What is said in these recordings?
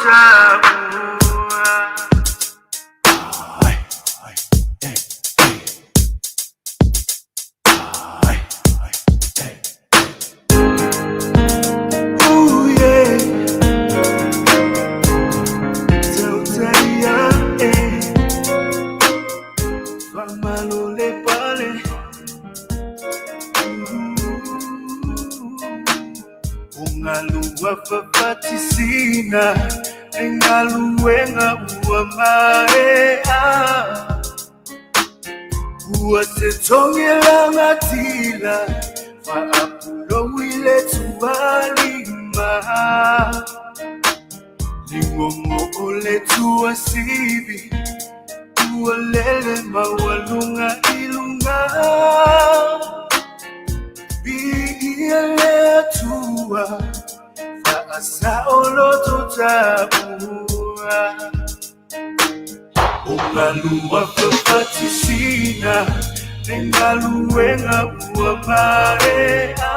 taua. Ooh, yeah. Tautai eh. Famalole pale. Ungalua fafatisina Engaluenga ua maea Ua te tongela ngatila Faapulo ile tualima Lingongo ole tuasivi Ua lele maualunga ilunga Biia le atua Faasaoloto taua O galua fafatisina Le galuega ua maea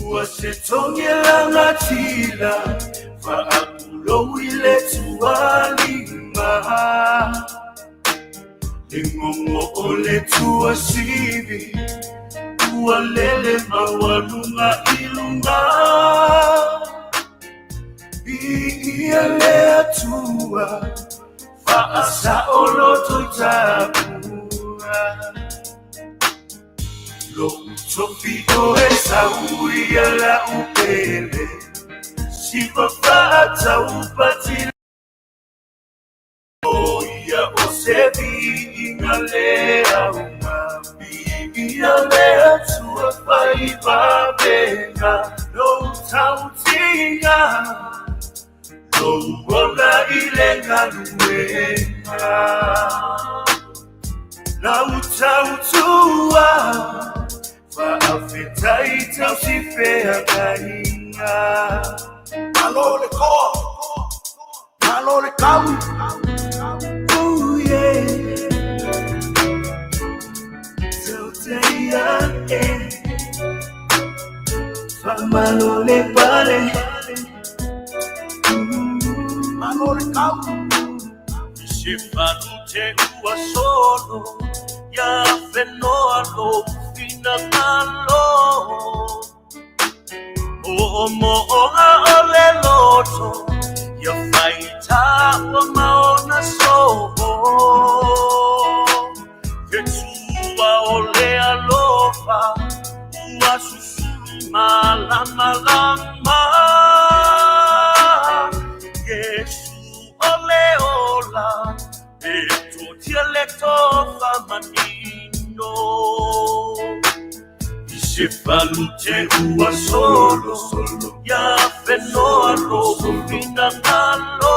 Ua se togelagatila Faapulou i le tualima Le gogo o le tuasivi Ua lele maualuga i luga Viia le Atua Faasaoloto i taua Lou tofi o e sau ia lau pele Siva faataupati O ia o se viiga le auga Viia le Atua faivavega Lou tautiga Lou ola i le galuega Lau tautua Faafetai tausifeagaiga Malo le koa, malo le kau. Ooh, yeah. Tautai eh. Faamalo le pale. Malo le kau. I se falute ua solo ia fenoa lou finagalo Moomooga o le loto ia faitaua ma ona soo Fetua o le alofa ua susulu malamalama Iesu o le ola e totia le tofa manino I se falute ua solo ia fenoa lou finagalo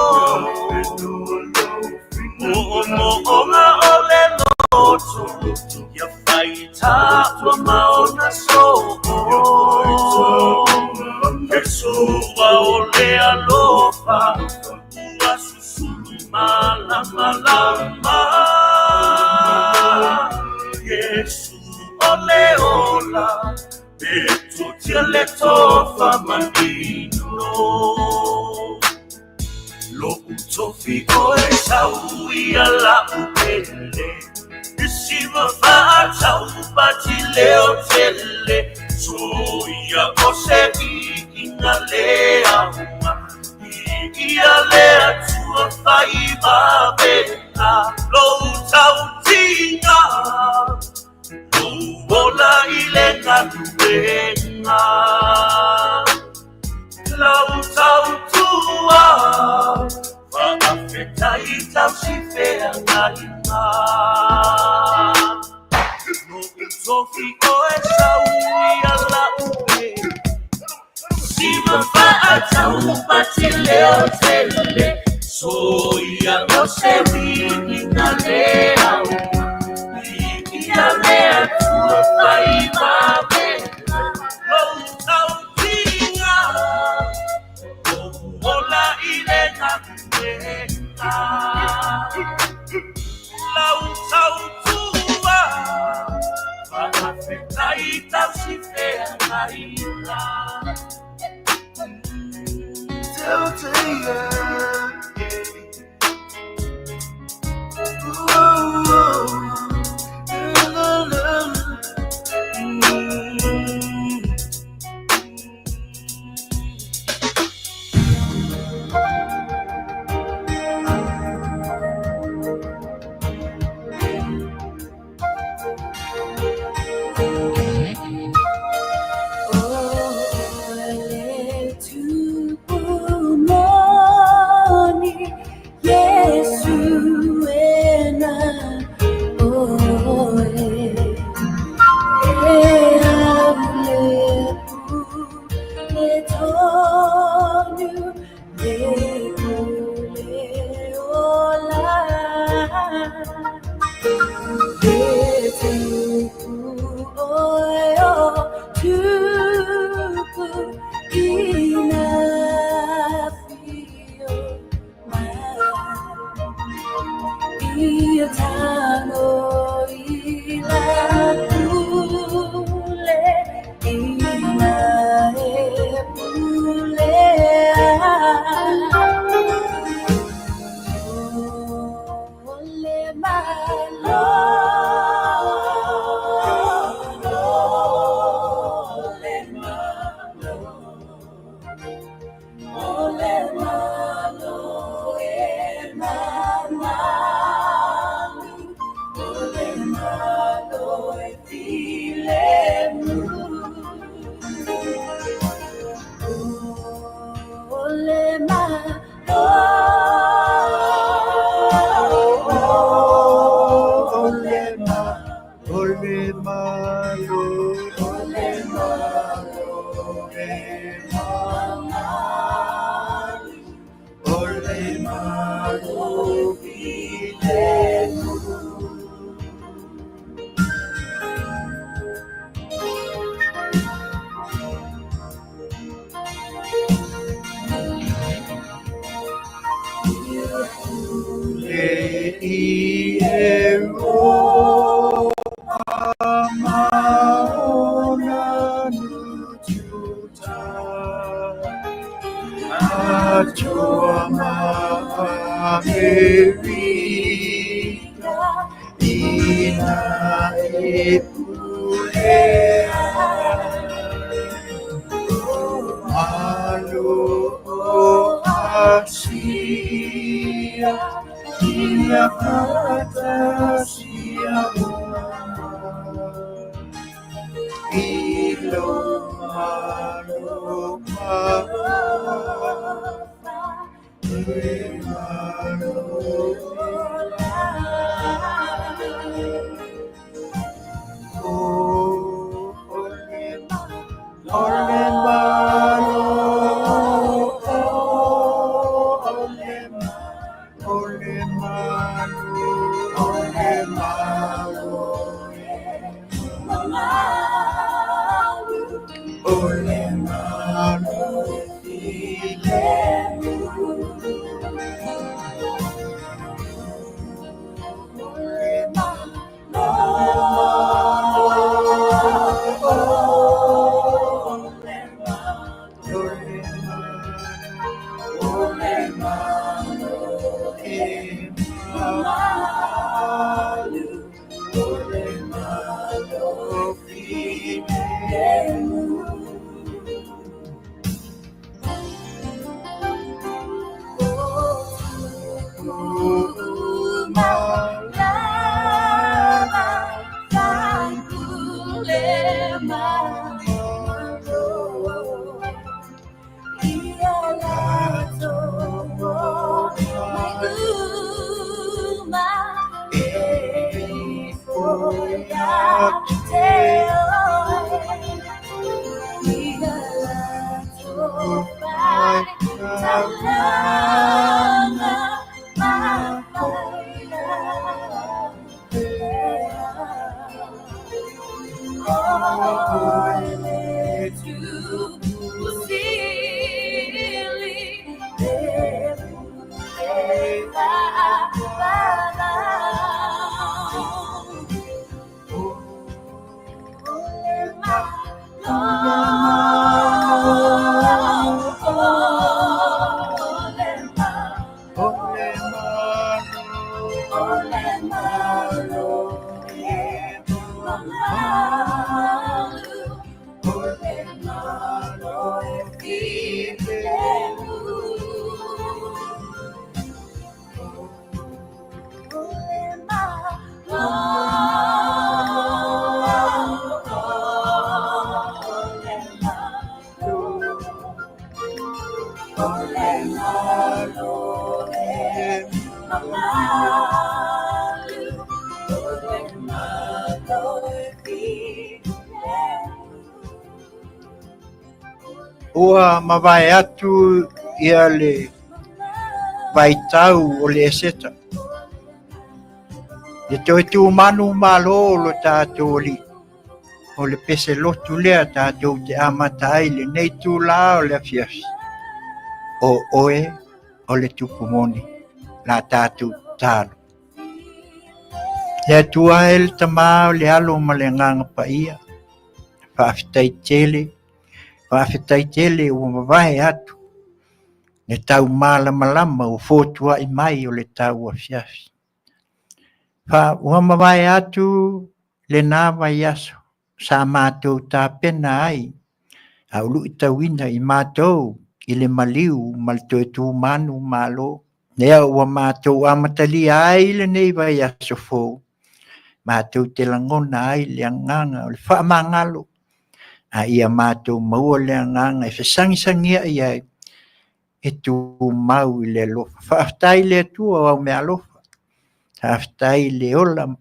Moomooga o le loto ia faitaua ma ona soo Fetua o le alofa ua susulu malamalama Iesu o le ola e totia le tofa manino Lou tofi o e sau ia lau pele Isiva faataupati leotele Soia o se viiga le auga Viia le Atua faivavega Lou tautiga Lou ola i le galuega Lau tautua Faafetai tausifeagaiga Lou tofi o e sau ia lau pele Siva faataupati leotele Soia o se viiga le auga Viia le Atua faivavega Lou tautiga Lou ola i le galuega Lau tautua Faafetai tausifeagaiga Oh, Ua mavae atu ia le vaitau o le Eseta. Le toe tumanu malo o lo tatou Alii, o le pese lotu lea tatou te amata ai lenei itula o le afiafi, o oe o le Tupu moni, la tatou tatalo. Le Atua e le Tama o le Alo ma le Agaga Paia, faafetai tele, faafetai tele ua mavae atu le tau malamalama ua fotuai mai o le tau afiafi. Ua mavae atu lena vaiaso sa matou tapena ai a o luitauina i matou i le maliu ma le toe tumanu malo. Lea ua matou amatalia ai lenei vaiaso fou, matou te lagona ai le agaga o le faamagalo, a ia matou maua le agaga e fesagisagiai ai e tumau i le alofa. Faafetai i le Atua o au meaalofa, faafetai i le ola,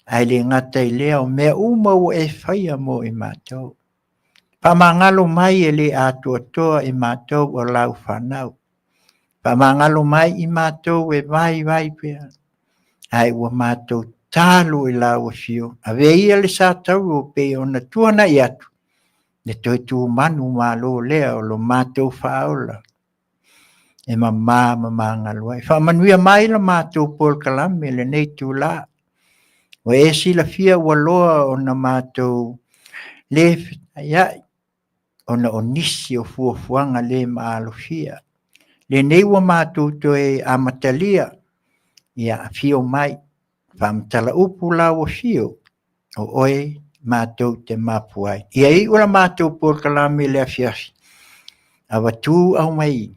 ae le gata i lea o mea uma ua e faia mo i matou. Faamagalo mai e le atoatoa i matou o lau fanau. Faamagalo mai i matou e vaivai pea, ae ua matou talo i lau afio. Avea ia le sa tauro pei ona tuanai atu, le toe tumanu malo lea o lo matou faaola e mama ma magalo ai. Faamanuia mai la matou polokalame lenei itula. Ua e silafia ua loa ona matou le fetaiai ona o nisi o fuafuaga le maalofia. Lenei ua matou toe amatalia, ia afio mai, faamatala upu lau afio, o oe matou te mapu ai. Ia iu la matou polokalame i le afiafi, avatu aumai,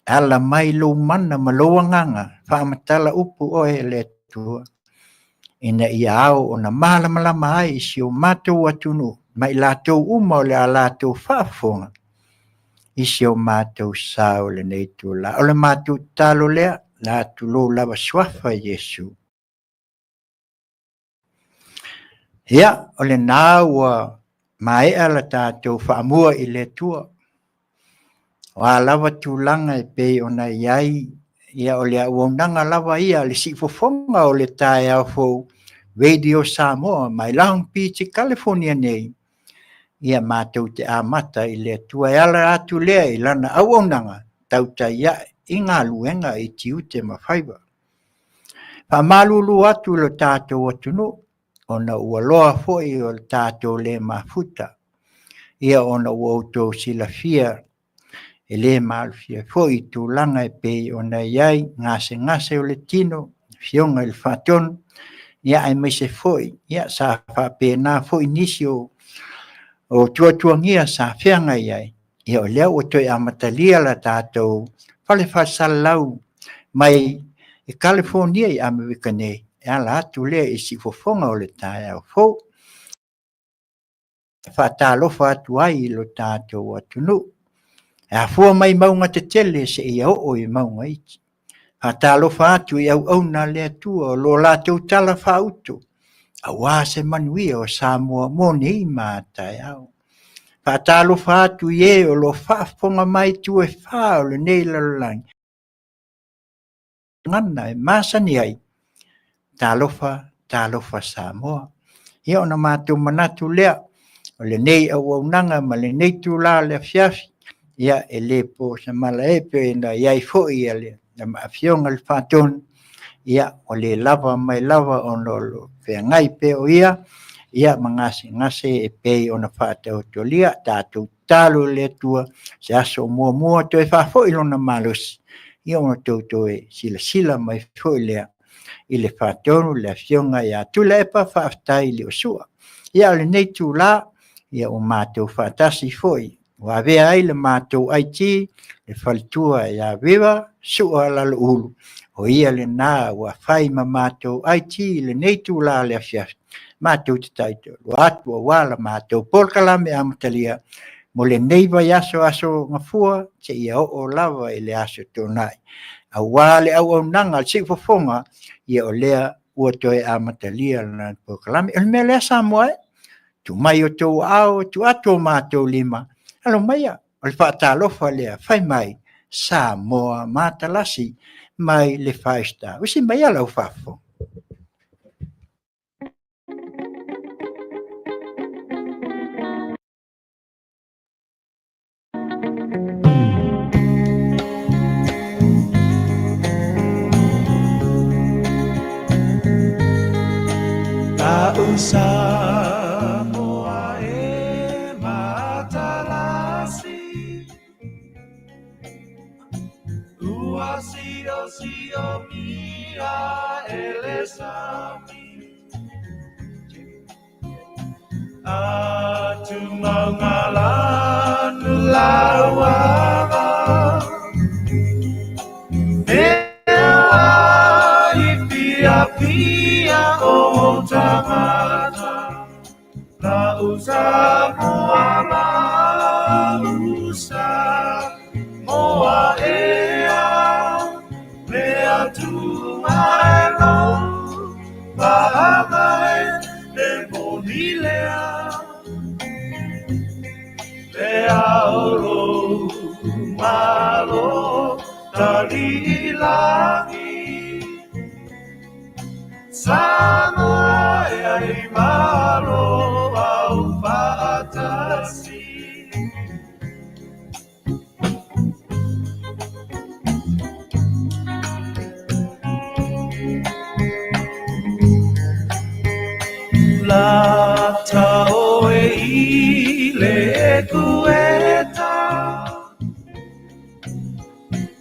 ala mai lou mana ma lou agaga, faamatala upu oe le Atua, ina ia ao ona malamalama ai si o matou atunuu ma i latou uma o le a latou faafofoga i si o matou sao i lenei itula. O le matou tatalo lea, la tulou lava suafa Iesu. Ia, o lena ua maea la tatou faamua i le Atua. O a lava tulaga e pei ona i ai, ia o le auaunaga lava ia a le siufofoga o le taeao fou Radio Samoa mai Long Beach, California nei, ia matou te amata i le Atua e ala atu lea i lana auaunaga tautai ae i galuega i tiute ma faiva. Faamalulu atu i lo tatou atunuu, ona ua loa foi o le tatou le mafuta, ia ona ua outou silafia e le maalofia foi i tulaga e pei ona i ai gasegase o le tino, afioga i le Faatonu, ia aemaise foi ia sa faapena foi nisi o tuatuagia sa feagai ai, ia o lea ua toe amatalia la tatou fale faasalalau mai i Kalifonia i Amerika nei, e ala atu lea i siufofoga o le taeao fou. E faatalofa atu ai i lo tatou atunuu. E afua mai mauga tetele seia oo i mauga iti. Faatalofa atu i auauna a le Atua o lo latou tala faauto, aua se manuia o Samoa mo nei ma a taeao. Faatalofa atu i e o lo o faafofoga mai i itu e fa o lenei lalolagi, gagana e masani ai, talofa, talofa Samoa. Ia ona matou manatu lea, o lenei auaunaga ma lenei itula o le afiafi, ia e le po se mala e pei ona i ai foi le Afioga i le Faatonu, ia ua le lava mai lava ona o lo o feagai pea o ia, ia ma gasegase e pei ona faataotolia. Tatou tatalo i le Atua, se aso o muamua toe faafoi lona malosi, ia ona outou toe silasila mai foi lea i le Faatonu, le Afioga ia Tuilaepa, faafetai i Liosua. Ia o lenei itula, ia ua matou faatasi foi, ua avea ai le matou IT, le faletua ia Viva Sua Laloulu, o ia lena ua fai ma matou IT i lenei itula o le afiafi, matou te taitolu atu aua la matou polokalame amatalia. mo lenei vaiaso Aso Gafua seia oo lava i le Aso Toonai. Aua le auaunaga a le Siufofoga, ia o lea ua toe amatalia lana polokalame. O le mea lea Samoa e, tuu mai outou aao, tuu atu o matou lima, alo maia, o le faatalofa lea, fai mai, Samoa matalasi mai le Five Star. Usi maia lau faafofoga. La'u Samoa e matalasi Ua siosiomia e le sami Atu lauava Mea i piapia o tagata La'u Samoa la'u Samoa ea Le Atua e lou paaga e e moni lea Le ao lou malo tali lagi Samoa e ai malo au faatasi. Lata oe i le ekueta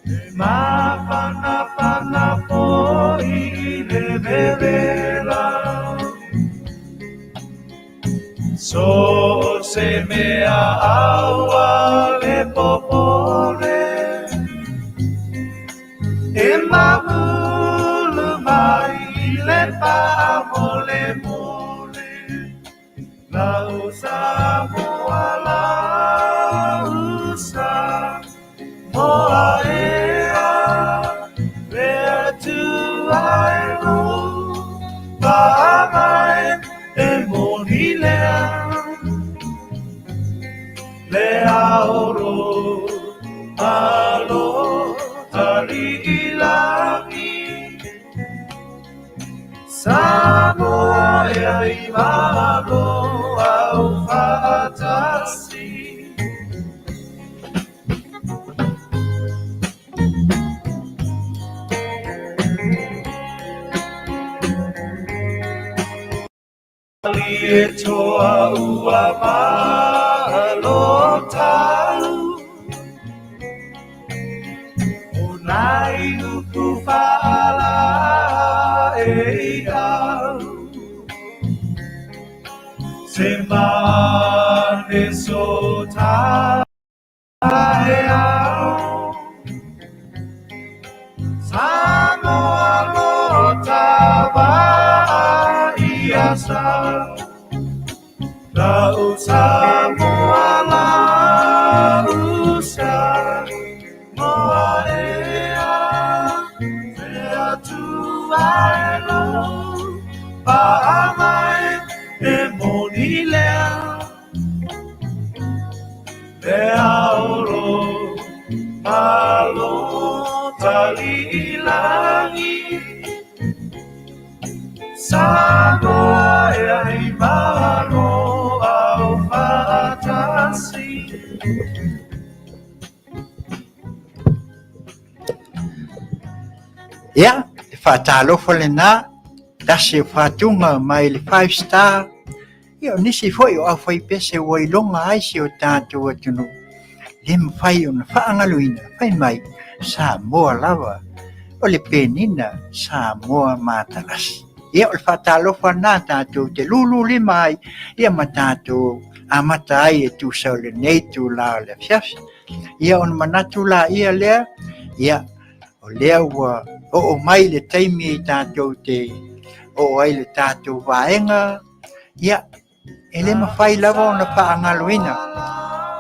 E mafanafana foi i le vevela So se mea aua le popole E mamulu mai i le faamolemole Lau Samoa lau Samoa ea Le Atua e lou paaga e moni lea Le ao lou malo tali lagi Samoa e ai malo au faatasi. Malietoa ua malo tau O nai upu faalaeiau Se mane so taeao Samoa lo tava ia sa Lau Samoa lau Samoa ea Le Atua e lou paaga e moni lea Le ao lou malo tali lagi Samoa e ai malo au faatasi. Ia, e faatalofa lena, tasi o fatuga mai le Five Star. Ia, o nisi foi o aufaipese ua iloga ai si o tatou atunuu, le mafai ona faagaloina, fai mai, Samoa lava, o le penina Samoa matalasi. Ia, o le faatalofa lena tatou te lululima ai, ia ma tatou amata ai e tusa o lenei itula o le afiafi. Ia, ona manatu laia lea, ia, o lea ua oo mai le taimi tatou te oo ai le tatou vaega, ia, e le mafai lava ona faagaloina.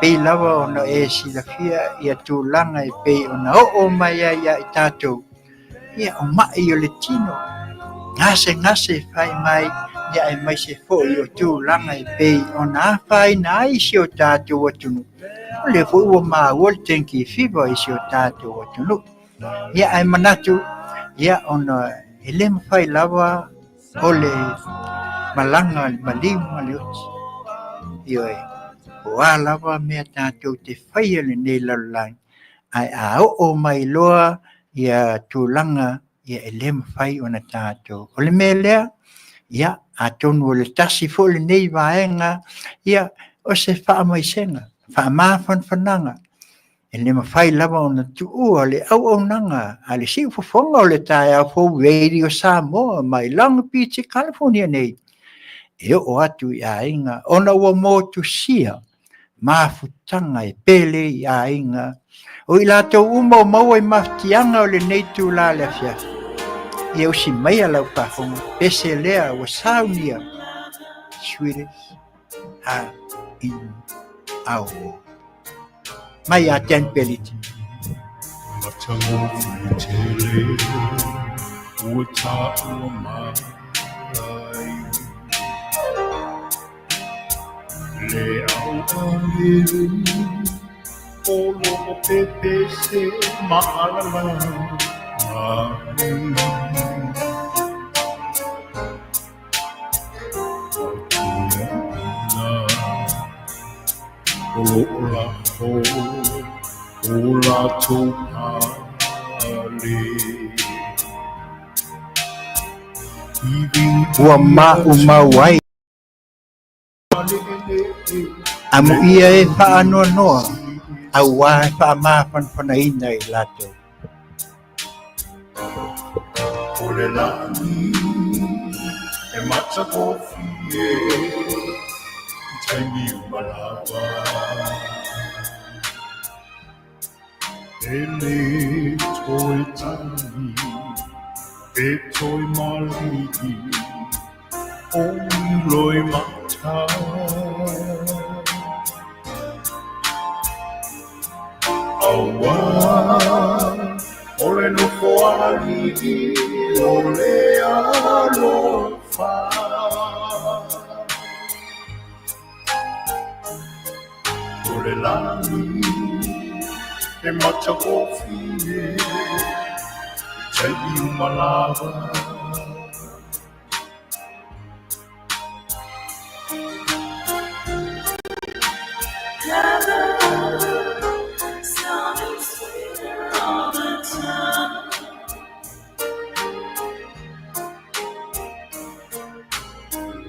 pei lava ona e silafia ia tulaga e pei ona oo mai ai ia i tatou, ia o ma'i o le tino, gasegase fai mai, ia aemaise foi o tulaga e pei ona afaina ai si o tatou atunuu. O lea foi ua maua le dengue fever i si o tatou atunuu. Ia ae manatu, ia ona e le mafai lava o le malaga a le maliu ma le oti. Ioe, po o a lava mea tatou te faia i lenei lalolagi, ae a oo mai loa ia tulaga ia e le mafai ona tatou. O le mea lea, ia atonu o le tasi foi lenei vaega, ia o se faamaisega, faamafanafanaga, e le mafai lava ona tuua le auaunaga a le siufofoga o le taeao fou Radio Samoa mai Long Beach, California nei, e oo atu i aiga ona ua motusia mafutaga e pele i aiga o i latou uma o maua i mafatiaga o lenei itula le afiafi. Ia usi maia lau faafofoga, pese lea ua saunia, sweetest heart in our world. Mai a Dan Pelita. Matagofie tele ua taua mai Le au agelu o lo o pepese maalala mai. O lo o lako o latou pale. Ua maumau ai amuia e faanoanoa auā e faamafanafanaina i latou. O le lani e matagofie i taimi uma lava. E le toe tali, e toe maligi o ni loimata. Auā o le nofo alii o le alofa. O le lani e matagofie i taimi uma lava.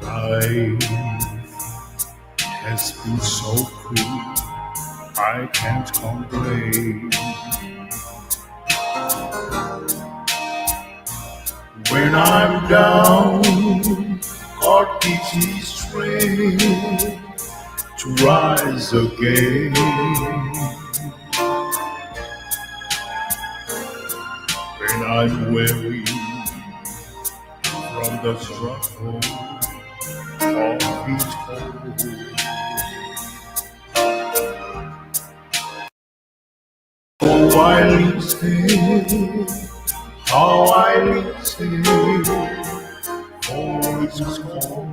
Life has been so cruel, I can't complain. When I'm down, God gives me strength to rise again. When I'm weary from the struggle of it all, oh, I listen, how I listen for His call.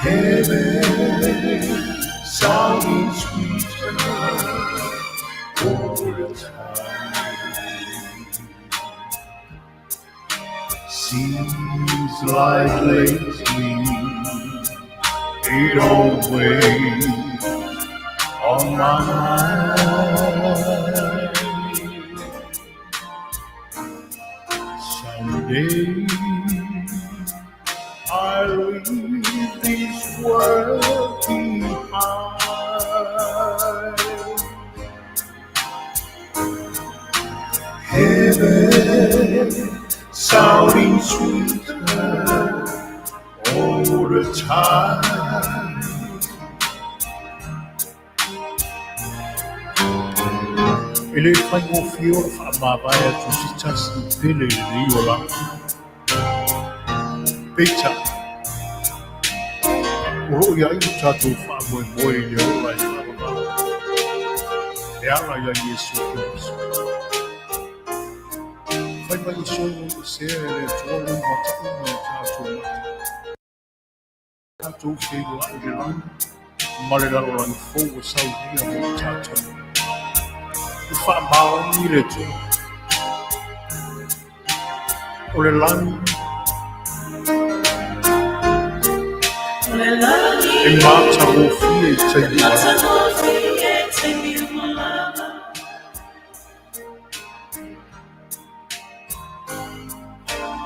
Heaven sounding sweeter all the time. Seems like lately it always on my mind. Someday I'll leave this world behind. Heaven sounding sweeter all the time. E le faigofie o le faamavae atu se tasi i pele i lenei olaga. Peitai, O lo o i ai lo tatou faamoemoe i le ola e faavavau e ala iā Iesu Keriso. Fai mai e solo i sea e le Atua lou mata uma i tatou mata. Tatou feiloai i le lagi ma le lalolagi fou ua saunia mo i tatou. Ua faamaoni le Atua. O le lagi e matagofie i taimi uma lava.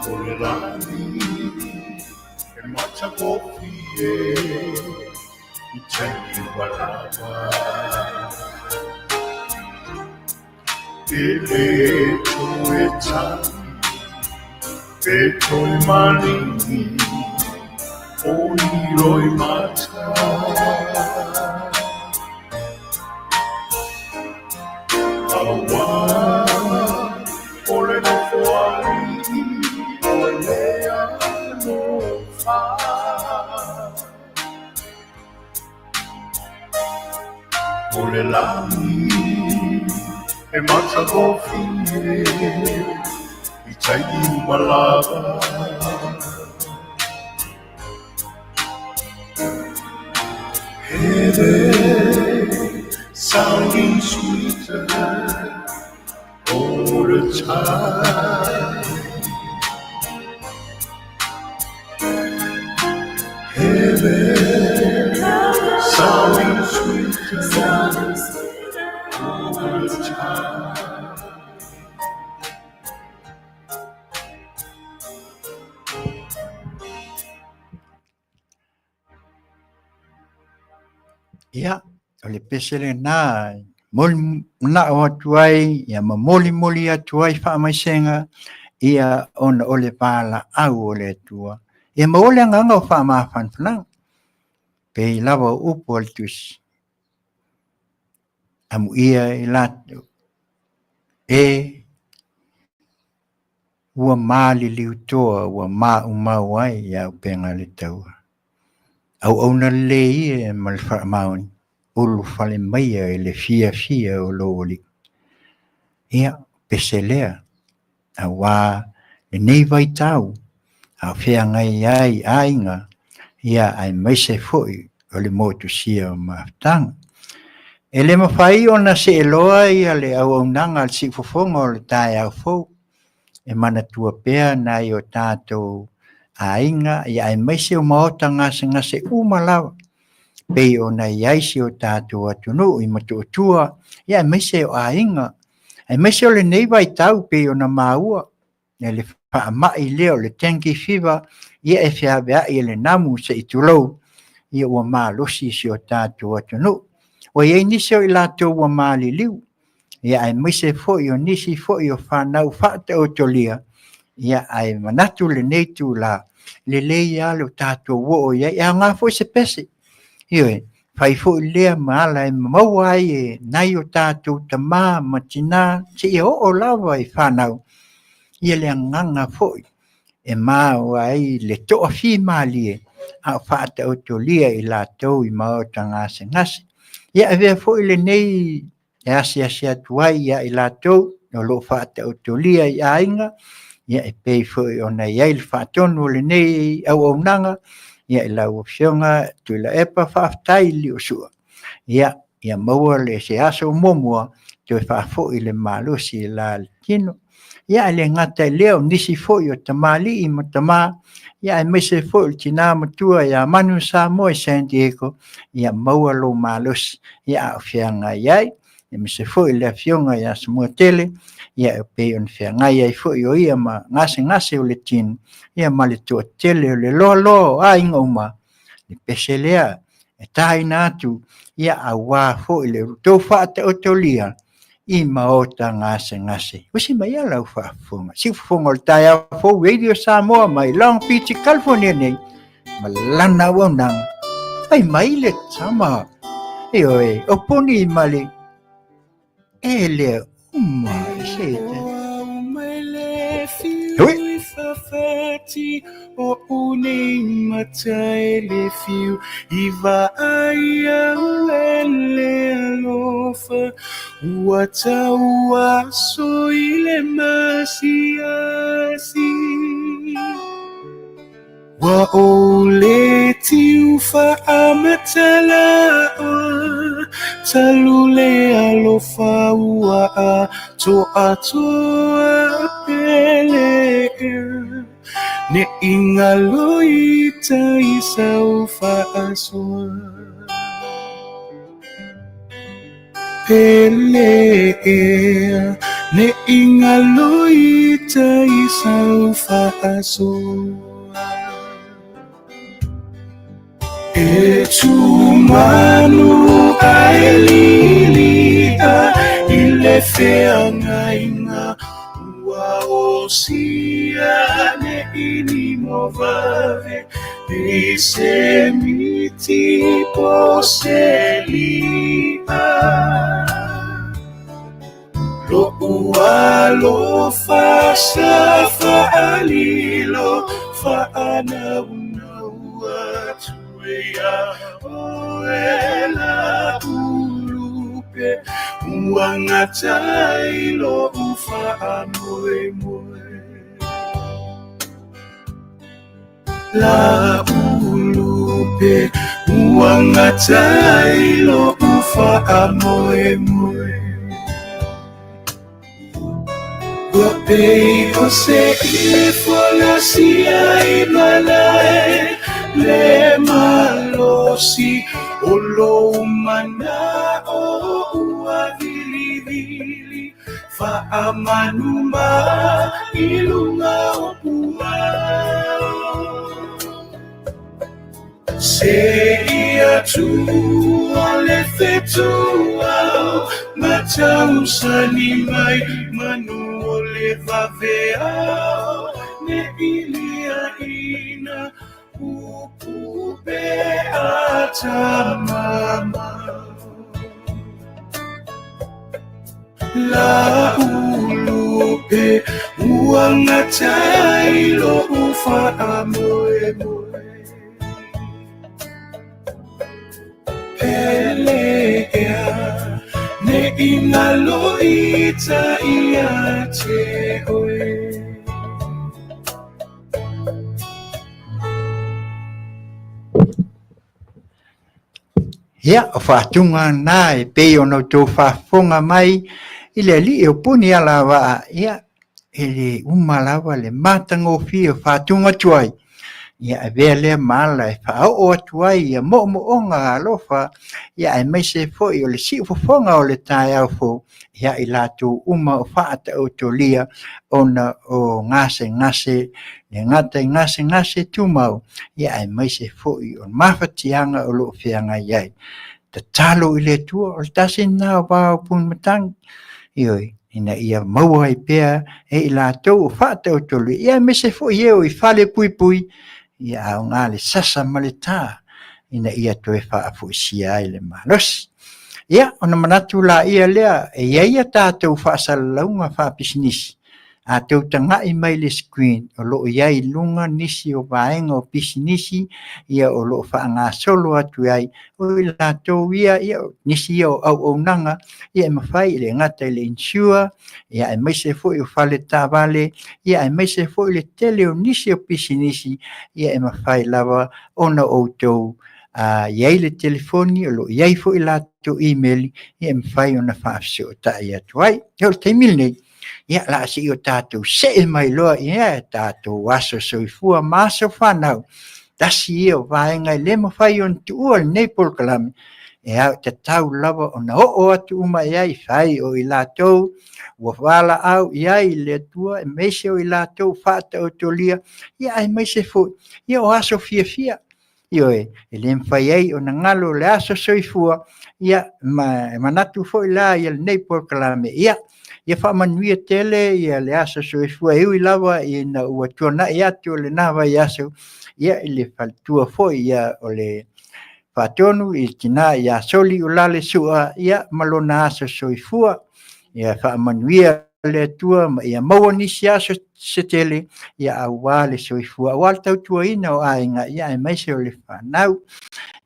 O le lagi e matagofie i taimi uma lava. E le toe tagi pe toe maligi o lilo i mata. Auā o le nofoalii o le alofa. O le lagi e matagofie i taimi uma lava. Heaven sounding sweeter all the time. Heaven sounding sweeter all the time. Ia, o le pese lena e molimau atu ai, ia mamolimoli atu ai faamaisega, ia ona o le valaau o le Atua. Ia maua le agaga o faamafanafanaga, pei lava o upu a le Tusi. Amuia i latou e ua maliliu toa ua maumau ai ia upega le taua. Auauna lelei ia ma le faamaoni, ulufale maia i le fiafia o lou Alii. Ia, pese lea, auā lenei vaitau a o feagai ai aiga, ia aemaise foi o le motusia o mafutaga. E le mafai ona seeloa ia le auaunaga a le siufofoga o le taeao fou, e manatua pea nai o tatou aiga, ia aemaise o maota gasegase uma lava, pei ona i ai si o tatou atunuu i Motootua, ia aemaise o aiga, aemaise o lenei vaitau pei ona maua e le faamai lea o le dengue fever, ia e feaveai e le namu se i tulou, ia ua malosi si o tatou atunuu. Ua i ai nisi o i latou ua maliliu, ia aemaise foi o nisi foi o fanau faataotolia, ia ae manatu lenei itula, lelei lava lo tatou oo i ai, e aoga foi se pese. Ioe, fai foi lea ma ala e maua ai e nai o tatou tama ma tina seia oo lava i fanau, ia le agaga foi e maua ai le toafimalie a o faataotolia i latou i maota gasegase. Ia avea foi lenei e asiasi atu ai ia i latou o lo o faataotolia i aiga, ia e pei foi ona i ai le faatonu o lenei auaunaga, ia i lau Afioga Tuilaepa, faafetai Liusua. Ia, ia maua le se aso muamua toe faafoi le malosi i la le tino. Ia, e le gata i lea o nisi foi o tamalii ma tamā, ia aemaise foi o le tinā matua ia Manu Samoa i San Diego, ia maua lou malosi, ia a o feagai ai, aemaise foi le afioga ia Samuatele, ia e pei ona feagai ai foi o ia ma gasegase o le tino, ia ma le toatele o le loaloa o aiga uma, le pese lea e taina atu, ia auā foi le tou faataotolia i maota gasegase. Usi mai ia lau faafofoga. Siufofoga o le taeao fou Radio Samoa mai Long Beach, California nei, ma lana auaunaga. Fai mai le tama, ioe, o poni ma le e le uma i se te. Hui! ati Oʻu nei mata e le fiu i vaai au e le alofa Ua tau aso i le maasiasi Ua ou le tiu faamatalaʻa Talu le alofa ua atoatoa pele Ne i ngalo i tai sau faasoa Pele ea Ne i ngalo i tai sau faasoa E tumanu ae lilia i le feagaiga ua osia ne i nimo vave i se miti po se liʻa. Loʻu alofa sa faalilo faanaunau atu e iā ʻoe Lāʻulupe ua gata ai loʻu faamoemoe. Lāʻulupe ua gata ai loʻu faamoemoe. Ua pei o se ifo lasia i malae le malosi o lou manaʻo ua vilivili Faamanu ma i luga o puao Se ia tua le fetuao Matausani mai manu o le vaveao Ne i liaina pupu pe a tamamao Lāʻulupe ua gata ai loʻu faamoemoe Pele ea ne i ngalo i tai ia te ʻoe. Ia, o faatuga na e pei ona outou faafofoga mai i le alii o Punialavaa, ia, e le uma lava le matagofie o faatuga tuai. Ia, avea lea ma ala e faaoo atu ai ia moomooga alofa, ia aemaise foi o le siufofoga o le taeao fou, ia i latou uma o faataotolia ona o gasegase, le gata i gasegase tumau, ia aemaise foi o mafatiaga o lo o feagai ai. Tatalo i le Atua, o le tasi lena o va o Punimatagi, ioe, ina ia maua ai pea e i latou o faataotolia, ia aemaise foi e o i falepuipui, ia aoga le sasa ma le tā, ina ia toe faafoisia ai le malosi. Ia, ona manatu laia lea, e i ai a tatou faasalalauga faapisinisi, a tou taga'i mai le screen o lo o i ai i luga nisi o vaega o pisinisi ia o lo o faagasolo atu ai, o i latou ia, ia nisi ia o auaunaga ia e mafai e le gata i le insure, ia aemaise foi o fale taavale, ia aemaise foi le tele o nisi o pisinisi ia e mafai lava ona outou a i ai le telefoni, o lo o i ai foi latou email ia e mafai ona faafesootai atu ai. Ia o le taimi lenei, ia o le a se i o tatou see mai loa i tatou aso soifua ma aso fanau. Tasi ia o vaega e le mafai ona tuua lenei polokalame, e ao tatau lava ona oo atu uma i ai, fai o i latou ua valaau i ai le Atua, aemaise o i latou faataotolia, ia aemaise foi ia o aso fiafia. Ioe, e le mafai ai ona galo le aso soifua, ia, ma e manatu foi la ia lenei polokalame, ia, ia faamanuia tele ia le aso soifua e ui lava ina ua tuanai atu lena vaiaso, ia, i le faletua foi ia o le Faatonu i le tina ia Soli Ulale Sua, ia, ma lona aso soifua, ia faamanuia. le Atua ma ia maua nisi aso se tele, ia aua le soifua, aua le tautuaina o aiga, ia aemaise o le fanau,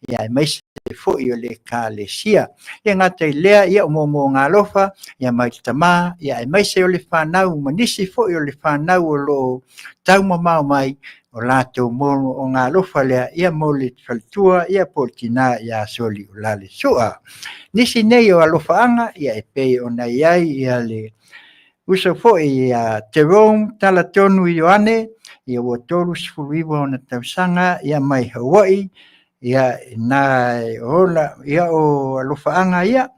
ia aemaise foi o le Ekalesia. E le gata i lea, ia o moomooga alofa, ia mai le tama, ia aemaise o le fanau ma nisi foi o le fanau o lo o taumamao mai, o latou moomooga alofa lea, ia mo le faletua, ia po o le tina ia Soliulale Sua. Nisi nei o alofaaga, ia e pei ona i ai ia le uso foi ia Jerome Talatonu Ioane, ia ua 39 ona tausaga, ia mai Hawaii, ia na ola, ia o alofaaga ia,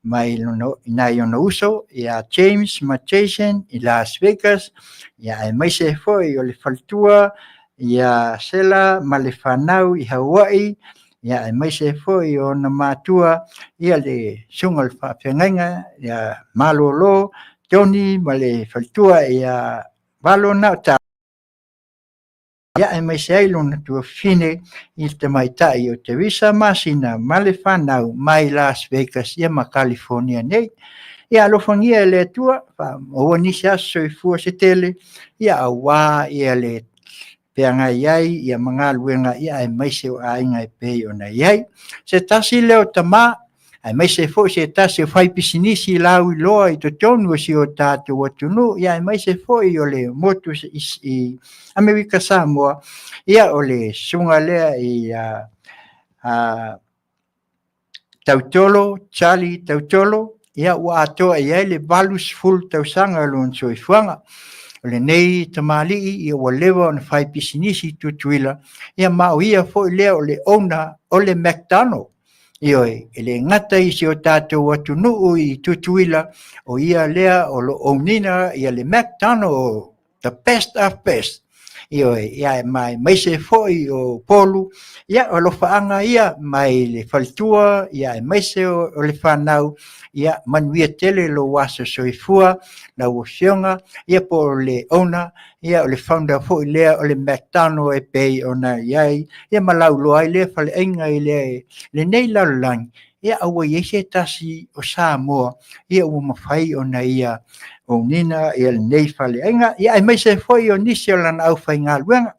mai nai ona uso, ia James ma Jason i Las Vegas, ia aemaise foi o le faletua, ia Sela ma le fanau i Hawaii, ia aemaise foi o ona matua, ia le susuga o le faafeagaiga, ia Malolo, Tony ma le faletua ia Valo Naota, ia aemaise ai lona tuafafine i le tamaitai o Teresa Masina ma le fanau mai Las Vegas ia ma California nei. Ia alofagia e le Atua, faamaua nisi aso soifua se tele, ia aua ia le feagai ai ia ma galuega ia aemaise o aiga e pei ona i ai. Se tasi lea o tama, aemaise foi se tasi o faipisinisi lauiloa i totonu o si o tatou atunuu, ia aemaise foi o le motu i Amerika Samoa, ia o le susuga lea i Tautolo, Charlie Tautolo, ia ua atoa i ai le 80 tausaga o lona soifuaga. O lenei tamalii ia ua leva ona fai pisinisi i Tutuila, ia ma o ia foi lea o le owner o le McDonald. Ioe, e le gata i si o tatou atunuu i Tutuila, o ia lea o lo o own ina ia le McDonald, the best of best. Ioe, ia ma aemaise foi o Upolu, ia o alofaaga ia mai le faletua, ia aemaise o le fanau, ia manuia tele lou aso soifua, lau afioga, ia po o le owner, ia o le founder foi lea o le McDonald e pei ona i ai, ia ma lauiloa ai lea faleaiga i lenei lalolagi, ia a ua i ai se tasi o Samoa, ia ua mafai ona ia own ina ia lenei faleaiga, ia aemaise foi o nisi o lana aufaigaluega.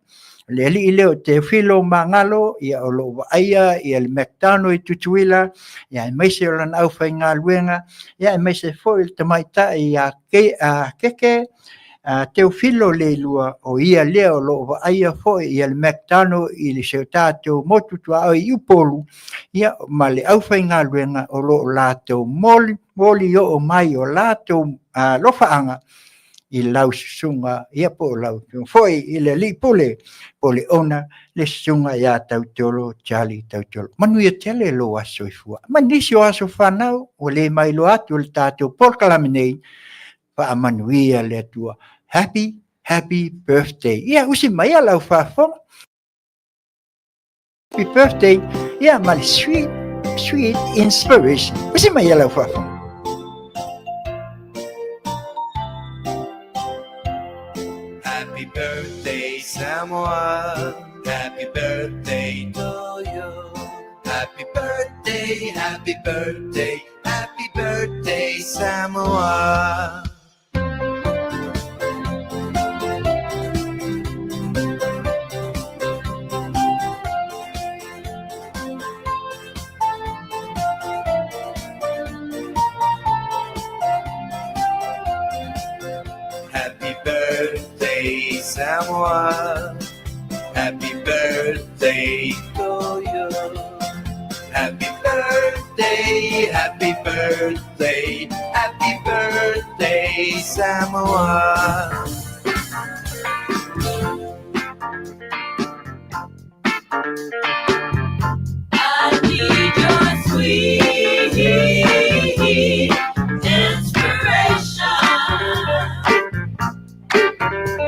O le alii lea o Teofilo Magalo, ia o lo o vaaia ia le McDonald i Tutuila, ia aemaise o lana aufaigaluega, ia aemaise foi le tamaitai ia Keke Teofilo Leilua, o ia lea o lo o vaaia foi ia le McDonald i si o tatou motu tuaoi i Upolu, ia ma le aufaigaluega o lo o latou moli oo mai o latou alofaaga i lau susuga, ia po o lau afioga foi i le alii pule, po o le owner, le susuga ia Tautolo, Charlie Tautolo. Manuia tele lou aso soifua. Ma nisi o aso fanau, ua le mailoa atu le tatou polokalame nei, faamanuia le Atua. Happy, happy birthday. Ia, usi mai a lau faafofoga. Happy birthday. Ia, ma le sweet, sweet inspiration. Usi mai a lau faafofoga. Happy birthday, Samoa. Happy birthday to you. Happy birthday, happy birthday, happy birthday, Samoa. Happy birthday, Samoa. Happy birthday to you. Happy birthday, happy birthday, happy birthday, Samoa. I need your sweet inspiration.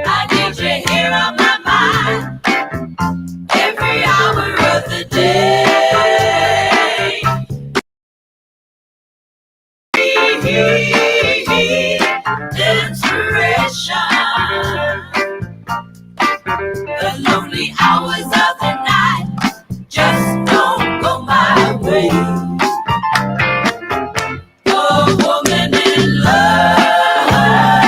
I need you here on my mind every hour of the day. Inspiration. The lonely hours of the night just don't go my way. A woman in love.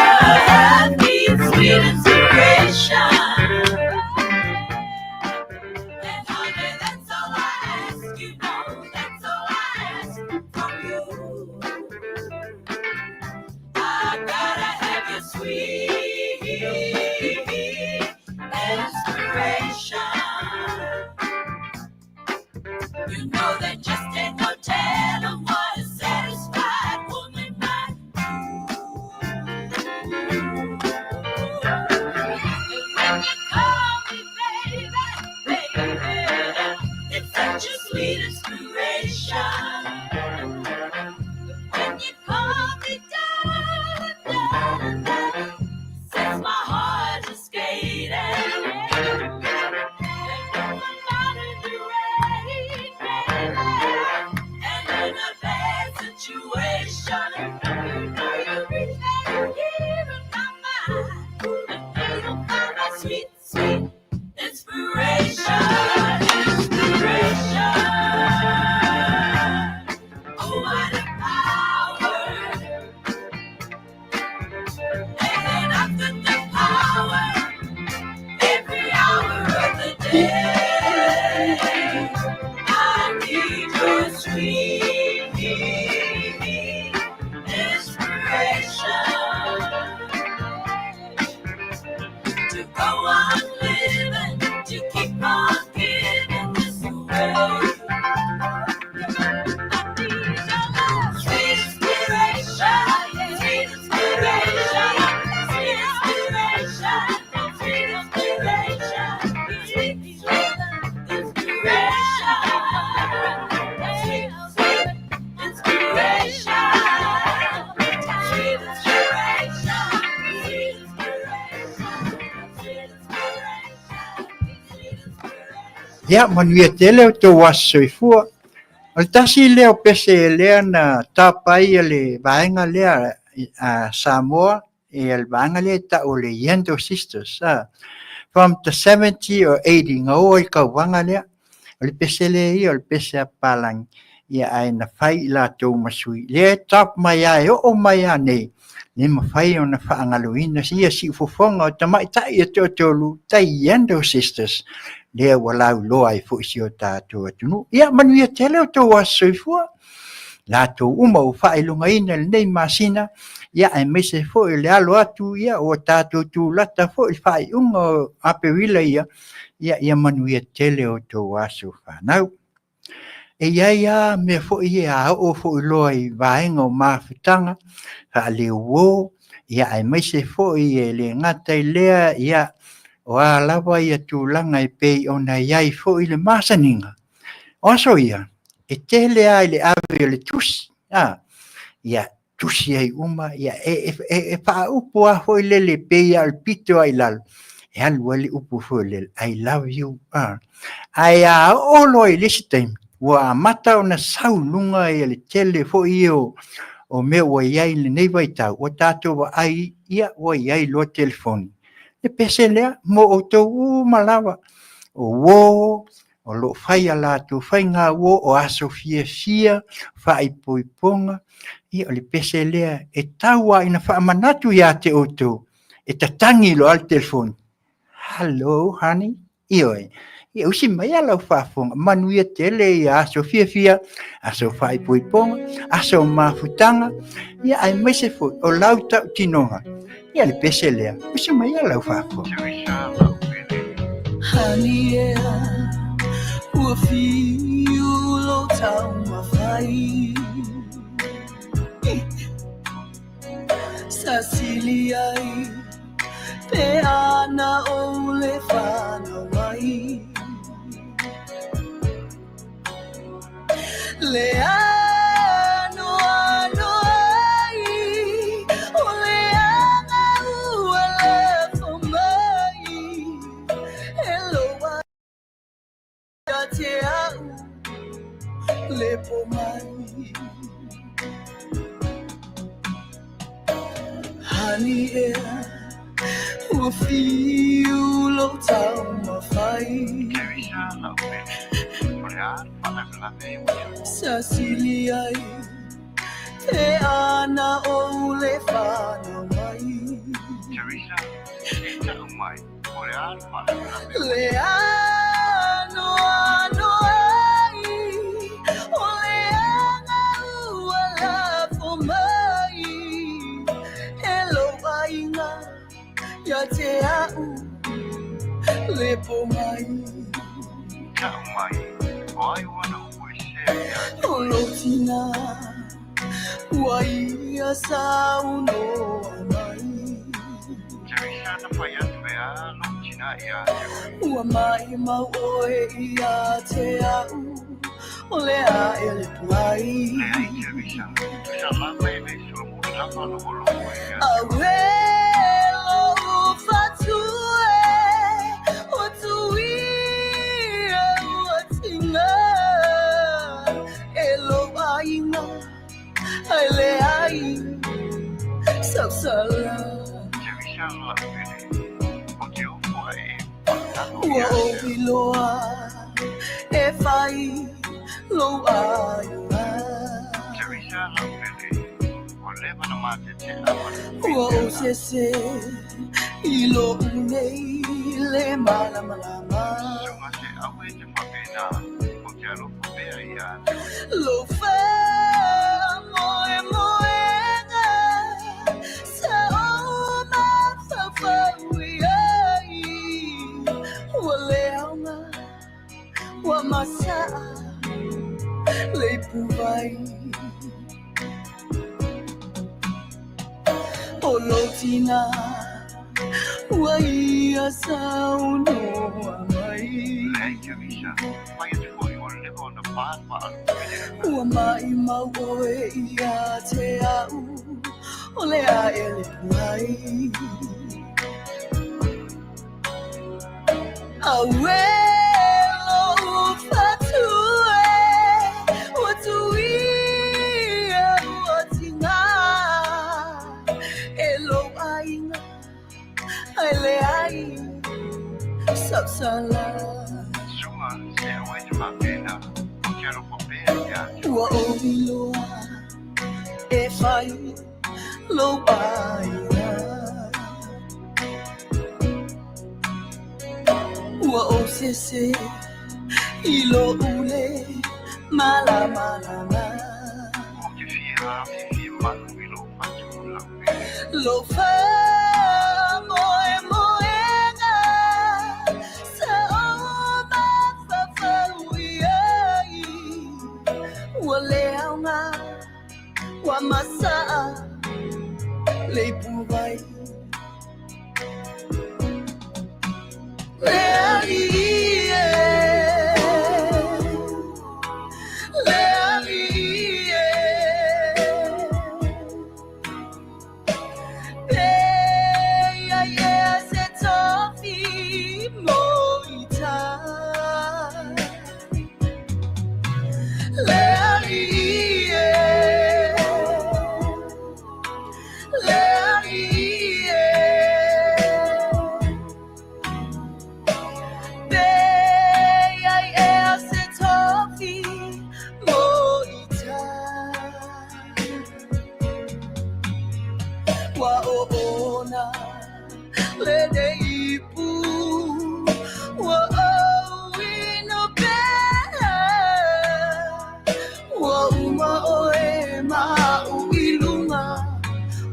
Situation. Everything here in my mind. And there you'll find my sweet, sweet inspiration. Inspiration. Oh, what a power. And I've got the power every hour of the day. I need your sweet inspiration to go on living, to keep on giving this away. I need your love, sweet inspiration, sweet inspiration, sweet inspiration, sweet inspiration, sweet, sweet inspiration, sweet, sweet inspiration, sweet inspiration, sweet inspiration, sweet inspiration, sweet inspiration. Ia, manuia tele o tou aso soifua. O le tasi lea o pese lea na tapa ai le vaega lea a Samoa, ia le vaega lea e tau o le Yendo Sisters. From the 70 or 80, na oo ai le kauvaga lea. O le pese lea ia o le pese a papalagi, ia ae na fai i latou ma sui. Lea e tap mai lava e oo mai lava nei, le mafai ona faagaloina ia siufofoga o tamaitai e toatolu, the Yendo Sisters, lea ua lauiloa ai foi si o tatou atunuu. Ia manuia tele o tou aso soifua, latou uma ua faailogaina i lenei masina, ia aemaise foi o le alo atu, ia ua tatou tulata foi i le faaiuga o Aperila ia, ia ia manuia tele o tou aso fanau. E i ai lava mea foi ia a oo foi loa i vaega o mafutaga, faaleuo, ia aemaise foi e le gata i lea, ia o a lava ia tulaga e pei ona i ai foi le masaniga. O aso ia, e tele lava i le ave o le tusi, a, ia tusi ai uma, ia e, e, e faaupu lava foi lele pei lava o le pito lava i lalo, e alu ai le upu foi lele, I love you, a. Ae a oo loa i le isi taimi, ua amata ona sau i luga ia le tele foi ia o mea ua i ai i lenei vaitau, ua tatou vaai, ia ua i ai loa telefoni. Le pese lea mo outou uma lava, o uo, o lo o fai a latou faiga uo, o aso fiafia, faaipoipoga, ia o le pese lea e tau lava ina faamanatu ia te outou, e tatagi loa le telefoni. Hello, honey. Ioe. Ia usi mai a lau faafofoga, manuia tele ia aso fiafia, aso faaipoipoga, aso mafutaga, ia aemaise foi o lau tautinoga. Ia le pese lea, usi mai a lau faafofoga. Honey, yeah, ua fiu lou taumafai Sa sili ai pe ana ou le fanau mai Le anoano ai o le aga ua lafo mai E lou ia te a'u le pomai Honey, yeah, ua fiu lou taumafai Sa sili ai pe ana ou le fanau mai Le anoano ai o le aga ua lafo mai E lou aiga ia te a'u le pomai O lou tina ua ia saunoa mai Ua maʻimau ʻoe ia te a'u o le a e le mai Auē lo'u fatu e o Tuia ua tiga E lou aiga Ai leai sausala. Ua ou iloa e fai lou aiga. Ua ou sese i lo'u nei le malamalama. Lou faamoemoega sa ou mafaufau i ai, ua le aoga, ua masaa le ipuvai. O lou tinā ua ia saunoa mai, ua maʻimau ʻoe ia te a'u o le aʻe le puai. Auē lo'u fatu e, ua tuia ua tigā e lou aiga, ae leai sausala. Ua ou iloa e fai lou aiga. Ua ou sese i lo'u le malamalama. Lou faamoemoega sa ou mafaufau i ai, ua le aoga, ua masaa le ipuvai. Le alii e, le alii e, pe ia ea se tofi mo i tai. Le alii e, le alii e, pe ia ea se tofi mo i tai. Ua oona lenei ipu, ua ou inu pea, ua uma ʻoe ma aʻu i luga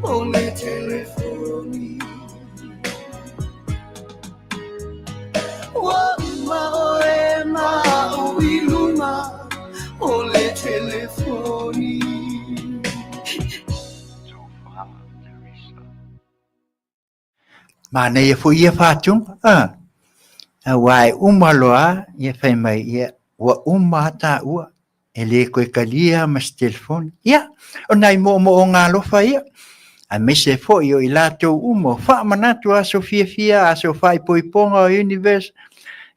o le telefoni. Ua uma ʻoe ma aʻu i luga o le telefoni. Manaia foi ia faatuga, a. Aua e uma loa, ia fai mai, ia, ua uma a taua, e le koe kalia ma se telefoni. Ia, o nai moomooga alofa ia, aemaise foi o i latou uma o faamanatu aso fiafia, aso faaipoipoga o universe,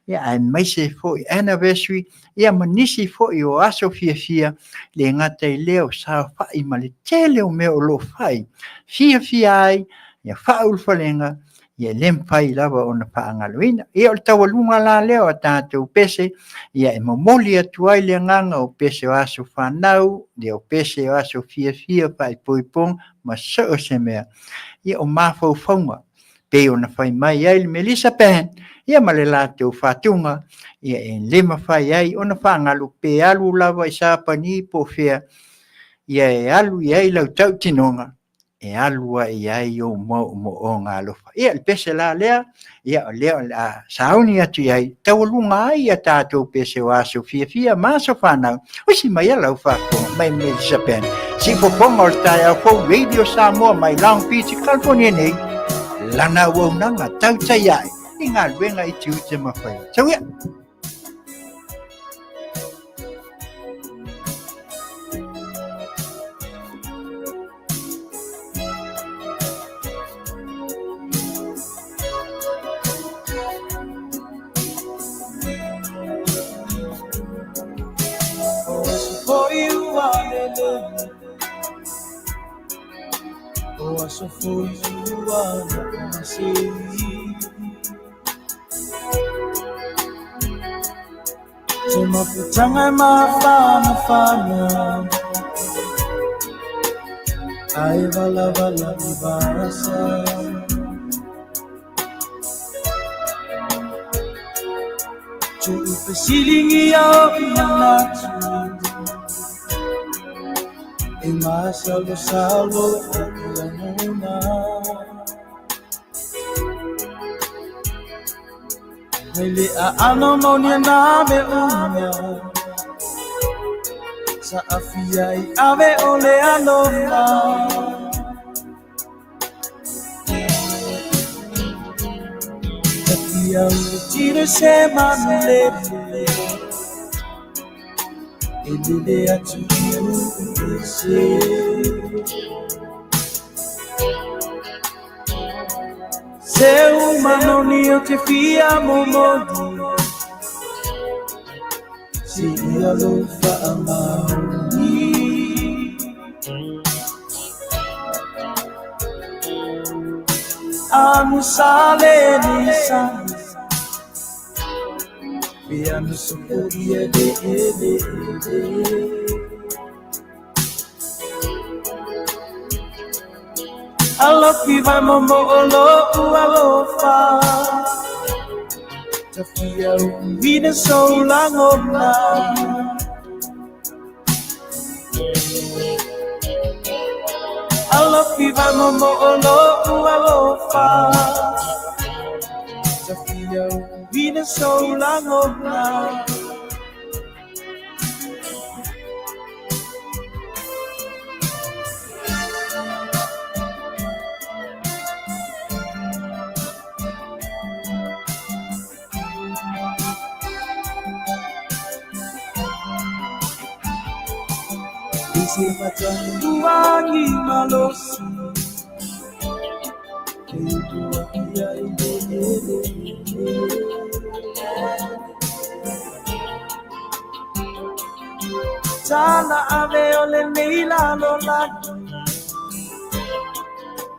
ia, aemaise foi anniversary, ia ma nisi foi o aso fiafia, le gata i lea o saofai ma le tele o mea o lo o fai, fiafia ai, ia faaulufalega, ia e le mafai lava ona faagaloina. Ia o le taualuga la lea o a tatou pese, ia e momoli atu ai le agaga o pese o aso fanau, ia o pese o aso fiafia faaipoipoga ma so o se mea. Ia o mafaufauga, pei ona fai mai ai le Melissa Band, ia ma le latou faatuga, ia e le mafai ai ona faagalo pe alu lava i Sapani po o fea, ia e alu i ai lau tautinoga, e alu ai i ai ou moomooga alofa. Ia, le pese la lea, ia o lea o le a sauni atu i ai, taualuga ai a tatou pese o aso fiafia ma aso fanau. Usi mai a lau faafofoga mai Melissa Band. Siufofoga o le taeao fou Radio Samoa mai Long Beach, California nei. Lana auaunaga tautai ae i galuega i tiute ma faiva. Sau ia! O aso foi ua na sei. Te mafutanga e mawhana ai vala vala i vasa. Tu'upe silingi au i manatu e masalo salo o lagona. Mai le aano moni na me uma sa afia i ave o le alofa. Tafia u tira se manulele e lele atu i u ese. Se umanoni o te fia momoni se ia lo whaamaoni. Anu sale ni sani pe anu suku ia de e de e de. Alofi vai momo o lo'u alofa Tafia uina sou lagona. Alofi vai momo o lo'u alofa Tafia uina sou lagona. Se matanguangi malosi e utua ia i le ele ele. Tala ave o le nei lalo lagi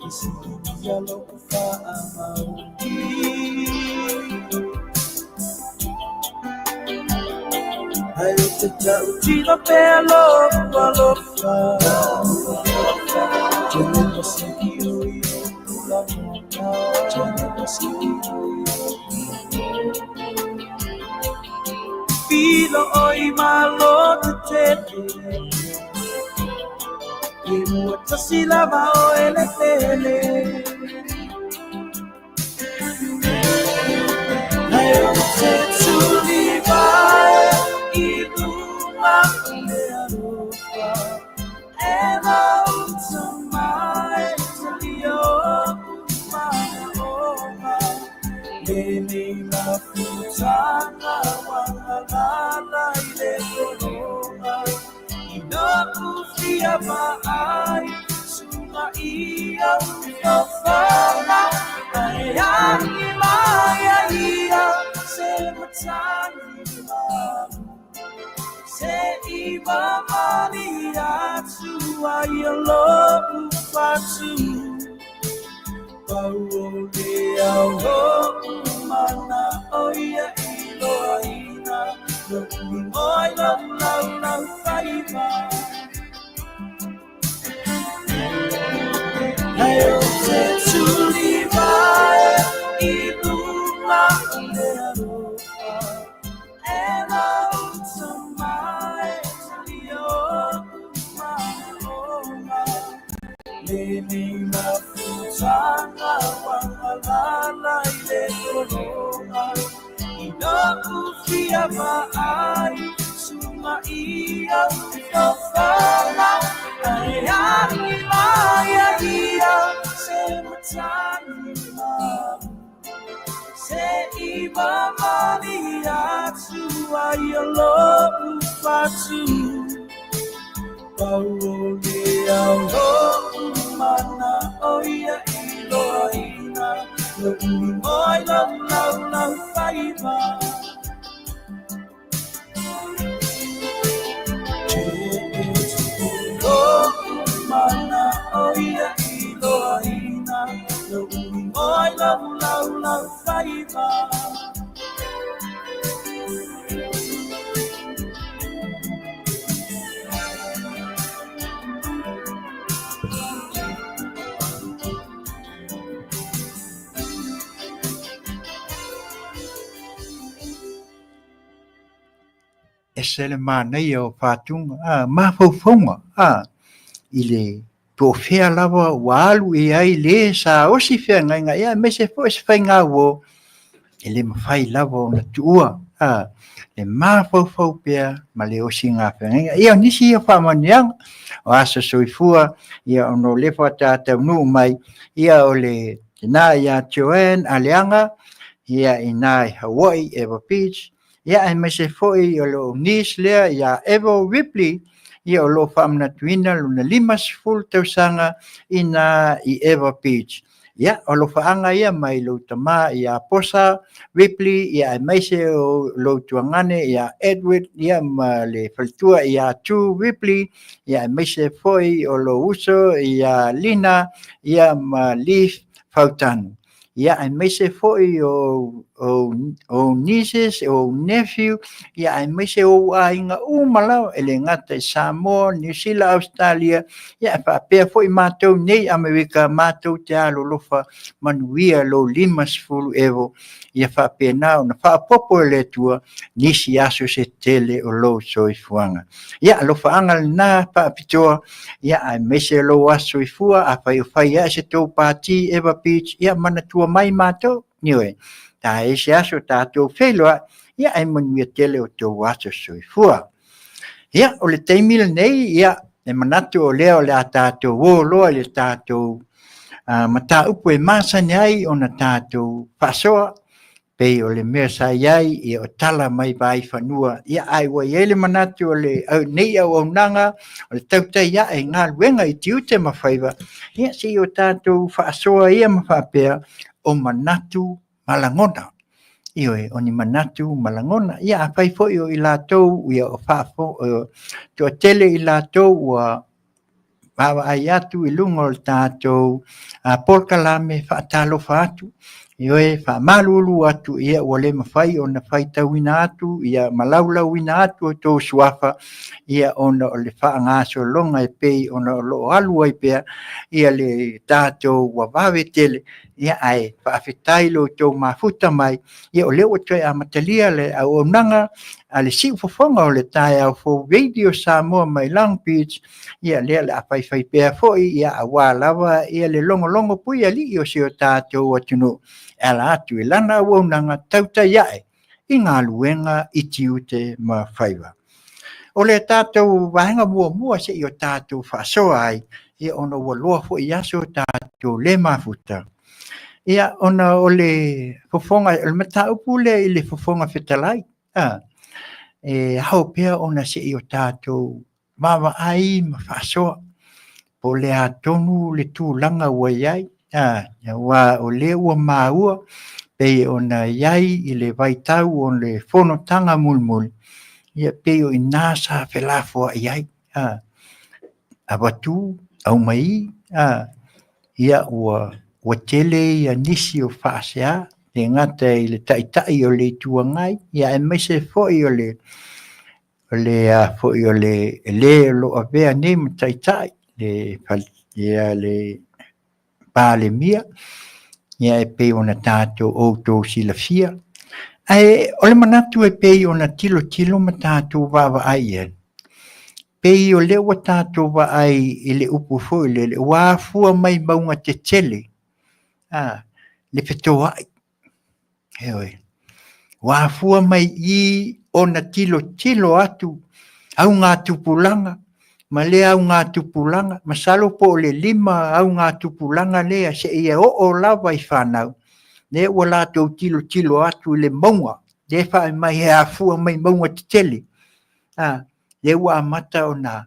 e siki ia lou whaamaui. Ai o te tau tino pea lo'u alofa Tene pasiki o i o lagona. Tene pasiki o i o Filo o i malo te tele E ua tasi lava o ele pele. Ai o te tuli vai i luma o le alofa E lauta mai talia o manaoga. Lenei mafutanga wakalala i le kologa I lo'u fia vaai suga ia ufafaga Ae agi mai ai ia se matagi malu Se i mamali atu ai o lo'u fatu. Pau o le au o'u mana o ia i loaina Lo'u igoa i lou laulau faiva. Ai o te tuli vai i luma o le alofa E lauta mai talia o'u manaoga. Lenei mafutanga wakalala i le kologa I lo'u fia vaai suga ia ufafaga Ae agi mai ai ia se matagi malu Se i mamali atu ai o lo'u fatu. Pau o le au o'u mana o ia i loaina Lo'u igoa i lou laulau faiva. Te e tupu lo'u mana o ia i loaina Ese le manaia o Fatuga, a, mafaufauga, a, i le po o fea lava ua alu i ai le sa osi feagaiga, ia aemaise foi se faigauo, e le mafai lava ona tuua, a, le mafaufau pea ma le osiga feagaiga. Ia, o nisi ia o faamanuiaga o aso soifua, ia ona o lea faatoa taunuu mai, ia o le tina ia Joanne Aleaga, ia ina i Hawaii, Ewa Beach, ia aemaise foi o lou niece lea ia Evo Ripley, ia o lo o faamanatuina lona 50 tausaga ina i Ewa Beach. Ia, o alofaaga ia mai lou tama ia Posa Ripley, ia aemaise o lou tuagane ia Edward, ia ma le faletua ia Tu Ripley, ia aemaise foi o lou uso ia Lina, ia ma Leaf Fautanu. Ia aemaise foi o o nieces, o nephew, ia aemaise o ou aiga uma lava, e le gata i Samoa, Niu Sila, Ausetalia, ia e faapea foi matou nei Amerika, matou te alolofa manuia lou 50 evo, ia faapena ona faaopoopo e le Atua nisi aso se tele o lou soifuaga. Ia, alofaaga lena faapitoa, ia aemaise lou aso soifua, afai o fai ae se tou pati Ewa Beach, ia manatua mai matou, ioe, ta e se aso tatou feiloai, ia ae manuia tele o tou aso soifua. Ia, o le taimi lenei, ia, e manatu o lea o le a tatou o loa i le tatou mataupu e masani ai ona tatou faasoa, pei o le mea sa i ai, ia o tala mai Vaifanua, ia ae ua i ai le manatu o le au, nei auaunaga, o le tautai ae i galuega i tiute ma faiva, ia se i o tatou faasoa ia ma faapea, o manatu ma lagona. Ioe, o ni manatu ma lagona. Ia afai foi o i latou, ia o faafo, o toatele i latou ua vaavaai atu i luga o le tatou polokalame, faatalofa atu, ioe, faamalulu atu, ia ua le mafai ona faitauina atu, ia ma laulauina atu o outou suafa, ia ona o le faagasologa e pei ona o lo o alu ai pea, ia le tatou ua vave tele, ia ae faafetai lo outou mafuta mai, ia o lea ua toe amatalia le auaunaga a le siufofoga o le taeao fou Radio Samoa mai Long Beach, ia lea o le a faifai pea foi, ia aua lava ia le logologo puialii o si o tatou atunuu e ala atu i lana auaunaga tautai ae i galuega i tiute ma faiva. O le tatou vaega muamua se i o tatou faasoa ai, ia ona ua loa foi aso tatou le mafuta. Ia ona o le fofoga, o le mataupu lea i le Fofoga Fetalai, a, e ao pea ona se i o tatou vaavaai ma faasoa po o le a tonu le tulaga ua i ai, a, aua o lea ua maua pei ona i ai i le vaitau o le fonotaga mulimuli, ia pei o i ina sa felafoai ai, a, avatu, aumai, a, ia ua ua tele ia nisi o faasea, le gata i le Taitai o le Itu Agai, ia aemaise foi o le o le a foi o le le o lo o avea nei ma taitai le ia le Palemia, ia e pei ona tatou outou silafia. Ae o le manatu e pei ona tilotilo ma tatou vaavaai i ai, pei o lea ua tatou vaai i le upu foi lele, ua afua mai mauga tetele, a, le fetoai. Ioe. Ua afua mai i ona tilotilo atu augatupulaga ma lea augatupulaga, masalo po o le 5 augatupulaga lea seia oo lava i fanau, lea ua latou tilotilo atu i le mauga, lea e fai mai e afua mai mauga tetele, a, lea ua amata ona,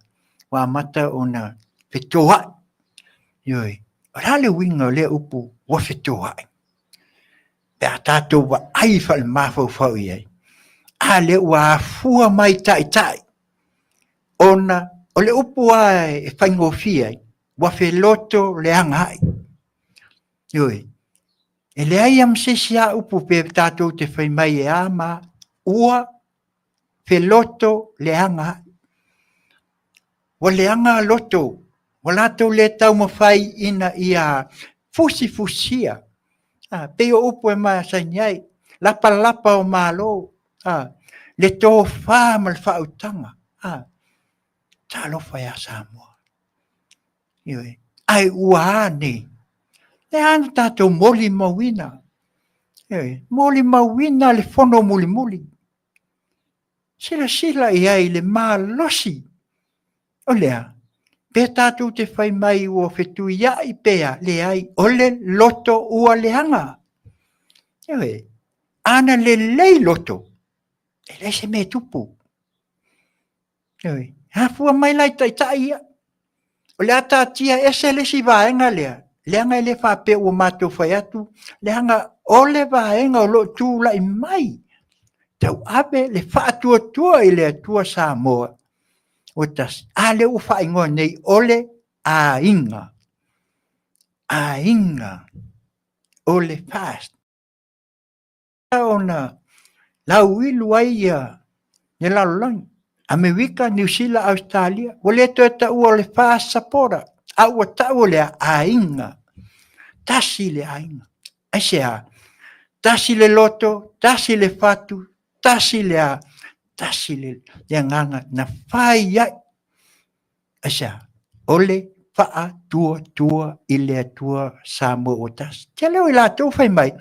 ua amata ona fetoai. Ioe. O le a le uiga o lea upu ua fetoai? Pe a tatou vaai faale-mafaufau i ai, a lea ua afua mai taitai, ona o le upu lava e faigofie ai, ua feloto leaga ai. Ioe. E leai a ma se isi a upu pe tatou te fai mai e a ma ua feloto leaga ai. Ua leaga loto, ua latou le taumafai ina ia fusifusia. A, pei o upu e masani ai, lapalapa o malo, a, le tofa ma le faautaga. A, talofa ia Samoa. Ioe. Ae ua a nei? Le a na tatou molimauina? Ioe. Molimauina le fono mulimuli. Silasila i ai le malosi o lea, pe tatou te fai mai ua fetuiai pe a, leai, o le loto ua leaga. Ioe, ana lelei loto, e leai se mea e tupu. Ioe, afua mai la i taitai ia. O le a taatia ese le isi vaega lea, leaga e le faapea ua matou fai atu, leaga o le vaega o lo o tulai mai, tauave le faatuatua i le Atua Samoa ua tasi. A lea ua faaigoa nei o le aiga, aiga o le FAST. Ona lauilu ai ia le lalolagi, Amerika, Niu Sila, Ausetalia, ua le toe taua o le FAST supporter, a ua tau o le aiga, tasi le aiga. Aisea? Tasi le loto, tasi le fatu, tasi le a, tasi le agaga na fai ai. Aisea? O le faatuatua i le Atua Samoa ua tasi. Tele o i latou fai mai,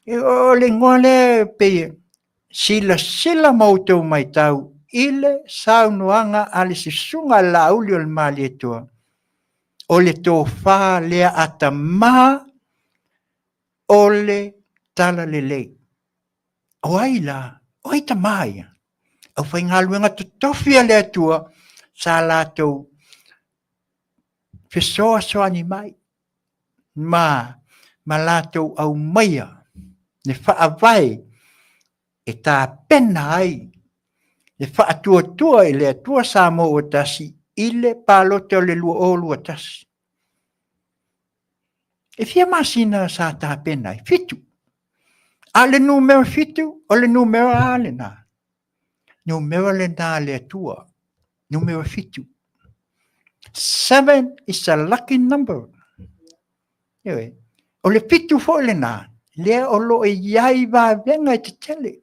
o le igoa lea pei silasila ma outou matau i le saunoaga a le susuga a le Laauli o le Malietoa, o le tofa lea a tama o le talalelei. O ai la? O ai tama ia? Aufaigaluega totofi a le Atua sa latou fesoasoani mai ma latou aumaia le faavae e tapena ai le faatuatua i le Atua Samoa ua tasi i le palota o le 2021. E fia masina sa tapena ai? 7. A o le numera 7, o le numera a lena? Numera lena a le Atua. Numera 7. 7 is a lucky number. Ioe. O le 7 foi lena, lea o lo o i ai vavega e tetele.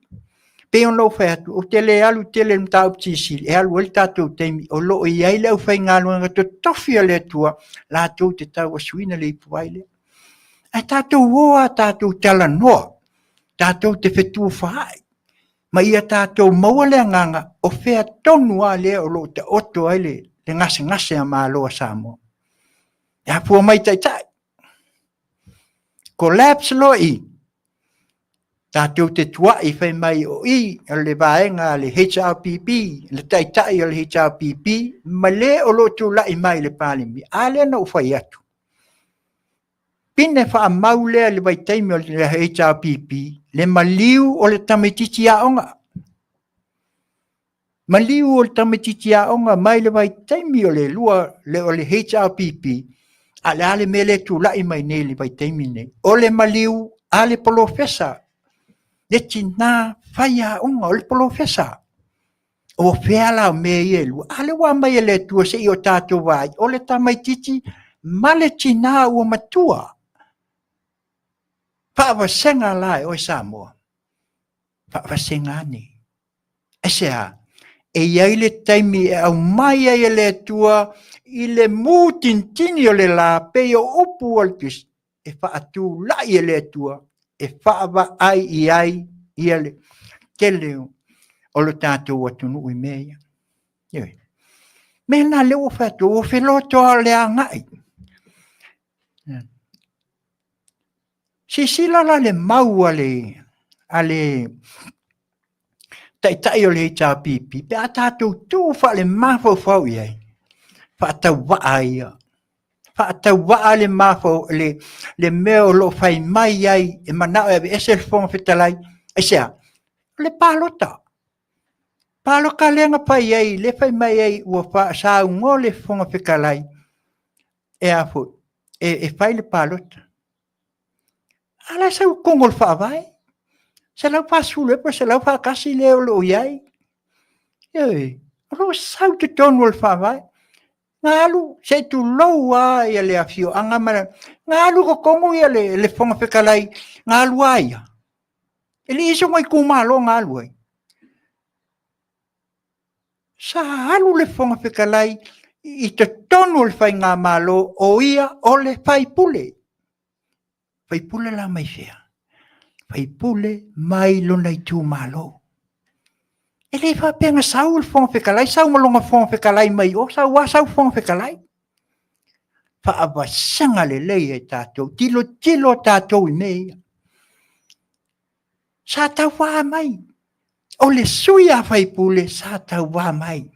Pei ona ou fai atu, ou te le alu tele i le mataupu silisili, e alu ai le tatou taimi, o lo o i ai le aufaigaluega totofi a le Atua, latou te tauasuina le ipuvai lea. Ae tatou o a tatou talanoa, tatou te fetufaai, ma ia tatou maua le agaga o fea tonu lava lea o lo o taoto ai le gasegase a Malo a Samoa. E afua mai taitai. Collapse loa i, tatou te tuai fai mai o i o le vaega a le HRPP, le taitai o le HRPP, ma le o lo o tulai mai i le Palemia. A lea na ou fai atu. Pine faamau lea i le vaitaimi o le HRPP, le maliu o le tamaitiiti aoga. Maliu o le tamaitiiti aoga mai le vaitaimi o le lua o le HRPP, a le a le mea lea e tulai mai nei i le vaitaimi nei? O le maliu a le polofesa, le tina faiaoga, o le polofesa. O fea la o mea ia e lua? A lea ua aumai e le Atua se i o tatou vaai, o le tamaitiiti ma le tina ua matua. Faavasega la e oe Samoa, faavasega ane. Aisea? E i ai le taimi e aumai ai e le Atua i le mutinitini o le la, pei o upu o le Tusi, e faatulai e le Atua e faavaai i ai ia le tele o lo tatou atunuu i mea ia. Ioe. Mea na lea ua fai atu, ua felotoa le agai. Silasila la le mau a le taitai o le HRPP, pe a tatou tuu faale-mafaufau i ai, faatauvaa ia. Faatauvaa le mafau, le mea o lo o fai mai ai e manao e aveese le Fofoga Fetalai. Aisea? O le palota. Palota lea na fai ai, lea fai mai ai ua saunoa le Fofoga Fetalai e a foi, e fai le palota. A la e sau i totonu o le Faavae, 140 ea pe 141 lea o lo o i ai. Ioe, o lo o sau i totonu o le Faavae. Na alu, se i tulou lava ia le afioaga ma le... Na alu i totonu ia le Fofoga Fetalai, na alu a ia? E le i i ai sona itumalo na alu ai. Sa alu le Fofoga Fetalai i totonu o le Faigamalo o ia o le faipule. Faipule la mai fea? Faipule mai lona itumalo. E le faapea na sau le Fofoga Fetalai sau ma lona Fofoga Fetalai mai o, sau lava sau Fofoga Fetalai. Faavasega lelei e tatou, tilotilo tatou i mea ia. Sa tauva mai, o le sui usufono sa tauva mai.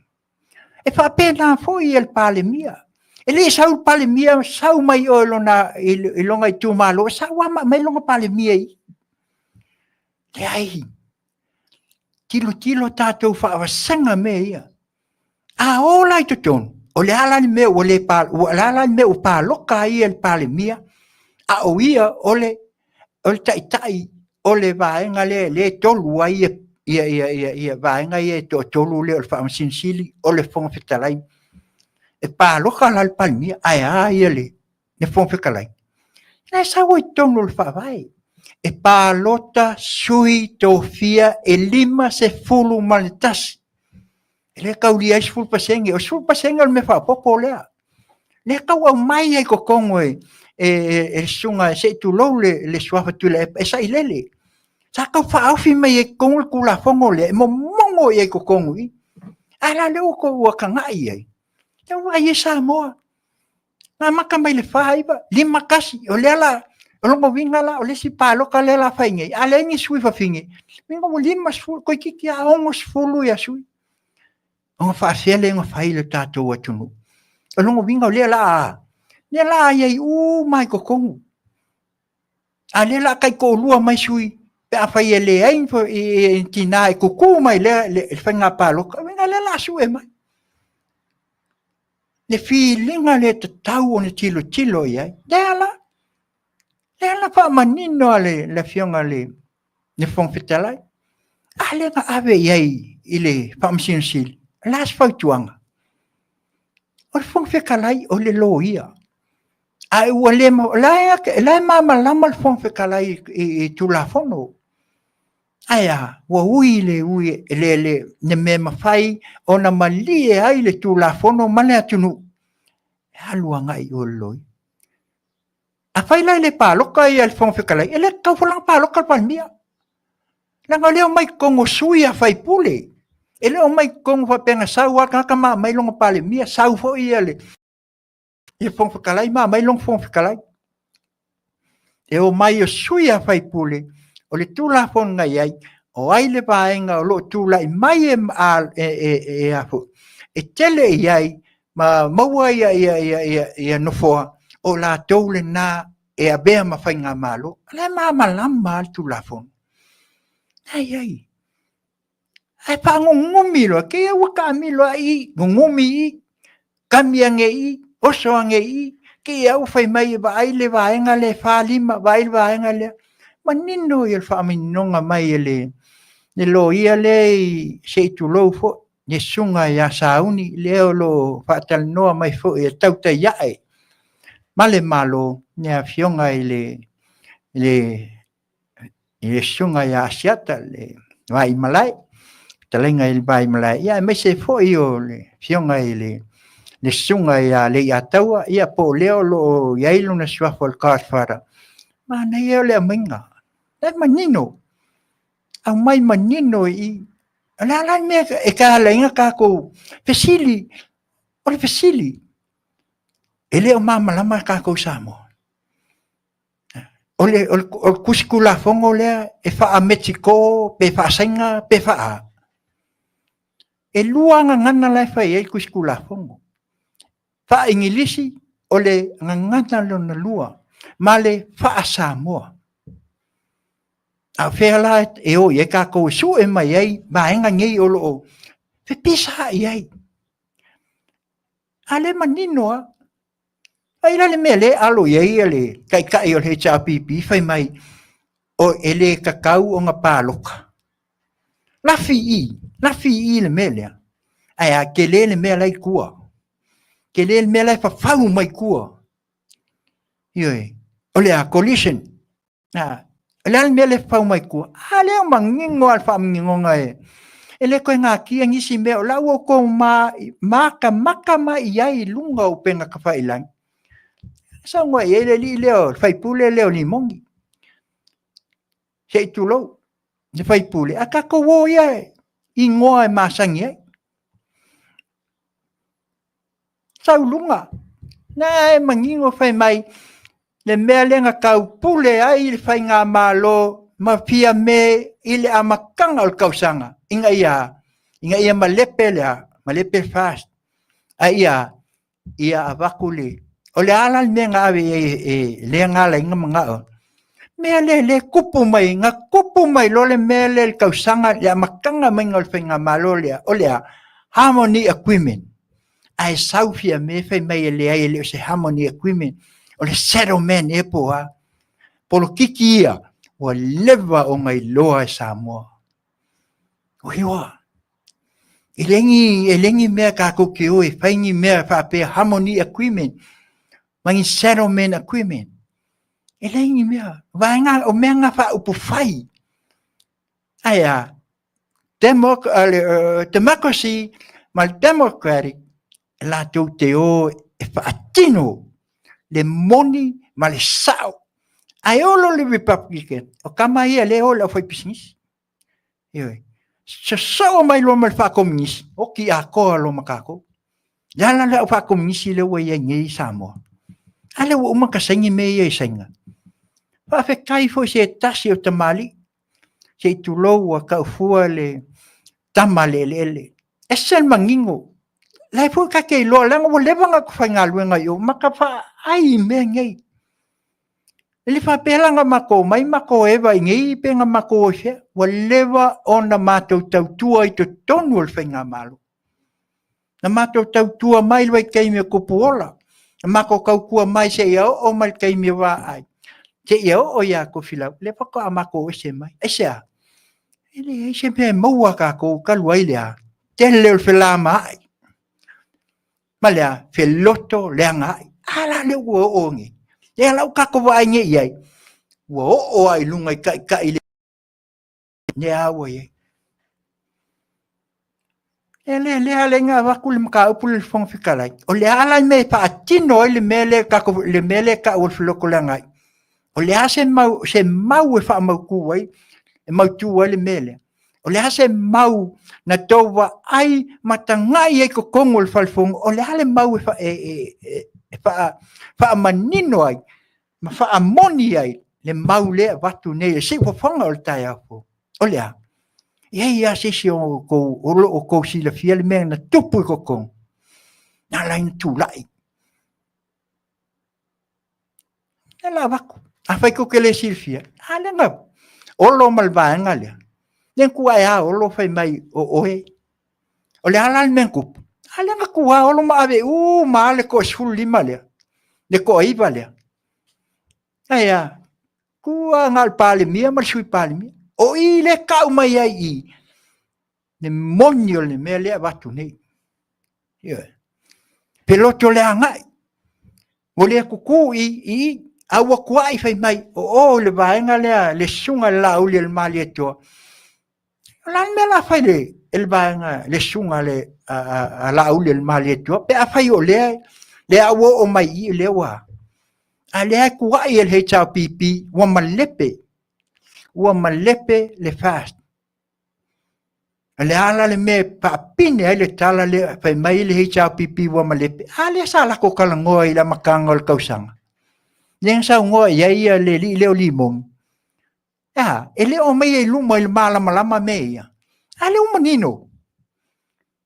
E faapena foi le Palemia. E le i sau le Palemia sau mai o i lona itumalo, e sau lava ma aumai lona Palemia i i. Leai, tilotilo tatou faavasega mea ia. A o la i totonu, o le a la le mea ua palota ai ia le Palemia, a o ia o le taitai o le vaega lea e 3 ai ia vaega ia e toatolu lea o le Faamasino Sili, o le Fofoga Fetalai. E palota la le Palemia, ae a le Fofoga Fetalai? O la e sau ai i totonu o le Faavae, e palota sui tofia e 51, e le taulia ai le 10%. O le 10% o le mea faaopoopo lea. O lea e tau aumai ai i totonu e le susuga se i tulou le suafa Tuilaepa, e sailele. Sa tau faaofi mai ai i totonu le Tulafono lea e momono i ai i totonu i i. A la lea ua outou tagai i ai? Lea ua vaai i ai Samoa, na amata mai i le 49, 51, o lea o le a, o lona uiga la o le isi palota lea o le a fai nei, a leai ni sui fafine, lona uiga ua 50, toeitiiti lava 60 sui. Ona faapefea lea ona fai lo tatou atunuu? O lona uiga o lea o le a i ai uma lava i totonu. A o lea o le a taitoalua mai sui pe afai e leai ni tina e tutu mai i lea faiga palota, lona uiga o lea o le a sue mai. Le filiga lea e tatau ona tilotilo i ai, lea la, lea na faamanino e le Afioga i le Fofoga Fetalai. A lea na ave i ai i le Faamasino Sili, o le a se fautuaga? O le Fofoga Fetalai o le loia, ae ua le, o la e malamalama le Fofoga Fetalai i Tulafono. Ae a? Ua ui i le mea e mafai ona malie ai le Tulafono ma le atunuu, e alu agai i o i le loia. Afai la e le palota le Fofoga Fetalai, e le tatau foi la ona palota le Palemia. Leaga o lea e omai i totonu o sui usufono. E le o omai i totonu faapea na sau lava le tagata ma aumai lona Palemia, sau foi le Fofoga Fetalai ma aumai lona Fofoga Fetalai. E omai o sui usufono, o le Tulafono na i ai, o ai le vaega o lo o tulai mai e tele i ai ma maua ia nofoa, o latou lena e avea ma faigamalo. O la e malamalama lava le Tulafono. O la e i ai. Ae faanunumi loa, te i lava ua taamilo lava i i, nunumi i i, kami ane i i, oso ane i i, te i lava ua fai mai e vaai le vaega lea e 4, 5, vaai le vaega lea. Manino ia le faamaninoga mai e le loia lea se i tulou foi, le susuga ia Sauni, lea o lo o faatalanoa mai foi e tautai ae ma le Malo, le afioga i le susuga ia Asiata le Vaimalae, fetalaiga i le Vaimalae, ia aemaise foi o le afioga i le susuga ia Leiataua, ia po o lea o lo o i ai lona suafa o le Godfather. Manaia ia o le aumaiga, la e manino, aumai manino i i. O le a la le mea e ala ai ona tatou fesili? O le fesili, e le o malamalama tatou i Samoa? O le tusi tulafono lea e faa-Mekiko pe faa-Saina pe faa-a? E 2 gagana la e fai ai tusi tulafono. Faa-Igilisi o le gagana lona 2 ma le faa-Samoa. A o fea la e o i ai tatou e sue mai ai vaega nei o lo o fepisaai ai? A lea e manino lava. Vaai la le mea lea e alo i ai le taitai o le HRPP fai mai, O e le tatau ona paloka. Lafi i, lafi i le mea lea. Ae a tele le mea la i tua. Tele le mea la e fafau mai tua. Ioe, o le a collision. A, o le a le mea lea e fafau mai tua? A lea o manino lava le faamaninoga e, e le toe natia nisi mea, o la ua outou ma, matamata mai i ai i luga o upega tafailagi. Saunoa i ai le alii lea o le faipule lea o Limoni. Se i tulou le faipule, a tatou o ia igoa e masani ai. Sau luga, na e manino fai mai, le mea lea na taupule ai le faigamalo ma Fiame i le amataga o le tausaga, ina ia, ina ia malepe le a, malepe le FAST, a ia, ia avatu le, o le a la le mea na ave i ai e lea na ala ai ona manao, mea lea lea tupu mai, na tupu mai loa le mea lea i le tausaga, le amataga maiga o le faigamalo lea, o le a? Harmony Agreement. Ae sau Fiame fai mai e leai e le o se Harmony Agreement, o le settlement ea po o a. Polokiki ia, ua leva ona iloa e Samoa. Ua iloa. E le ni, e le ni mea tatou te o e fai ni mea faapea Harmony Agreement ma ni Settlement Agreement. E leai ni mea. Vaega, o mea na faaupufai. Ae a, Democ, democracy ma le democratic e latou te o e faatino le moni ma le sao. Ae olo le Republican, o tama ia lea e o i le aufaipisinisi. Ioe. Sosoo mai loa ma le faakomunisi, oti atoa loa ma tatou. Le ala lea au faakomunisi lea ua i ai nei i Samoa. A lea ua uma ona saini mea ia i Saina. Faafetai foi se tasi o tamalii, se i tulou ua taufua le tama a le eleele. Ese le manino. La e foi ta te iloa, leaga ua leva ona faigaluega i o, ma ta vaai i mea nei. E le faapea la na matou omai matou eva i inei pe na matou o i fea. Ua leva ona matou tautua i totonu o le faigamalo. Na matou tautua mai i le vaitaimi o Tupuola, na matou tautua mai seia oo mai i le taimi o Vaai, seia oo ia Tofilau, lea faatoa matou ese mai. Aisea? E leai se mea e maua a tatou talu ai le a? Tele o le felamaai. Ma le a? Feloto leaga ai. A la lea ua oo nei. Lea la ua tatou vaai nei i ai, ua oo lava i luga i taitai le lea ua i ai. E le lea le na avatu le mataupu le Fofoga Fetalai. O le a la le mea e faatino ai le mea lea tatou le mea lea e tau o le felotoleaga ai. O le a se mau se mau e faamautu ai e mautu ai le mea lea. O le a se mau na tou vaai ma tagai ai totonu o le Fale Fono, o le a le mau e, fa, e, e, e, e faa, faamanino ai ma faamoni ai le mau lea e avatu nei e siufofoga o le taeao fou. O le a? E i ai lava se isi o outou o lo o outou silafia le mea na tupu i totonu, na ala ai ona tulai. E la avatu. Afai tou te le silafia, a lea na olo ma le vaega lea. Lea na tuuai lava Olo fai mai o oe. O le a la le mea na tupu? A lea na tu lava Olo ma ave uma lava le toa 15 lea, le toa 9 lea. Ae a, tu lava na o le Palemia ma le Sui Palemia. O i lea e tau mai ai i i, le moni o le mea lea e avatu nei. Ioe. Peloto le agai. Ua le tutu i i, a ua tuai fai mai, o o i le vaega lea, le susuga i le Laauli a le Malietoa. O le a le mea o le a fai e le vaega, le susuga a Laauli a le Malietoa, pe afai o lea, lea ua oo mai i i, lea ua, a lea e tuai e le HRPP, ua malepe, ua malepe le FAST. O le a la le mea e faapine ai le tala lea fai mai le HRPP ua malepe? A lea sa latou talanoa i le amataga o le tausaga. Lea na saunoa i ai le alii lea o Limoni. A, e le o aumaia i luma i le malamalama mea ia. A lea ua manino.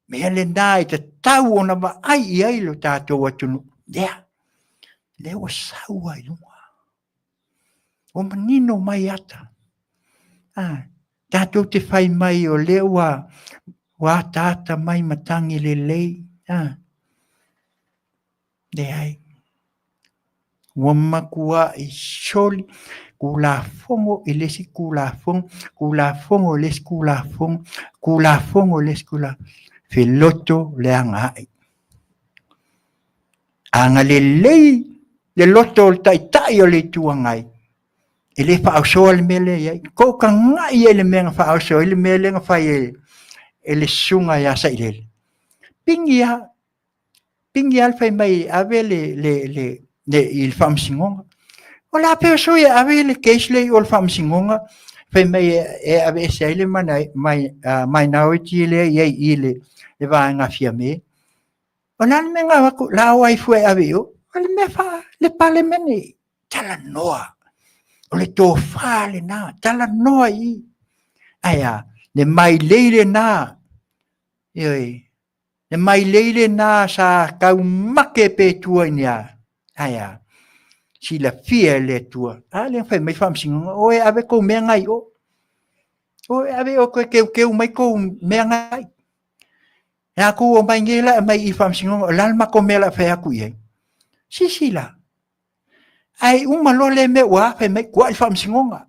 Mea lena e tatau ona vaai i ai lo tatou atunuu. Lea, lea ua sau lava i luga. Ua manino mai ata. A, tatou te fai mai o lea ua, ua ataata mai matagi lelei. A, leai. Ua matuai soli Tulafono i le isi Tulafono, Tulafono i le isi Tulafono, Tulafono i le isi Tulafono, feloto leaga ai. Ana lelei le loto o le Taitai o le Itu Agai, e le faaosoa le mea lea i ai. Tou tagai i le mea na faaoso ai le mea lea na fai e le susuga ia Sailele. Pigi lava, pigi lava le fai mai e ave le, le, le, le, i le faamasinoga. O le a feoso e ave le case lea i o le faamasinoga, fai mai e aveese ai le minority lea i ai i le vaega Fiame. O le a le mea na avatu, la o ai fua e ave i o? O le mea fa, le Palemene, talanoa. O le tofa lena, talanoa i i. Ae a, le mailei lena, ioe, le mailei lena sa taumate pe tua i ni a. Ae a, silafia e le Atua. A lea fai mai faamasinoga, o e ave tou mea na i o. O e ave o toe teuteu mai tou mea na i. E a tou omai nei la e aumai i faamasinoga, o le a le matou mea o le a fai atu i ai? Silasila, ae uma loa lea mea ua fai mai, tuai le faamasinoga.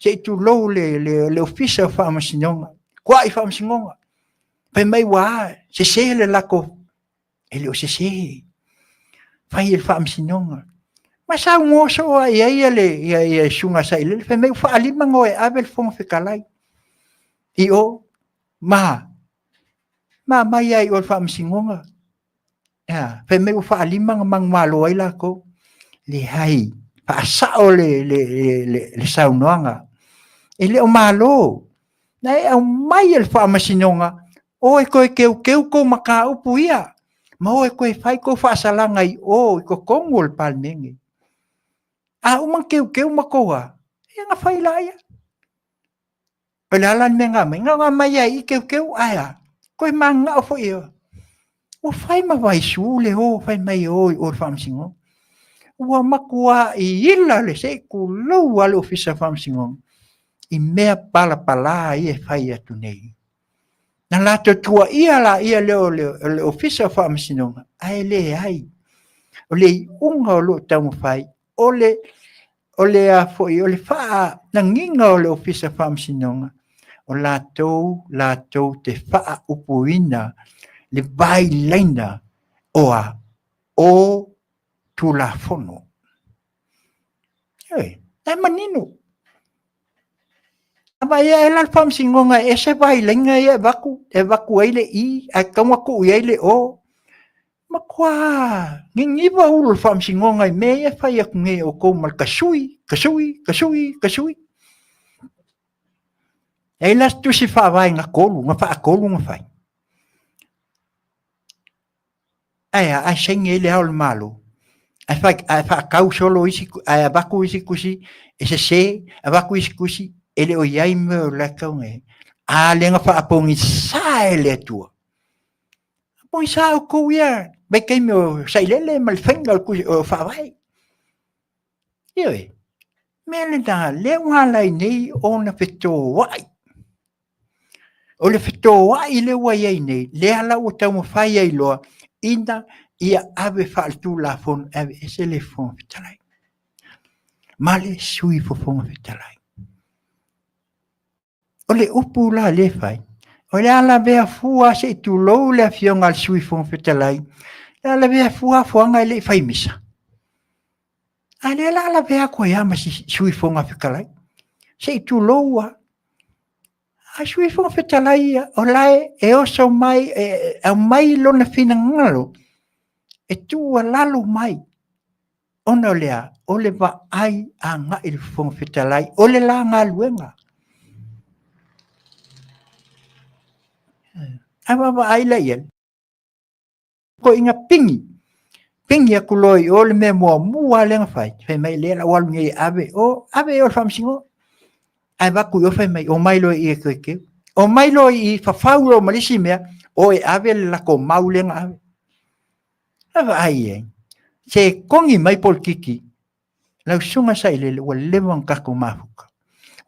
Se i tulou le Ofisa o Faamasinoga, tuai faamasinoga. Fai mai ua sese le latou, e le o sese. Fai e le faamasinoga. Ma saunoa soo lava i ai le susuga a Sailele, fai mai ua faalima ona o e ave le Fofoga Fetalai i o, ma aumai lava i o i le faamasinoga. E a? Fai mai ua faalima ona manumalo ai latou. Leai, faasao le saunoaga. E le o malo. Na e aumai e le faamasinoga, o e toe teuteu tou mataupu ia, ma o e toe fai tou faasalaga i o i totonu o le Palemene. A uma ona teuteu ma tou a, ia ona fai lea. O le a la le mea na aumai? Na ona aumai lava i i teuteu, ae a? Toe mananao foi e o. Ua fai ma vaisu le o fai mai e o i o i le faamasinoga. Ua matuai ila le, se i tulou lava le Ofisa o Faamasinoga i mea palapala ia e fai atu nei. Na latou tuuaia laia lea o le Ofisa o Faamasinoga, ae leai. O le iuga o lo o taumafai, o le o le a foi o le faalagiga o le Ofisa Faamasinoga, o latou latou te faaupuina le vailaina o a o Tulafono. E, e manino. A vai e la le faamasinoga e ese vailaina ia e avatu, e avatu ai le i, ae tatau ona tuu i ai le o. Matua niniva ulu o le faamasinoga i mea ia e fai atu nei e outou ma le tasui, tasui, tasui, tasui. E i ai la se tusi faavae na tolu, na faatolu ona fai. Ae a, ae saini ai le Ao o le Malo. Ae fai, ae faatau solo isi, ae avatu isi tusi e sese, avatu isi tusi e le o i ai mea o la e tau nei. A lea na faapogisa e le Atua. Pogisa outou ia, vaitaimi o Sailele ma le faiga o le faavae. Ioe, mea lena, lea ua ala ai nei ona fetoai. O le fetoai lea ua i ai nei, lea la ua taumafai ai loa ina ia ave faaletulafono e aveese le Fofoga Fetalai ma le Sui Fofoga Fetalai. O le upu la lea e fai, o le a lavea fua se i tulou le afioga a le Sui Fofoga Fetalai, le a lavea fua fuaga e le i fai misa. A lea la lavea atu ai lava ma si Sui Fofoga Fetalai, se i tulou lava. A Sui Fofoga Fetalai ia, o la e oso mai, e aumai lona finagalo e tuualalo mai Ona o le a? O le vaai agai i le Fofoga Fetalai, o le la galuega. A vaavaai la i ai, toeaiina pigi, pigi atu loa i o le mea muamua lava lea na fai, fai mai lea o le a ou alu nei e ave i o, ave i o i le faamasinoga. Ae avatu i o fai mai, omai loa i i e toe teu. Omai loa i i, fafau loa ma le isi mea, o e ave le latou mau lea na ave. A vaai i ai, se togi mai polokiki, lau susuga Sailele ua leva ona tatou mafuta.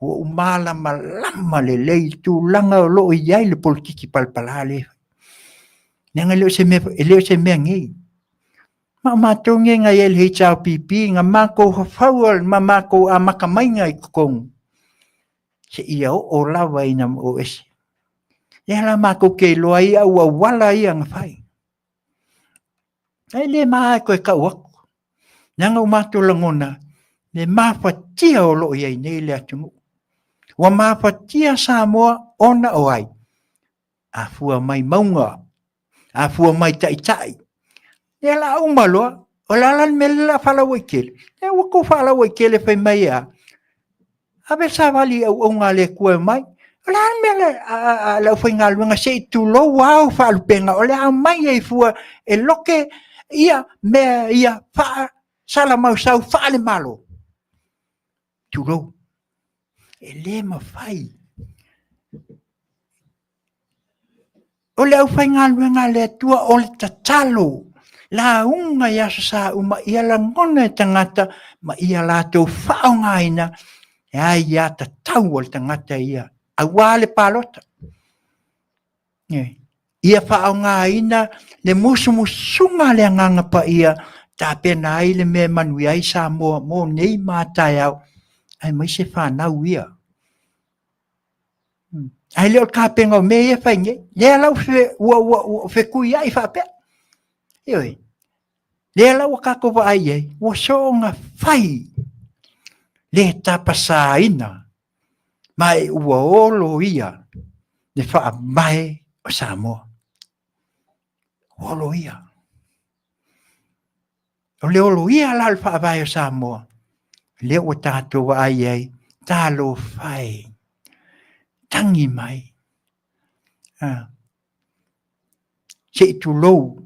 Ua ou malamalama lelei i le tulaga o lo o i ai le polokiki palapala lea e fai. Leaga e le o se mea, e le o se mea nei. Ma o matou nei nai LHRPP na matou fafaua ma matou amata maiga i totonu seia oo lava ina o ese. Lea la matou te iloa ai auauala ia na fai. Ae le ma e toe tau atu. Leaga ua matou lagona le mafatia o lo o i ai nei le atunuu. Ua mafatia Samoa ona o ai? Afua mai mauga, afua mai taitai. Ia la uma loa, o le a la le mea lea o le a faalauaitele? Lea ua outou faalauaitele fai mai e a? Ave le savali i auauna a le Atua e omai. O le a le mea a le aufaigaluega se i tulou lava au faalupega o le a omai ai fua e lote ia mea ia faasalamausau faale-Malo? Tulou. E le mafai. O le aufaigaluega a le Atua o le tatalo, lauga i Aso Sa uma ia lagona e tagata ma ia latou faaaogaina le aiatatau a le tagata ia aua le palota. Ia faaaogaina le musumusuga a le Agaga Paia tapena ai le mea e manuia ai Samoa mo nei ma a taeao, aemaise fanau ia. Ae le o le tapena o mea ia e fai nei. Lea la ua fetuiai faapea. Ioe. Lea la ua tatou vaai i ai, ua soona fai le tapasaina ma e ua olo ia le faavae o Samoa. Ua olo ia. O le oloia la o le Faavae o Samoa, lea ua tatou vaai ai, talofa e, tagi mai. Se i tulou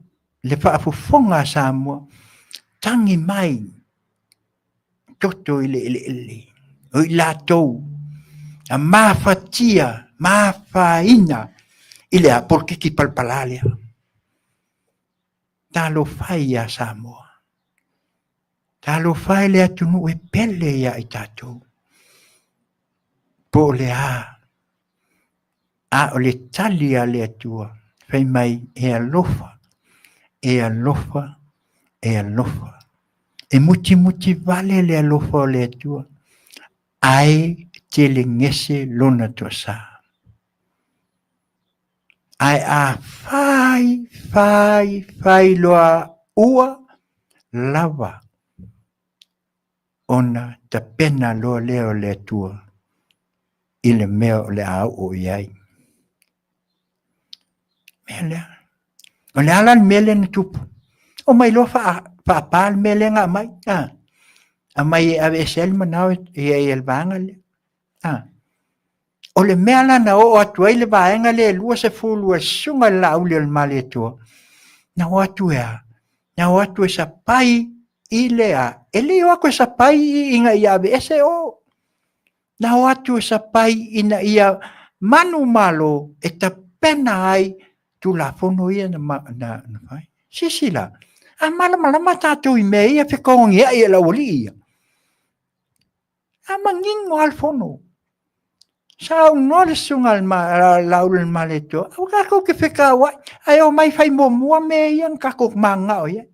le faafofoga a Samoa, tagi mai, toto i le eleele, o i latou na mafatia, ma afaina i le polokiki palapala lea. Talofa e ia Samoa. Talofa e le atunuu e pele ia i tatou. Po o le a? A o le tali a le Atua, fai mai e alofa, e alofa, e alofa. E mutimuti vale le alofa o le Atua, ae telegese lona toasa. Ae a fai, fai, fai loa ua lava ona tapena loa lea o le Atua i le mea o le a oo i ai. Mea lea. O le a la le mea lea na tupu? Omai loa faapa le mea lea na aumai. Aumai e aveese ai le manao i le vaega lea. O le mea la na oo atu ai le vaega lea e 20 e susuga i le Laauli o le Malietoa, na o atu e a? Na o atu e sapai i le a? E le i o atu e sapai ina ia aveese o. Na o atu e sapai ina ia manumalo e tapena ai Tulafono ia na fai. Silasila, a malamalama tatou i mea ia fetogiai e le aualii ia. A manino lava le fono. Saunoa le susuga i le Laauli o le Malietoa, aua tatou te fetauai, ae omai fai muamua mea ia na tatou mananao i ai.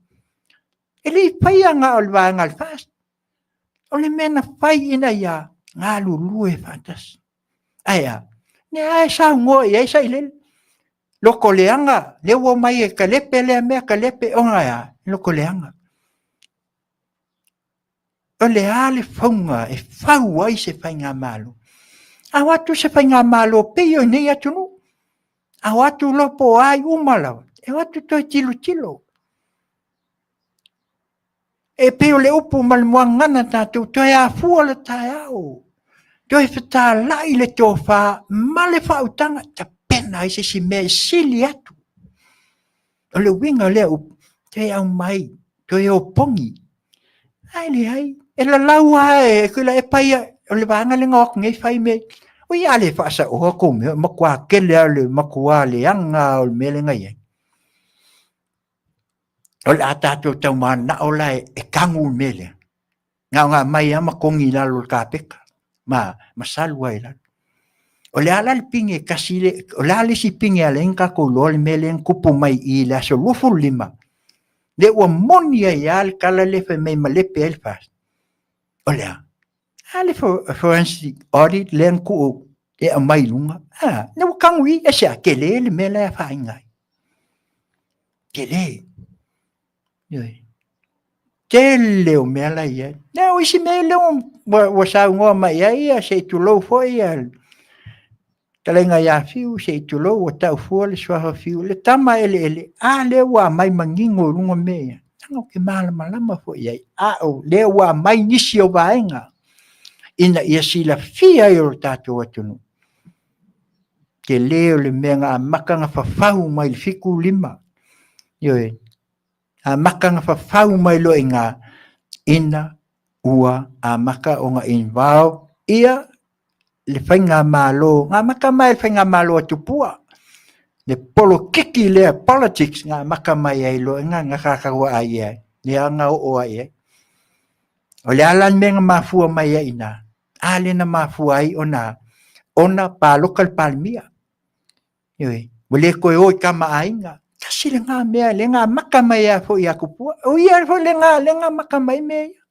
E le i faia na o le vaega a le FAST. O le mea na fai ina ia galulue faatasi. Ae a? Lea e saunoa i ai Sailele. Lotoleaga, lea ua omai e talepe lea mea, talepe, ona e a? Lotoleaga. O le a le fauga e fau ai se faigamalo? A o atu se faigamalo pei o nei atunuu, a o atu loa po o ai uma lava, e o atu toe tilotilo. E pei o le upu ma le muagagana tatou, toe afua le taeao, toe fetalai le tofa ma le faautaga, tapena ai se isi mea e sili atu. O le uiga o lea upu, toe aumai, toe opogi. Ae leai, e lalau lava e Akuila e pai o le vaega lea na o atu nei fai mea. Ui a le faasaoa tou mea, matua tele lava le matua leaga lava o le mea lea na i ai. O le a tatou taumananao la e tanu le mea lea. Na ona aumai lava ma togi i lalo o le kapeta ma salu ai i lalo. O le a la le pine e tasi le, o le a le isi pine e ala ai ona tatou iloa le mea lea na tupu mai i i le aso 25? Lea ua moni ai lava le tala lea fai mai e malepe ai le FAST. O le a? A le forensic audit lea na tuu e aumai i luga, a, lea ua tagu i i, aisea? Tele le mea la e afaina ai. Tele. Ioe. Tele o mea la e i ai. Lea o isi mea lea ua saunoa mai i ai ia, se i tulou foi ia le fetalaiga ia Fiu, se i tulou ua tau fua le suafa Fiu, le tama eleele, a lea ua aumai manino i luga mea ia. Leaga ou te malamalama foi i ai, a o lea ua aumai nisi o vaega ina ia silafia ai e lo tatou atunuu, tele o le mea na amata ona fafau mai le 75, ioe, amata ona fafau mai loa i ina, ina ua amata ona involve ia le faigamalo, na amata mai le faigamalo a Tupua, le polokiki lea, politics na amata mai ai loa i ina na tatou vaai ai, lea na oo ai i ai. O le a la le mea na mafua mai ai i ina? A lea na mafua ai ona ona palota le Palemia. Ioe, ua le toe o i tama a aiga. Tasi lena mea lea na amata mai ai foi ia Tupua. O ia foi lena lea na amata mai ai mea ia.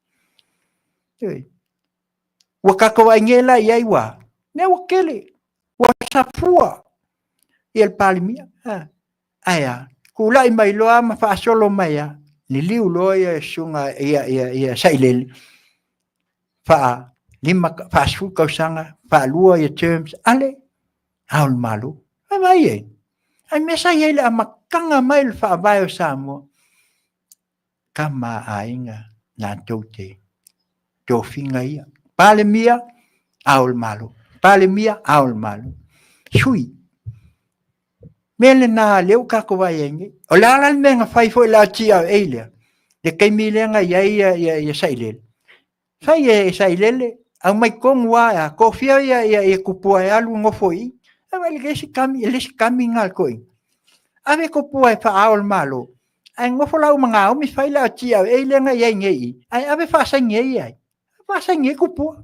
Ioe. Ua tatou vaai nei la i ai ua mea ua tele, ua safua ia le Palemia. Ae a? Tulai mai loa ma faasolo mai lava, liliu loa ia susuga ia Sailele, faa 5, faa 10 tausaga, faalua ia terms, ale, ao le Malo. Vaai i ai. Ae mea sa i ai i le amataga mai o le faavae o Samoa, tama a aiga latou te tofiga ia. Palemia, ao le Malo. Palemia, ao le Malo. Sui. Mea lena lea ua tatou vaai ai nei. O le a la le mea na fai foi le GRA lea, le taimi lea na i ai ia Sailele. Fai e Sailele, aumai tonu lava, a tofia ia Tupua e alu nofo i i. Ae vaai le isi kami, le isi kami lena a le toeaina. Ave Tupua e faa-Ao o le Malo, ae nofo la ma Naomi fai le GRA lea na i ai nei i i, ae ave faasaini ai e ai? Faasaini ai Tupua.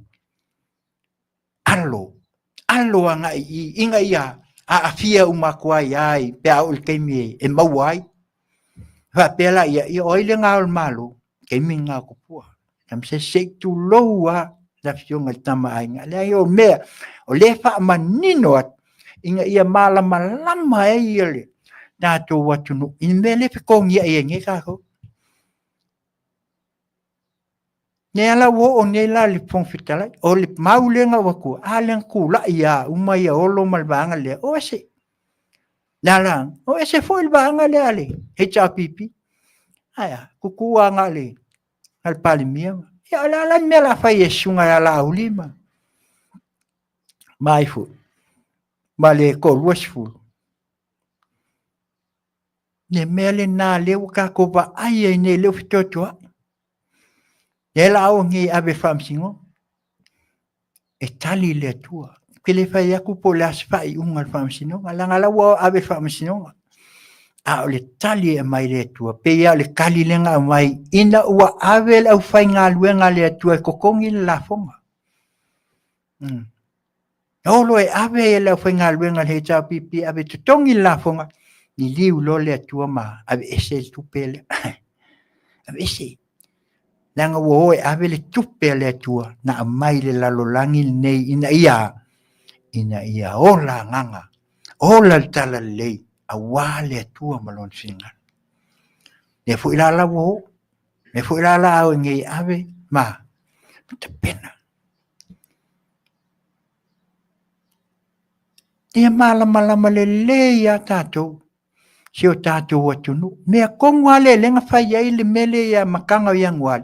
Alo, alo agai i i, ina ia aafia uma atu ai lava pe a oo i le taimi e maua ai. Faapea la ia, ia o ai lea na ao i le Malo? Taimi lena o Tupua. Se i tulou lava le Afioga i le Tama a Aiga. Leai o mea, o lea e faamanino atu, ina ia malamalama ai le tatou atunuu i le mea lea e fetogiai ai nei tatou. Lea la ua oo nei la i le Fofoga Fetalai, o le mau lea na avatua, a lea na tulai lava uma ia Olo ma le vaega lea, o ese. Le a la, o ese foi le vaega lea a le HRPP. Ae a, tutu lava na o le Palemia. Ia o le a la le mea o le a fai e Susuga ia Laauli ma ai foi, ma le toalua sefulu. Le mea lena lea ua tatou vaai ai nei, lea ua fetoetoai. Lea la o nei ave i le faamasinoga, e tali le Atua. Ou te le fai atu po o le a se faaiuga a le faamasinoga, leaga o la ua ave i le faamasinoga. A o le tali e aumai e le Atua, pei lava o le tali lea na aumai ina ua ave le aufaigaluega a le Atua e totogi le lafoga. Olo e ave e le aufaigaluega a le HRPP e ave e totogi le lafoga, liliu loa le Atua ma aveese le tupe lea. Aveese. Leaga ua o e ave le tupe a le Atua na aumai i le lalolagi lenei ina ia, ina ia ola agaga, ola le talalelei aua le Atua ma lona finagalo. Lea foi la la ua o, lea foi la la o nei e ave ma tapena. Ia malamalama lelei lava tatou si o tatou atunuu. Mea tonu lava lea lea na fai ai le mea lea i le amataga o Ianuari,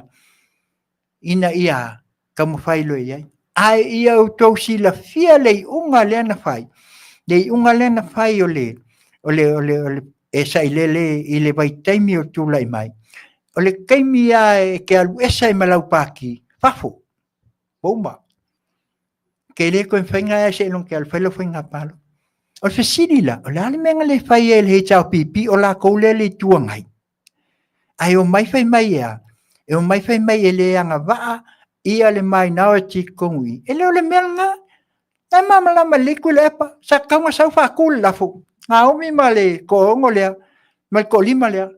ina ia taumafai loa i ai. Ae ia outou silafia le iuga lea na fai, le iuga lea na fai o le e sailele i le vaitaimi o tulai mai, o le taimi lava e te alu ese ai ma lau pati, fafo, ua uma. Ke le toe mafai ona e seiloga e te alu fai lau faiga palota. O le fesili la, o le a le mea na le fai ai e le HRPP o latou lea e le Itu Agai? Ae omai fai mai e a? E omai fai mai e le agavaa ia le minority i totonu i i. E le o le mea lena. Na e malamalama lelei Tuilaepa, sa tatau ona sau faatu le lafo, Naomi ma le toaono lea, ma le toalima lea.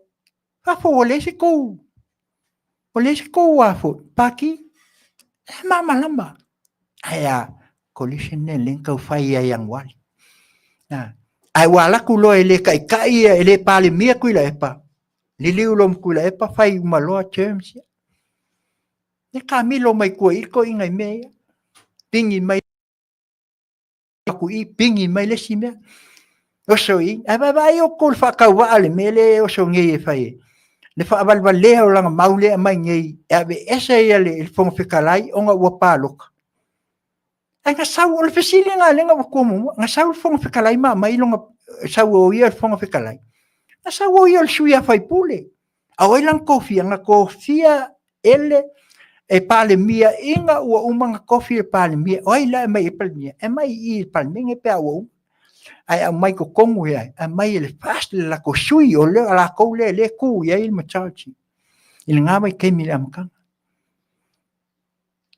Fafo ua leai se kou, ua leai se kou a foi, paki, e malamalama. Ae a, coalition lea lea na tau fai ia Ianuari. Ae ua alu atu loa e le taitai, e le Palemia Tuilaepa, liliu loa ma Tuilaepa fai uma loa terms ia. E taamilo mai tua i i le toeaina i mea ia. Pigi mai atu i i, pigi mai le isi mea. Oso i i. Ae vaavaai outou i le faatauvaa i le mea lea e oso nei e fai ai. Le faavalevalea o lana mau lea e aumai nei e aveese le Fofoga Fetalai ona ua palota. Ae na sau, o le fesili lena lea na avatua muamua, na sau le Fofoga Fetalai ma aumai lona, sau o ia le Fofoga Fetalai? Na sau o ia o le sui usufono. A o ai la na tofia? Na tofia e le Palemia ina ua uma ona tofi le Palemia. O ai la e aumai ai le Palemia? E aumai i i le Palemene pe a ua uma. Ae aumai i totonu ia, aumai e le FAST le latou sui o latou lea e tu i ai le majority i lena vaitaimi i le amataga.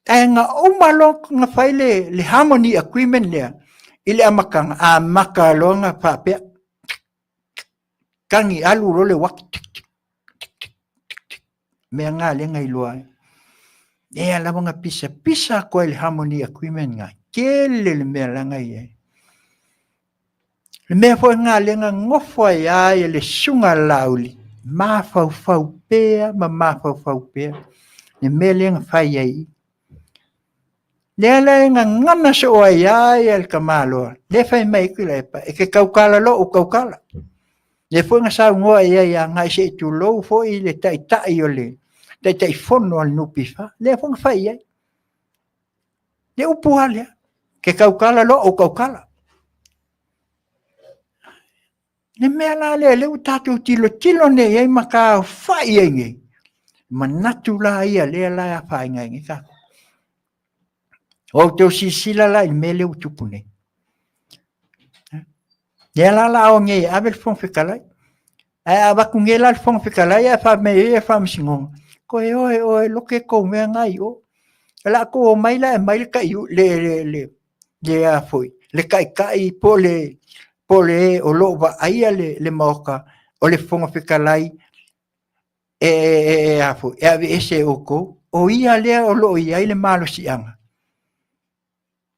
Ae na uma loa ona fai le harmony agreement lea i le amataga, amata loa ona faapea, tagi alu loa le uati, tik tik tik tik tik tik. Mea na lea na iloa ai. Lea lava na pisapisa atu ai le harmony agreement na, tele le mea la na i ai. Le mea foi lena lea na nofo ai lava le Susuga a Laauli, mafaufau pea ma mafaufau pea le mea lea na fai ai i i. Lea la e gagana soo ai lava le tamaloa, lea e fai mai ai Tuilaepa, e te tautala loa ou tautala. Lea foi na saunoa i ai agai se i tulou foi le taitai o le Taitaifono a le NPF, lea foi na fai i ai. Le upu lava lea, e te tautala loa ou tautala. Le mea la lea lea ua tatou tilotilo nei i ai ma taaofai ai nei, manatu la ia lea la e afaina ai nei tatou. Ua outou silasila la i le mea lea ua tupu nei. Lea la o le a o nei e ave le Fofoga Fetalai. Ae a avatu nei la le Fofoga Fetalai ae fai mai ai le Faamasinoga, toe o e oe e lote tou mea na i o. O le a outou omai la e aumai le taitai po o le o lo o vaaia le Maota, o le Fofoga Fetalai e aveese e outou, o ia lea o lo o i ai le malosiaga.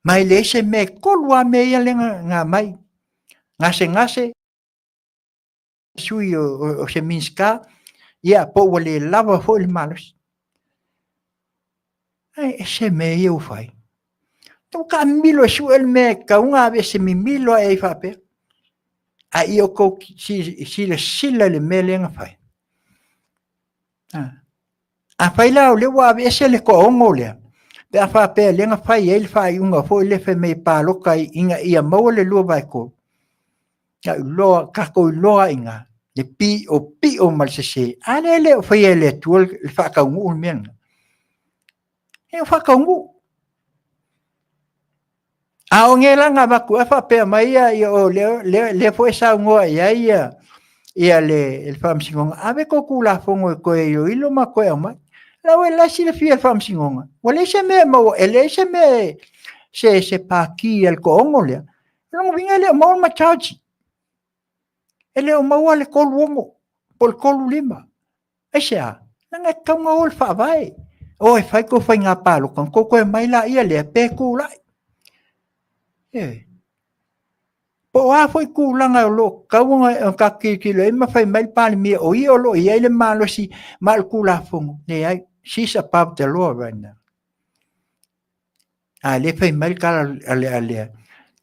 Ma e leai se mea, e 3 lava mea ia lea na aumai, gasegase, sui o se Minisita, ia po ua le lava foi le malosi. Ae ese mea ia ua fai. Ua taamilo e sue le mea e tatau ona aveese mimilo lava i ai faapea. A ia outou silasila i le mea lea na fai. Afai la o lea ua aveese le toaono lea, pe a faapea o lea na fai ai le faaiuga foi lea fai mai e palota ai ina ia maua le 2/3, tatou iloa lava i ina le piopio ma le sese. A lea e le o faia e le Atua le faataunuu le mea lena. E le o faataunuu. A o nei la na avatu ai faapea mai ia, o lea foi e saunoa i ai ia le Faamasinoga, ave tou Tulafono e toe iloilo ma toe aumai. La e silafia e le Faamasinoga, ua leai se mea e maua, e leai se mea se pati a le toaono lea. O lona uiga e le o maua le majority. E le o maua le 36 po o le 35. Aisea? Leaga e tatau ona o i le faavae. O e fai tou faiga palota ona tou toe omai laia lea pe tulai. Ioe. Po o a foi tulaga o lo o tatau ona tatou tilotilo i ai ma fai mai le Palemia o ia o lo o i ai le malosi ma o le Tulafono, leai, she's above the law right now. A o lea e fai mai le tala a le,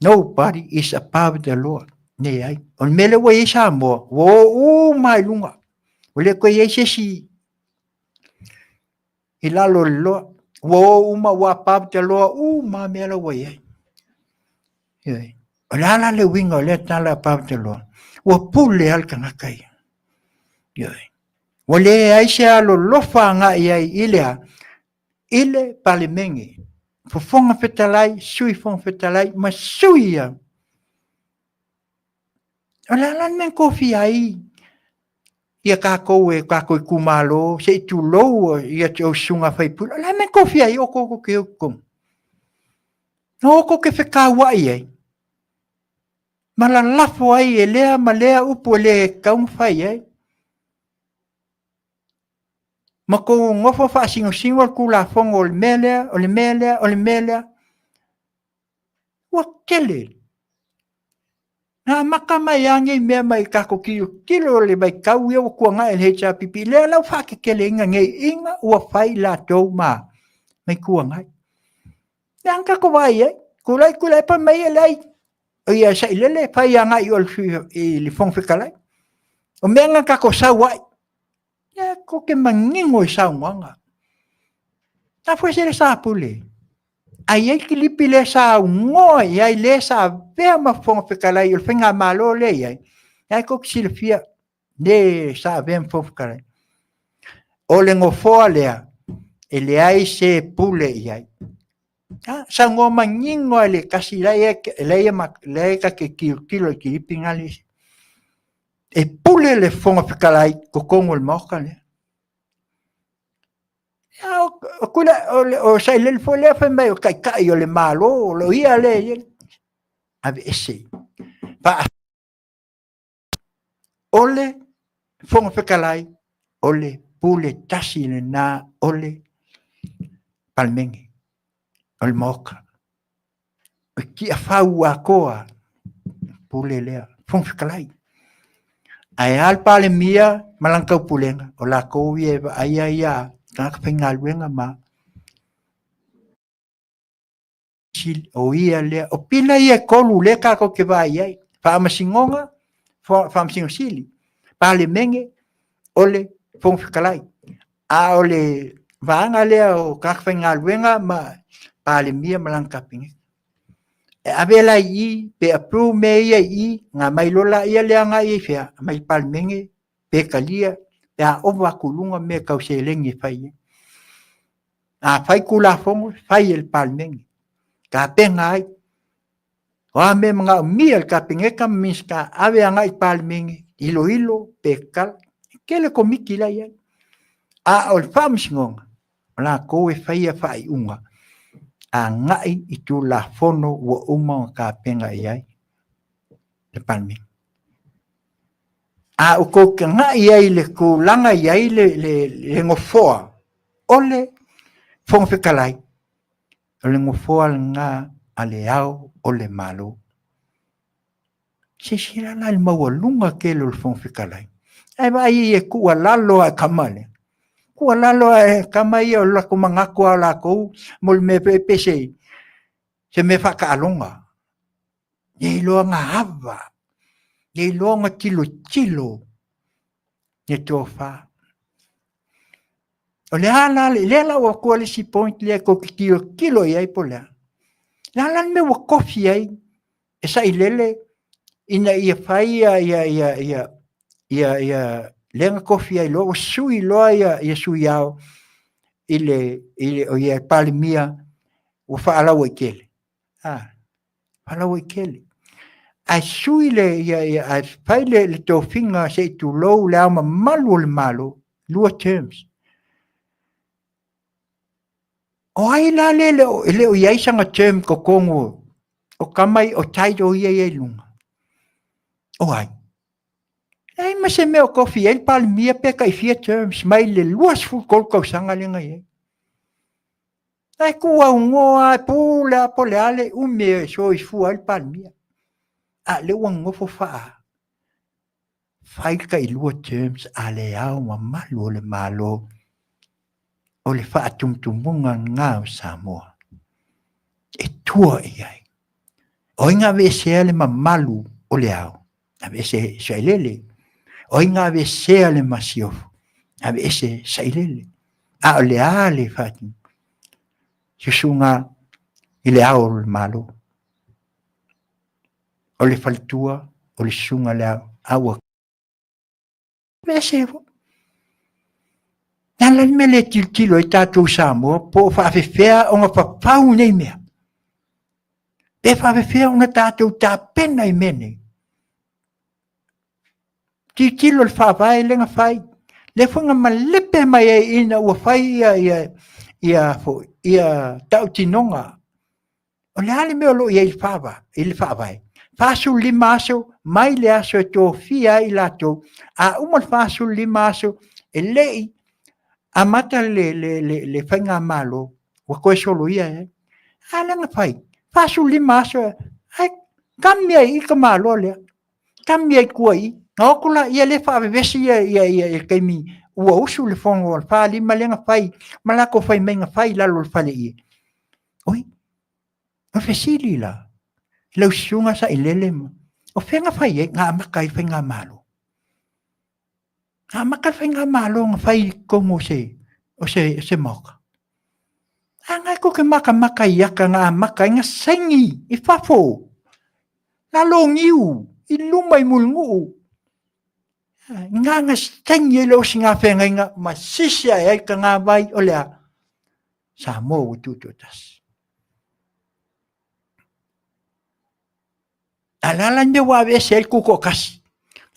nobody is above the law. Leai. O le mea lea ua i ai Samoa, ua o uma lava i luga. Ua le toe i ai se isi i lalo o le loa. Ua o uma ua above the law uma lava mea la ua i ai. Ioe. O le a la le uiga o lea tala above the law? Ua pule lava le tagata ia. Ioe. Ua leai se alolofa agai i ai i le a? I le Palemene, Fofoga Fetalai, Sui Fofoga Fetalai ma sui ia. O le a la le mea na tofia ai ia tatou e tatou itumalo, se i tulou ia outou susuga i sui usufono. O le a le mea na tofia ai outou tou te o i totonu? Na o tou te fetauai ai ma lalafo ai e lea ma lea upu e le tatau ona fai ai. Ma kou nofo faasingosingo le Tulafono o le mea lea, o le mea lea, o le mea lea. Ua tele. Na amata mai lava nei mea mai tatou tilotilo i le vaitau ia ua tuanai e le HRPP, lea la ua faateteleina nei ina ua fai latou ma Itu Agai. O le a na tatou vaai i ai? Tulai Tuilaepa fai mai e leai, o ia sailele e fai agai i o i le Fofoga Fetalai. O mea na tatou sau ai, e tou te manino i saunoaga. A foi se le sa pule, ae i ai le kilipi lea sa aunoa i ai le sa avea ma Fofoga Fetalai o le faigamalo lea e i ai, lena tou te silafia le sa avea ma Fofoga Fetalai. O le nofoa lea, e leai se pule i ai. Saunoa manino lava i le tasi la e ta te tilotilo i le kilipi lena. E pule le Fofoga Fetalai i totonu o le Maota lea. O Sailele foi lea fai mai o le Taitai o le Malo o ia lea e i ai. Aveese. O le Fofoga Fetalai, o le pule tasi lena o le Palemene, o le Maota. O le Tiafau atoa pule lea, Fofoga Fetalai. Ae a le Palemia ma lana taupulega, o latou ia e vaaia ia tagata faigaluega ma o ia lea. O pila ia e 3 lea tatou te vaai i ai, Faamasinoga, Faamasino Sili, Palemene, o le Fofoga Fetalai. A o le vaega lea o tagata faigaluega ma Palemia ma lana Kapeneta. E ave la i i pe approve mea ia i i, ona aumai loa lea agai i fea? Aumai i le Palemene pe talia pe a ova atu i luga mea tau seleni e fai ai. A fai Tulafono, e fai e le Palemene, tapena ai. O a mea e manaomia e le Kapeneta ma Minisita, ave agai i le Palemene, iloilo pe tatau. E tele Komiti la e i ai. A o le Faamasinoga, o latou e faia faaiuga agai i Tulafono ua uma ona tapena i ai le Palemene. A ua outou tagai i ai i le tulaga e i ai le Nofoa o le Fofoga Fetalai, o le Nofoa lena a Le Ao o le Malo. Silasila la i le maualuga tele o le Fofoga Fetalai, ae vaai i ai e tuualalo lava i le tama lea, tuualalo lava i le tama ia, o le latou manatu lava o latou mo le mea foi lea pei se mea faataaloga. Le iloa ona ava, le iloa ona tilotilo le tofa. O le a la, lea la ua avatu le isi point lea tou te tilotilo i ai po o le a. O le a la le mea ua tofi ai e Sailele ina ia fai ia lea na tofi ai loa ua sui loa ia Sui Ao i le Palemia ua faalauaitele, faalauaitele. Ae sui le, ae fai le tofiga se i tulou Le Ao Mamalu o le Malo, 2 terms. O ai la lea e le o i ai sana term i totonu o tama ia, o title ia e i ai i luga? O ai? Leai ma se mea o tofi ai le Palemia pe tai fia terms mai le 23 tausaga lea na i ai. Ae tuuaunoa lava, e pule lava po o le a le umi e soifua ai le Palemia. A o lea ua nonofo fai le tailua terms a Le Ao Mamalu o le Malo, o le faatumutumuga lena o Samoa e tua i ai. O ai na aveesea le mamalu o le ao? Aveese Sailele. O ai na aveesea le masiofo? Aveese Sailele. A o le a le faatino? Susuga i le Ao o le Malo. O le faletua, o le susuga i le Ao, a ua aveese foi. Le a la le mea le tilotilo ai tatou i Samoa po o faapefea ona fafau nei mea? Pe faapefea ona tatou tapena i mea nei? Tilotilo i le faavae lea na fai, lea foi na malepe mai ai ina ua fai ia tautinoga. O le a le mea o lo o i ai i le faavae? 45 aso mai le aso e tofia ai i latou, a uma le 45 aso e le i Amata le, le, le, le faigamalo, ua toe soloia ai. A lea na fai, 45 aso, ai kami ai i ka malo lea. Kami ai tua i. Na o atu la ia le faavevesi ia ia ia i le taimi ua usu le fono a le 45 lea na fai ma latou fai mai na fai i lalo o le fale ie. Oi, o fesili la, i lau susuga Sailele ma, o fea na fai ai, na amata ai faigamalo? Na amata le faigamalo na fai i totonu o se, o se, o se maota. A na e tou te matamata i ata na amata ai na saini i fafo, lalo o niu, i luma i Mulinuu. Na na saini ai le osigafeagaiga ma sisi ae ai kanavai o le a? Samoa ua tutoatasi. A o le a la le mea ua aveese ai le tutoatasi?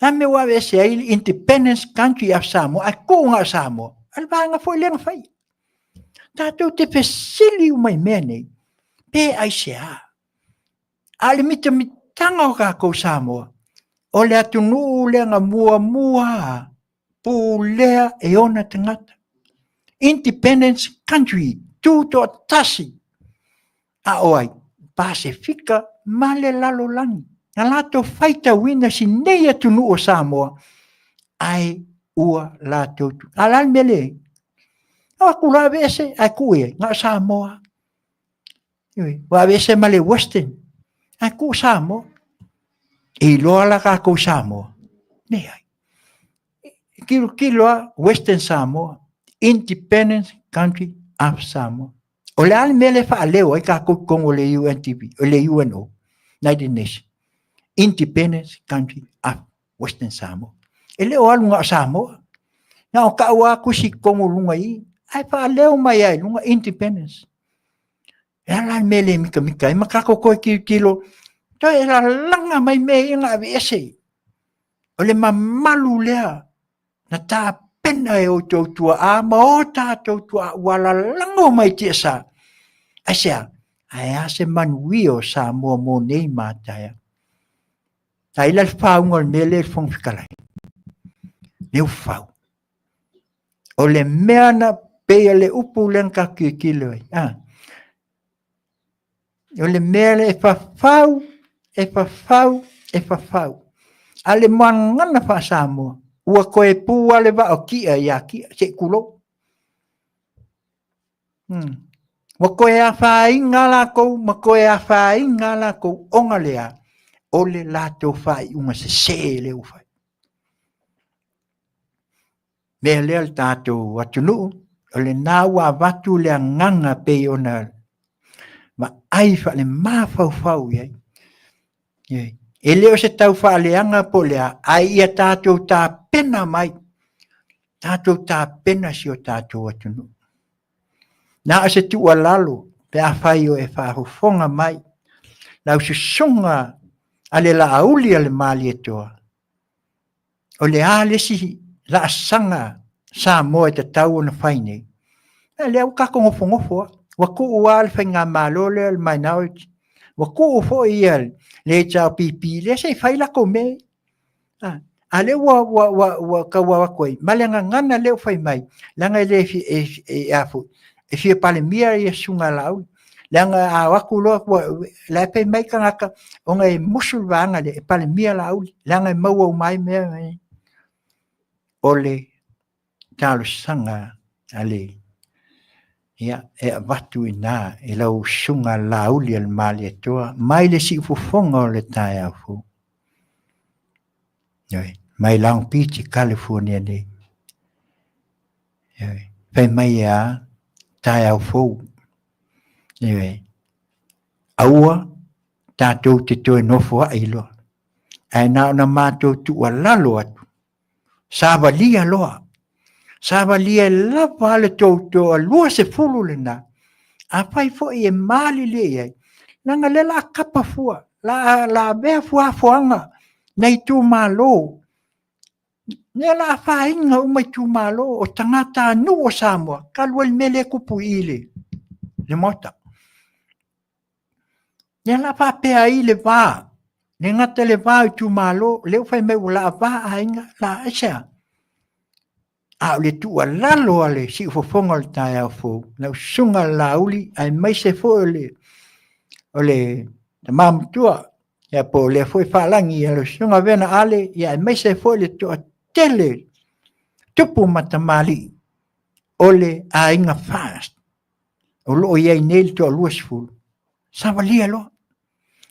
O le a le mea ua aveese ai le Independence Country of Samoa ae tuu na o Samoa? O le vaega foi lea na fai. Tatou te fesili uma i mea nei, pe aisea? A o le mitamitaga o tatou Samoa, o le atunuu lea na muamua pulea e ona tagata. Independence country, tutoatasi. A o ai? Pasefika ma le lalolagi. Na latou faitauina si nei atunuu o Samoa, ae ua latou tu. A o le a le mea lea e i ai? O atu loa aveese ae tuu i ai, na o Samoa. Ua aveese ma le Western, ae tuu Samoa. E iloa la tatou Samoa? Leai. Tilotilo lava Western Samoa, Independence Country of Samoa. O le a le mea lea e faaleo ai tatou i totonu o le UNDP, o le UNO, United Nations, Independence Country of Western Samoa. E le o alu na o Samoa. Na o tau lava tusi i totonu o luga i i, ae faaleo mai lava i luga Independence. E a la le mea e le mitamita ai ma tatou toe tilotilo, toe lalaga mai mea ia na aveese. O le mamalu lea na tapena e outou tuaa ma o tatou tuaa ua lalago mai tiasa. Aisea? Ae a se manuia o Samoa mo nei ma a taeao. A i la le fauga o le mea lea i le Fofoga Fetalai? Lea ua fau. O le mea na pei o le upu lea na tatou tilotilo ai. A? O le mea lea e fafau, e fafau, e fafau. A le muagagana faa-Samoa, ua toe pu lava le vaa o Tia ia Tia, se i tulou. Ua toe afaina latou ma toe afaina latou ona lea, o le latou faaiuga sese lea ua fai. Mea lea le tatou atunuu, o lena ua avatu le agaga pei ona vaai faale-mafaufau i ai. E le o se tau faaleaga po o le a, ae ia tatou tapena mai, tatou tapena si o tatou atunuu. Na o se tuualalo pe afai o e faafofoga mai, lau susuga a le Laauli a le Malietoa, O le a le isi laasaga Samoa e tatau ona fai nei? A lea ua tatou nofonofo lava, ua tuu lava le faigamalo lea o le minority, ua tuu foi ia le HRPP lea se i fai latou mea ia. A lea ua tau atu ai, ma le gagana lea ua fai mai, leaga e le e fia Palemia ia Susuga a Laauli. Leaga a o atu loa, o la e fai mai tagata, ona e musu le vaega lea e Palemia Laauli, leaga e maua uma ai mea nei. O le talosaga a le, ia, e avatu i ina i lau Susuga Laauli a le Malietoa, mai le siufofoga o le taeao fou. Ioe, mai Long Beach, California nei. Ioe, fai mai e a? Taeao fou. Ioe, aua tatou te toe nofoai loa. Ae na ona matou tuualalo atu, savalia loa, savalia e lava le tou toalua sefulu lena. Afai foi e malilie i ai, leaga o lea o le a tapa fua, o le a avea fuafuaga nai itumalo Lea o le a afaina uma itumalo o tagatanuu o Samoa talu ai le mea lea e tupu i le Maota. Lea o le a faapea ai le va, le gata i le va o itumalo, lea ua fai mai o le a va aiga, aisea? A o le tuualalo a le siufofoga o le taeao fou, lau susuga i le Laauli aemaise foi o le o le tama matua, ia po o lea foi Faalagi, ia lau susuga Vena Ale, ia aemaise foi le toatele tupu ma tamalii o le aiga FAST o lo o i ai nei le toa 20, savalia loa.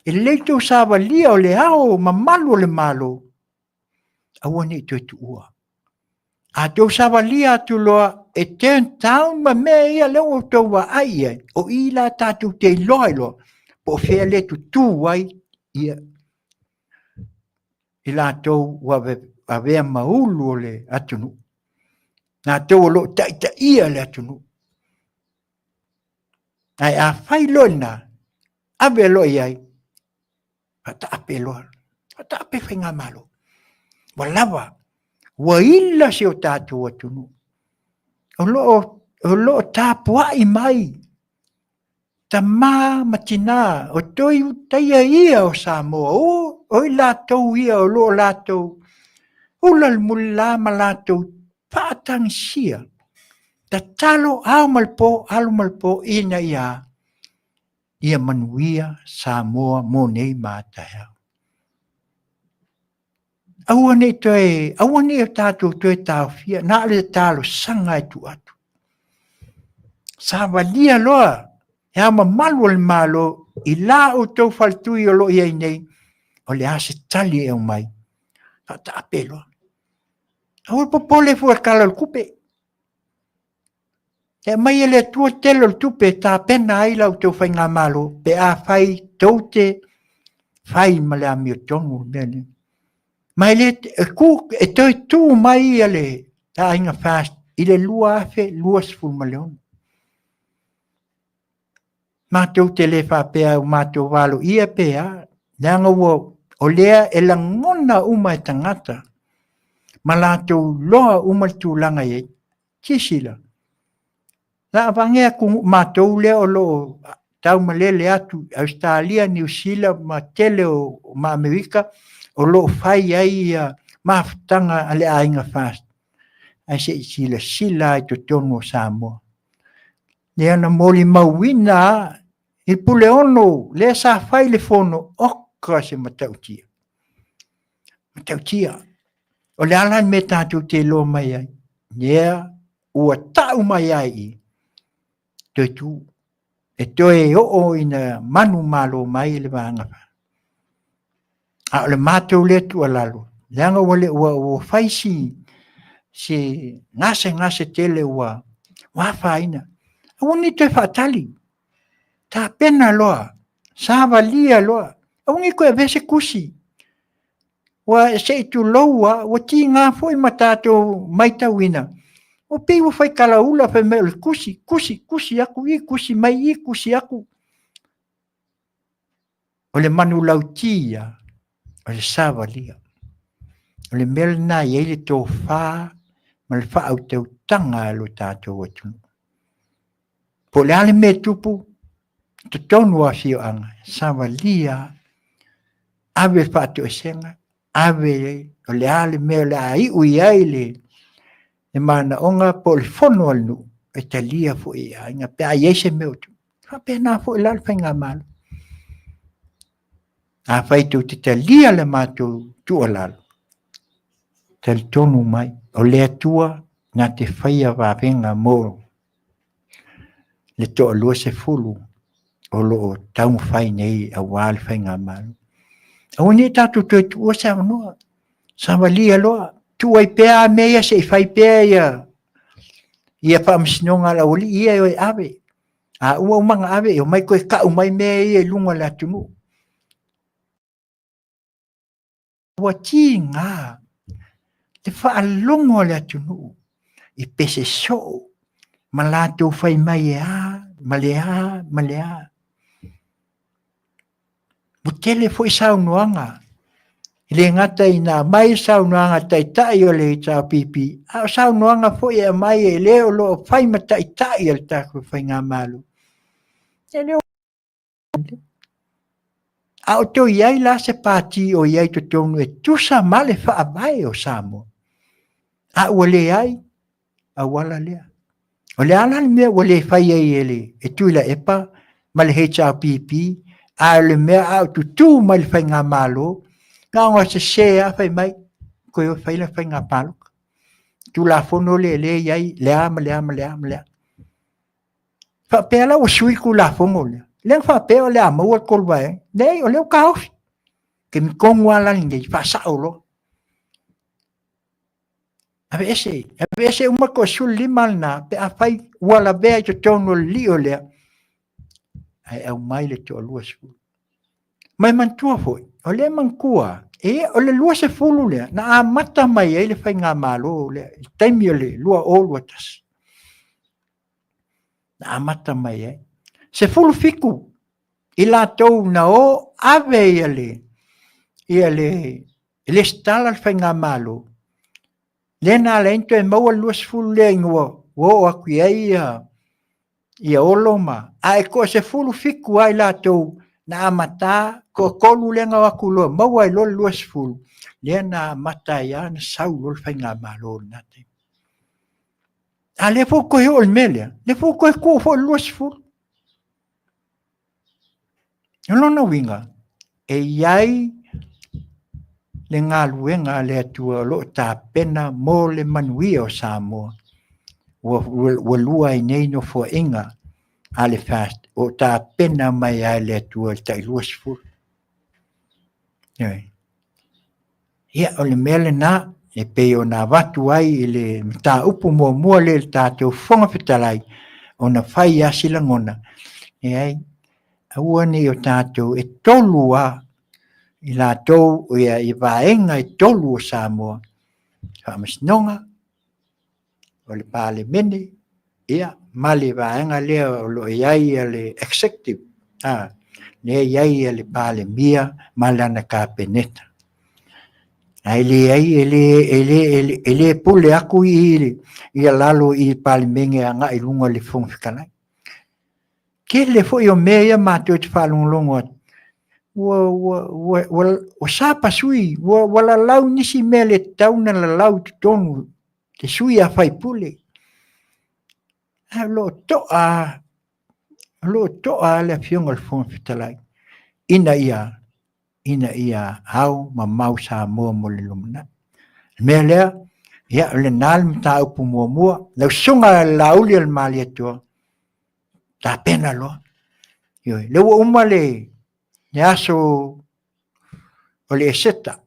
E lelei tou savalia o le ao mamalu o le Malo, aua ne i toe tuua. A tou savalia atu loa e turn down ma mea ia lea ua outou vaai i ai, o i la tatou te iloa ai loa po o fea lea e tutū ai ia i latou ua avea ma ulu o le atunuu, latou o lo o taitaia le atunuu. Ae a fai loa lena, ave loa i ai, faataape loa, faataape faigamalo. Ua lava, ua ila si o tatou atunuu. O lo o tapuai mai tama ma tina, o toi utaia ia o Samoa, o, o i latou ia o lo o latou ula le mulila ma latou faatagisia, tatalo ao ma le po, alu ma le po ina ia ia manuia Samoa mo nei ma a taeao. Aua ne i toe, aua ne i o tatou toe taofia, na o le talosaga e tuu atu. Savalia loa e ao mamalu o le Malo i la outou faletui o lo o i ai nei, o le a se tali e aumai, faataape loa. Aua le popole fua i le Tala o le Tupe. E aumai e le Atua le tele o le tupe e tapena ai la outou faigamalo pe afai tou te fai ma le amiotonu le mea lea. Ma e le, e, ku, e toe tu mai ia le aiga FAST i le 2026. Matou te le faapea ua matou valoia pe a, leaga ua, o lea e lagona uma e tagata ma latou loa uma le tulaga e i ai. Silasila, na avane atu matou lea o lo o taumalele atu i Ausetalia, Niu Sila ma tele o ma Amerika o lo o fai ai ia mafutaga a le aiga FAST. Ae se i silasila lava i totonu o Samoa. Lea na molimauina lava i Puleono lea sa fai le fono, oka se matautia. Matautia. O le a la le mea tatou te iloa mai ai? Lea ua tau mai ai i toe tu. E toe oo ina manumalo mai le vaega. A o le matou lea tuualalo, leaga ua, le, ua, ua fai si, si gasegase tele ua, ua afaina. Aua ne i toe faatali. Tapena loa, savalia loa, aua ne i toe avea se tusi. Ua se i tulou lava, ua tiga foi ma tatou matauina, ua pei ua fai talaula fai mai o le tusi, tusi, tusi atu i, tusi mai i, tusi atu. O le manulauti ia, o le savalia. O le mea lena e i ai le tofa ma le faautautaga a lo tatou atunuu. Po o le a le mea e tupu i totonu o afioaga, savalia, ave le faatoesega, ave o le a le mea o le a iu i ai le manaoga po o le fono a le nuu, e talia foi e aiga pe a i ai se mea o tupu. E faapena foi la le faigamalo. Afai tou te talia le matou tuualalo, talitonu mai, o le Atua na te faia vavega mo le toa 20 o lo o taumafai nei aua le faigamalo. Aua ne i tatou toe tuua se avanoa. Savalia loa, tuu ai pea mea ia se i fai pea ia ia faamasinoga a le aualii ia e o e ave. A ua uma ona ave, e omai toe tau mai mea ia i luga o le atunuu. Ua tiga te faalogo a le atunuu i pese soo ma latou fai mai e a ma le a ma le a. Ua tele foi saunoaga, e le gata ina aumai saunoaga a taitai o le HRPP, a o saunoaga foi e aumai e le o lo o fai ma taitai o le tatou faigamalo. E le o A o toe i ai la se pati o i ai i totonu e tusa ma le faavae o Samoa? A ua leai, auala lea. O le a la le mea ua le fai ai e le e Tuilaepa ma le HRPP, a o le mea a o tutū mai le faigamalo, na ona sese lava fai mai, toe o fai le faiga palota. Tulafono lea lea e i ai, le a ma le a ma le a ma le a. Faapea la ua sui le Tulafono lea, lea na faapea o le a maua le 3 vaega. Leai, o lea ua taofi. Taimi tonu lava la lenei, faasao loa. Aveese, aveese uma le toa-15 lena pe afai ua lavea i totonu o le lio lea, ae aumai le toa-20. Ma e manatua foi, o lea e manatua lava, e o le 20 lea na amata mai ai le faigamalo lea i le taimi o le 2021. Na amata mai ai. 17 i latou na o ave ia le lesitala le faigamalo, lea na ala ai ona toe maua le 20 lea ina ua oo atu i ai ia Olo ma... ae toa 17 lava i latou na amata, toatolu lea na o atu loa maua ai loa le 20, lea na amata ai lava ona sau loa le faigamalo i lena taimi. A lea foi ua toe oo i le mea lea, lea foi ua toe tuu foi i le 20. O lona uiga, e i ai le galuega a le Atua o lo o tapena mo le manuia o Samoa. Ua lua ai nei nofoaiga a le FAST o tapena mai lava e le Atua i le tai 20. Ioe. Ia, o le mea lena e pei ona avatu ai i le mataupu muamua lea i le tatou Fofoga Fetalai, ona fai lava se lagona, leai, aua ne i o tatou, e tolu lava i latou ia, i vaega e tolu o Samoa, Faamasinoga, o le Palemene, ia, ma le vaega lea o lo o i ai le Executive, lea e i ai le Palemia ma lana Kapeneta. Ae leai, e le, e le, e le pule atu i i lalo i le Palemene agai i luga o le Fofoga Fetalai. Tele foi o mea ia matou te faalogologo atu, ua, ua, ua, ua, ua sapasui, ua, ua lalau nisi mea le tatau ona lalau i totonu te sui a faipule. Ae o lo o toa, o lo o toa le Afioga i le Fofoga Fetalai ina ia, ina ia ao mamao Samoa mo le lumanai. O le mea lea, ia o lena le mataupu muamua, lau susuga i le Laauli o le Malietoa, tapena loa. Ioe, lea ua uma le aso o le Eseta,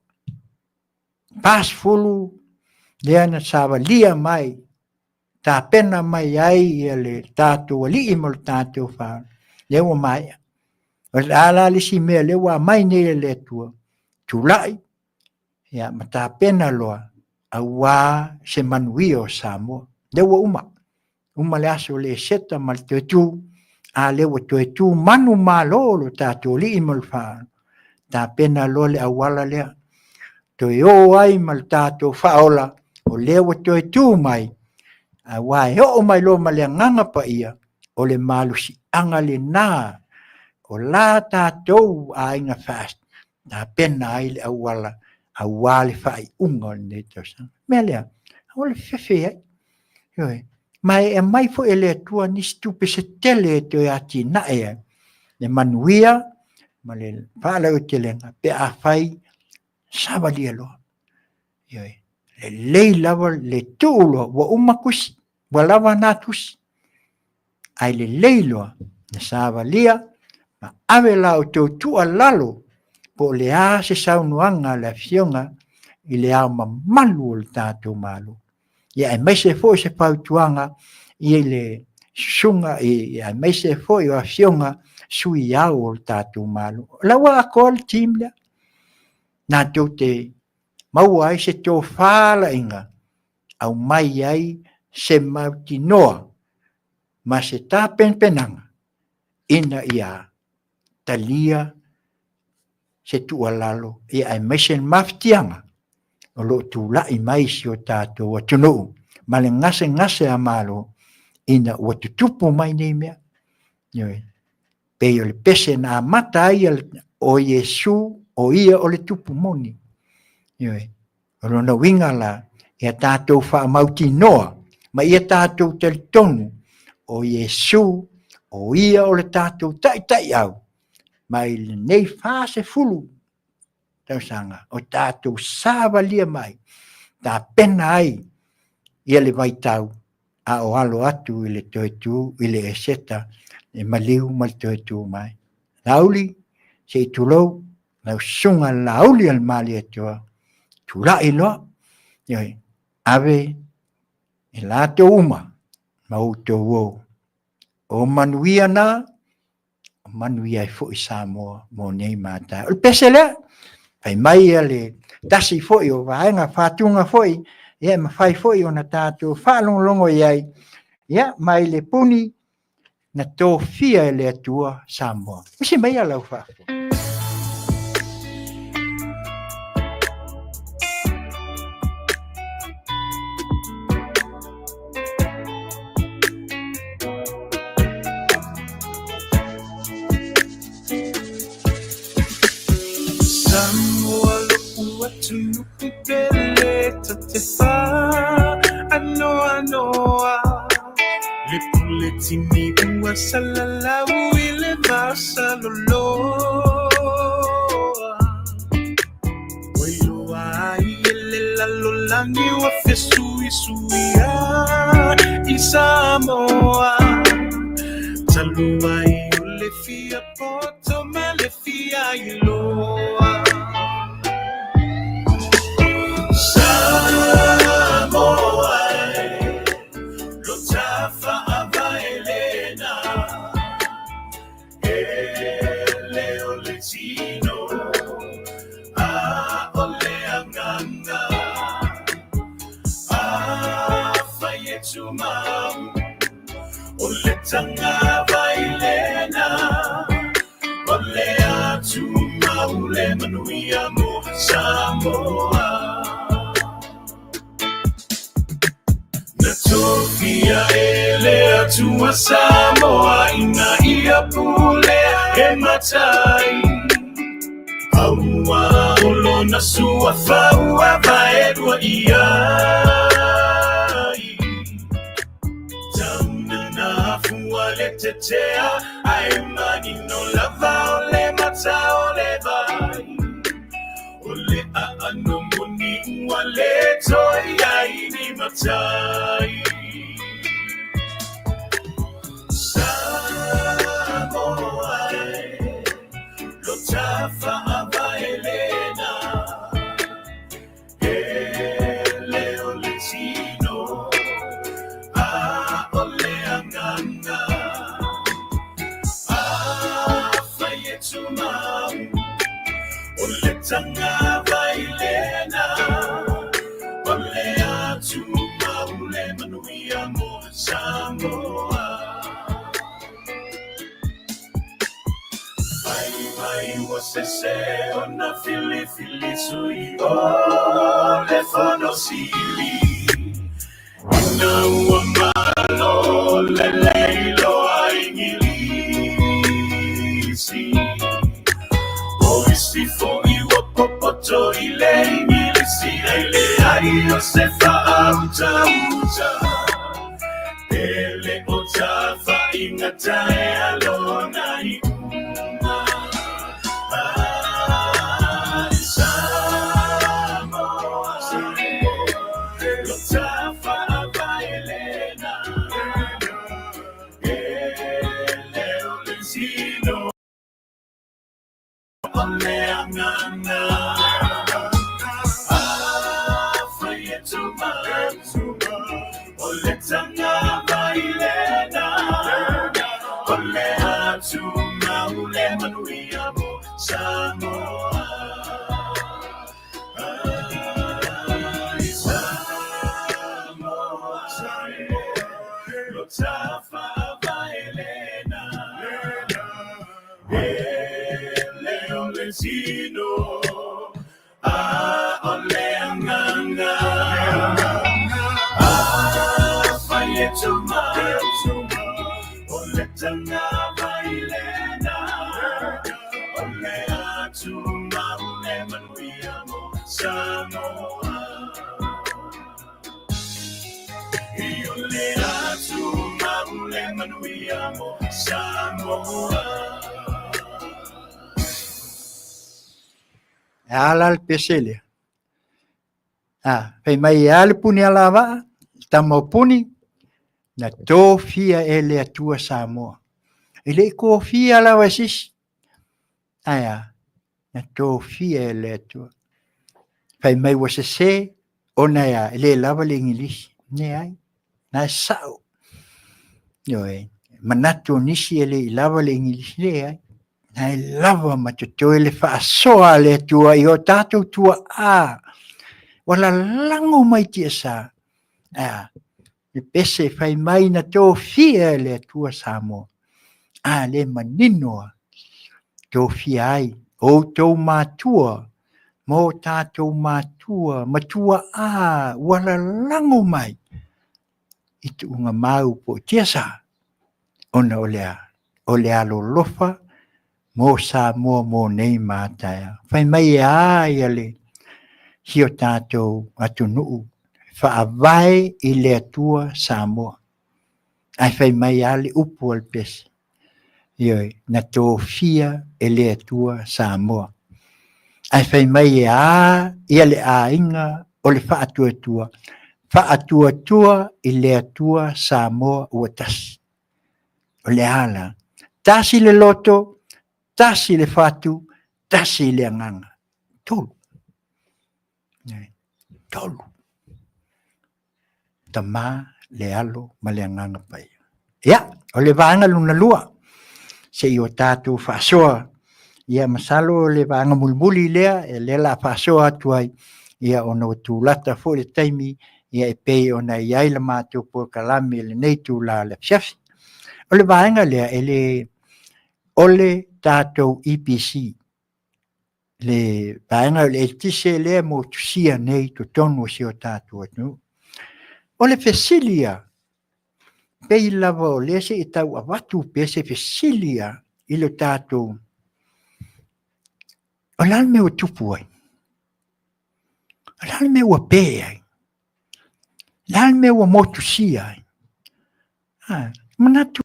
40 lea na savalia mai, tapena mai ai ia le tatou alii ma le tatou faaola, lea ua maea. O le a la le isi mea lea ua aumai nei e le Atua, tulai ia ma tapena loa aua se manuia o Samoa. Lea ua uma, uma le aso o le Eseta ma le toe tu, a lea ua toe tu manumalo lo tatou alii ma le faaola, tapena loa le auala lea, toe o ai ma le tatou faaola, o lea ua toe tu mai, aua e oo mai loa ma le Agaga Paia, o le malosiaga lena o la tatou aiga FAST, tapena ai le auala aua le faaiuga o lenei tausaga. O le mea lea, aua le fefe ai. Ioe. Ma e aumai foi e le Atua nisi tupe se tele e toe atinae ai le manuia ma le faalautelega pe afai savalia loa. Ioe. Lelei lava le tuu loa, ua uma tusi, ua lava na tusi. Ae lelei loa na savalia ma ave la outou tuualalo po o le a se saunoaga a le Afioga i le Ao Mamalu o le tatou Malo. Ia aemaise foi se fautuaga i le susuga aemaise foi o afioga sui ao o le tatou Malo. O la ua atoa le team lea. Natou te maua ai se tofalaiga aumai ai se mautinoa ma se tapenapenaga ina ia talia se tuualalo ia aemaise le mafatiaga o lo o tulai mai si o tatou atunuu ma le gasegase a Malo ina ua tutupu mai nei mea. Ioe. Pei o le pese na amata ai o Iesu o ia o le tupu moni. Ioe. O lona uiga la, ia tatou faamautinoa Ma ia tatou talitonu o Iesu, o ia o le tatou taitaiau mai lenei 40 tausaga o tatou savalia mai, tapena ai ia le vaitau a o alo atu i le toe tu i le eseta e maliu ma le toe tu mai. Laauli, se i tulou, lau susuga Laauli a le Malietoa, tulai loa, ioe, ave e latou uma ma outou o. O manuia na, o manuia ai foi Samoa mo nei ma taeao. O le pese lea, fai mai ia le tasi foi o vaega fatuga foi, ia e mafai foi ona tatou faalogologo i ai, ia mai le puni na tofia e le Atua Samoa. Usi mai ia lau faafofoga. Samoa lo'u atunuu pele ta te faanoanoa Le pule tini ua salalau i le vasaloloa Ua iloa ai e le lalolagi ua fesuisuia i Samoa Talu ai o le fia poto ma le fia iloa Samoa e lo tafaavae lena E le o le tino a o le agaga Afai e tumau o le tagavai lena O le a tumau le manuia mo Samoa Na tofia e le Atua Samoa ina ia pulea e matai Aua o lona suafa ua vaelua i ai Tauna na afua le tetea ae manino lava o le mata o le vai O le aano moni ua le toe i ai ni matai Samoa e lo tafaavae lena E le o le tino a o le agaga Afai e tumau o le tagavai lena O le a tumau le manuia mo Samoa Fai mai ua sese ona filifili sui o le Fono Sili Ina ua malo lelei loa Igilisi O isi foi ua popoto i le Igilisi Ai leai o se faautauta E le o tafaigata e lona iuga Ai Samoa lo tafaavae lena E le o le tino o le agaga Afai e tumau o le tagavai lena O le a tumau le manuia mo Samoa Ai Samoa lo tafaavae lena E le o le tino a o le agaga Afai e tumau o le tagavai lena O le a tumau le manuia mo Samoa I o manuia mo Samoa. E a la le pese lea. A, fai mai e a le puni alavaa, tama o puni, na tofia e le Atua Samoa. E le i kofia lava e sisi. Ae a, na tofia e le Atua. Fai mai ua sese, ona e a, e le lava le Igilisi. Leai, na e sao. Ioe, manatu o nisi e le i lava le Igilisi. Leai, na e lava ma totoe le faasoa a le Atua i o tatou tuaa. Ua lalago mai tiasa. A, le pese fai mai na tofia e le Atua Samoa. A le manino a tofia ai outou matua ma o tatou matua ma tuaa ua lalago mai i tuuga mau po o tiasa ona o le a? O le alolofa mo Samoa mo nei ma a taeao. Fai mai e a ia le si o tatou atunuu faavae i le Atua Samoa. Ae fai mai a le upu a le pese. Ioe, na tofia e le Atua Samoa. Ae fai mai e a ia le aiga o le faatuatua, faatuatua i le Atua Samoa ua tasi. O le a la? Tasi le loto, tasi le fatu, tasi le agaga. Tolu. Tolu. Tama, le Alo ma le Agaga Paia. Ia, o le vaega lona lua, se i o tatou faasoa. Ia, masalo o le vaega mulimuli lea, e lea la faasoa atu ai, ia ona ua tulata foi le taimi, ia e pei ona i ai le matou polokalame i lenei itula o le afiafi. O le vaega lea, e le, o le tatou EPC, le vaega o le eletise lea motusia nei i totonu o si o tatou atunuu. O le fesili ia, pei lava o lea se i tau avatu pea se fesili ia i le tatou, o le a le mea ua tupu ai? O le a le mea ua pe ai? O le a le mea ua motusia ai? A, manatu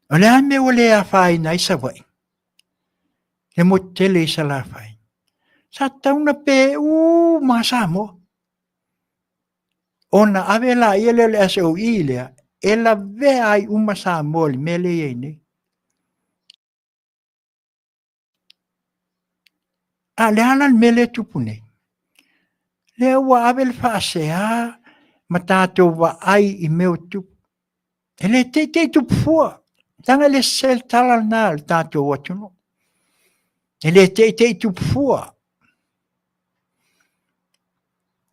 O le a le mea ua le afaina ai Savaii? Le motu tele i Salafai. Sa tatau ona pe uma Samoa. Ona ave laia lea o le SOE lea, e lavea ai uma Samoa i le mea lea e i ai nei. A o le a la le mea lea e tupu nei? Lea ua ave le faasea ma tatou vaai i mea o tupu. E le teitei tupu fua. Leaga e le sese le tala lena a le tatou atunuu. E le teitei tupu fua.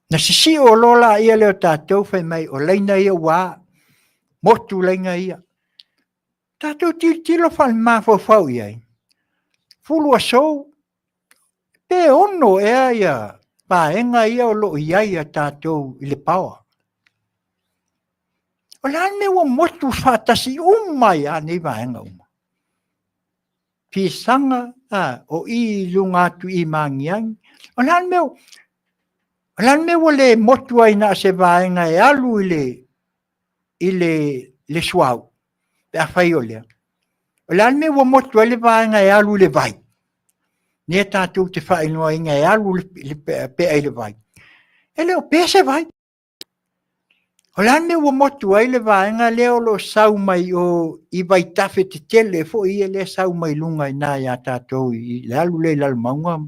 Na sisio loa laia lea o tatou fai mai o laina ia ua motu laina ia. Tatou tilotilo faale-mafaufau i ai, fulu aso, pe ono ea ia vaega ia o lo o i ai a tatou i le power. O le a le mea ua motu faatasi uma ai lava nei vaega uma? Fisaga, a, o i i luga atu i Magiagi. O le a le mea, o le a le mea ua le motu ai na o se vaega e alu i le i le, le suauu, pe afai o lea. O le a le mea ua motu ai le vaega e alu i le vai? Lea tatou te faailoaina e alu le pea i le vai. E le o pea se vai. O le a le mea ua motu ai le vaega lea o lo o sau mai o i vaitafe tetele foi ia lea e sau mai luga i ina ia tatou i le alu lea i Lalomauga.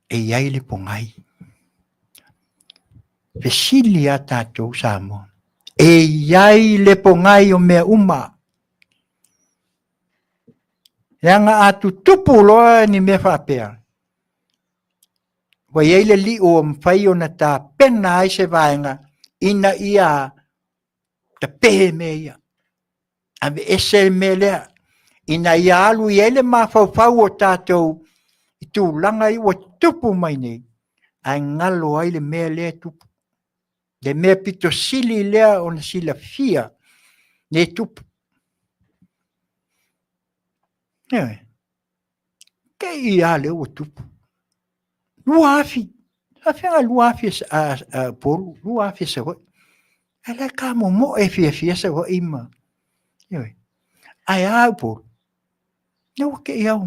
E i ai le pogai. Fesili a tatou Samoa. E i ai le pogai o mea uma. Leaga a tutupu loa ni mea faapea, ua i ai le liu ua mafai ona tapena ai se vaega ina ia tape mea ia. Aveese le mea lea, ina ia alu i ai le mafaufau o tatou i tulaga ia ua tupu mai nei, ae galo ai le mea lea e tupu. Le mea pito sili lea ona silafia le tupu. Ioe. Kei a lea ua tupu. 2000. Faafeaga 2000 a Upolu, 2000 Savaii. Ae la e kamomoe fiafia Savaii ma, ioe. Ae a Upolu? Lea ua te i au,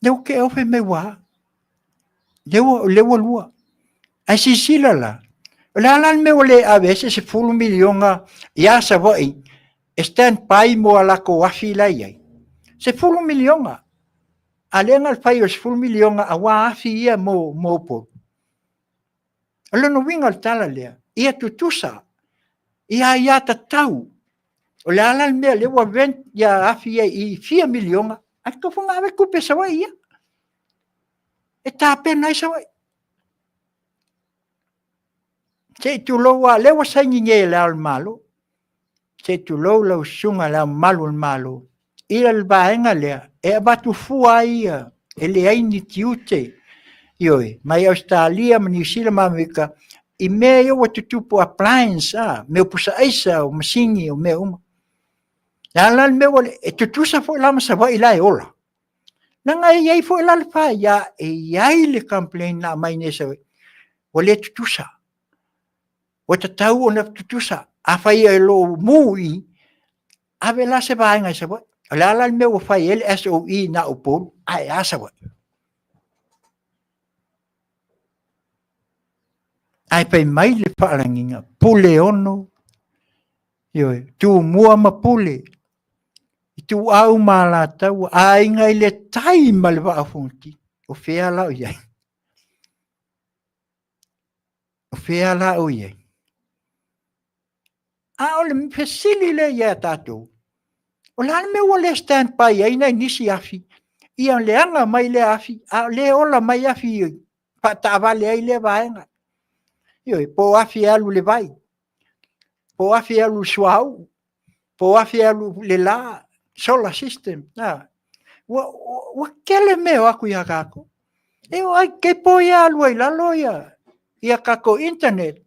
lea ua te i au fai mai ua a. Lea ua lua. Ae silasila la, o le a la le mea ua le ave ai se $10 miliona ia Savaii e stand by mo a latou afi la e i ai? $10 miliona. A lea na o le fai o le $10 miliona aua afi ia mo Upolu. O lona uiga o le tala lea, ia tutusa, ia aiatatau. O le a la le mea o lea ua rent ia afi ia i fia miliona, ae tatau foi ona ave tupe a Savaii ia, e tapena ai Savaii. Se i tulou lava, o lea ua saini nei e Le Ao o le Malo, se i tulou lau Susuga i Le Ao Mamalu o le Malo, i le vaega lea e avatu fua ai ia, e leai ni tiute, ioe, mai Ausetalia ma Niu Sila ma Amerika, i mea ia ua tutupu, appliance, mea o pusa aisa, o masini, o mea uma. O le a la le mea ua le... E tutusa foi la ma Savaii la e ola. Leaga e i ai foi la le faia, e i ai le complain na aumai nei e Savaii, ua le tutusa. Ua tatau ona tutusa. Afai o lo o mu i i, ave la se vaega i Savaii. O le a la le mea ua fai ai le SOE na o Upolu, ae a Savaii? Ae fai mai le faalagiga, Puleono, ioe, Tumua ma Pule, Ituau ma Alataua, Aiga i le Tai ma le Vaa o Fonoti. O fea la o i ai? O fea la o i ai? A o le fesili lea ia tatou, o le a le mea ua le stand by ai nai nisi afi, ia leaga mai lea afi, a o lea e ola mai afi e faataavale ai lea vaega. Ioe, po o afi e alu i le vai, po o afi e alu i le suauu, po o afi e alu i le la, solar system. Ua tele mea e o atu ia tatou. E oo lava i cable ia e alu ai i lalo ia tatou internet,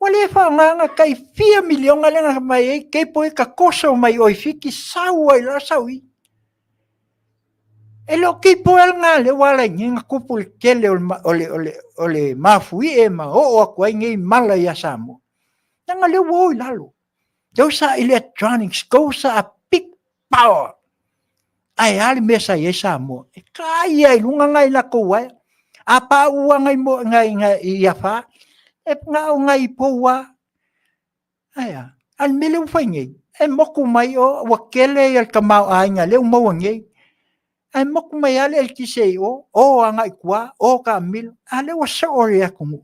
ua le faaaogaina, e tai fia miliona lea na aumai ai cable ia tatoso mai o i Fiti sau ai lava sau i i. E le o cable lava lena lea ua ala ai nei ona tupu le tele o le mafuie ma oo atu ai nei mala ia Samoa, leaga o lea ua o i lalo. Those are electronics, those are big power. Ae a le mea sa i ai Samoa? E tai lava i luga nai latou uaea. A pauu lava nai i afa, e na o nai pou lava. Ae a? A o le mea lea ua fai nei, e motu mai o, ua tele le tamaoaiga lea ua maua nei, ae motu mai lava le eletise i o, o agai i tua, o taamilo, a o lea ua soo le atunuu.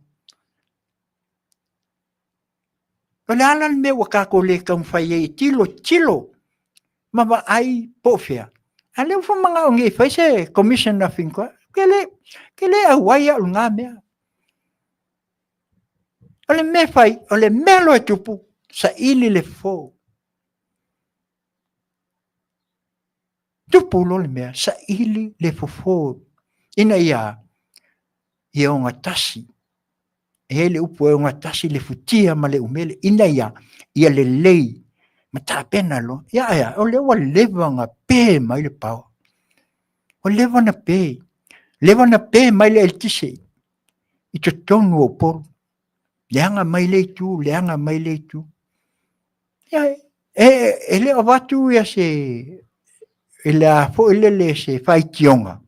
O le a la le mea ua tatou le taumafai ai e tilotilo ma vaai po o fea? A o lea ua manao nei e fai se Commission of Inquiry. Ou te le auai au i lena mea. O le mea e fai, o le mea loa e tupu, saili le fofo. Tupu loa le mea, saili le fofo ina ia ia ogatasi. E i ai le upu e ogatasi le futia ma le umele, ina ia ia lelei ma tapena loa. Ia ae a, o lea ua leva ona pe mai le power. Ua leva ona pe, leva ona pe mai le eletise i totonu o Upolu. Leaga mai le itu, leaga mai le itu. Ia, e le o avatu ia se, e le a foi lele se faitioga,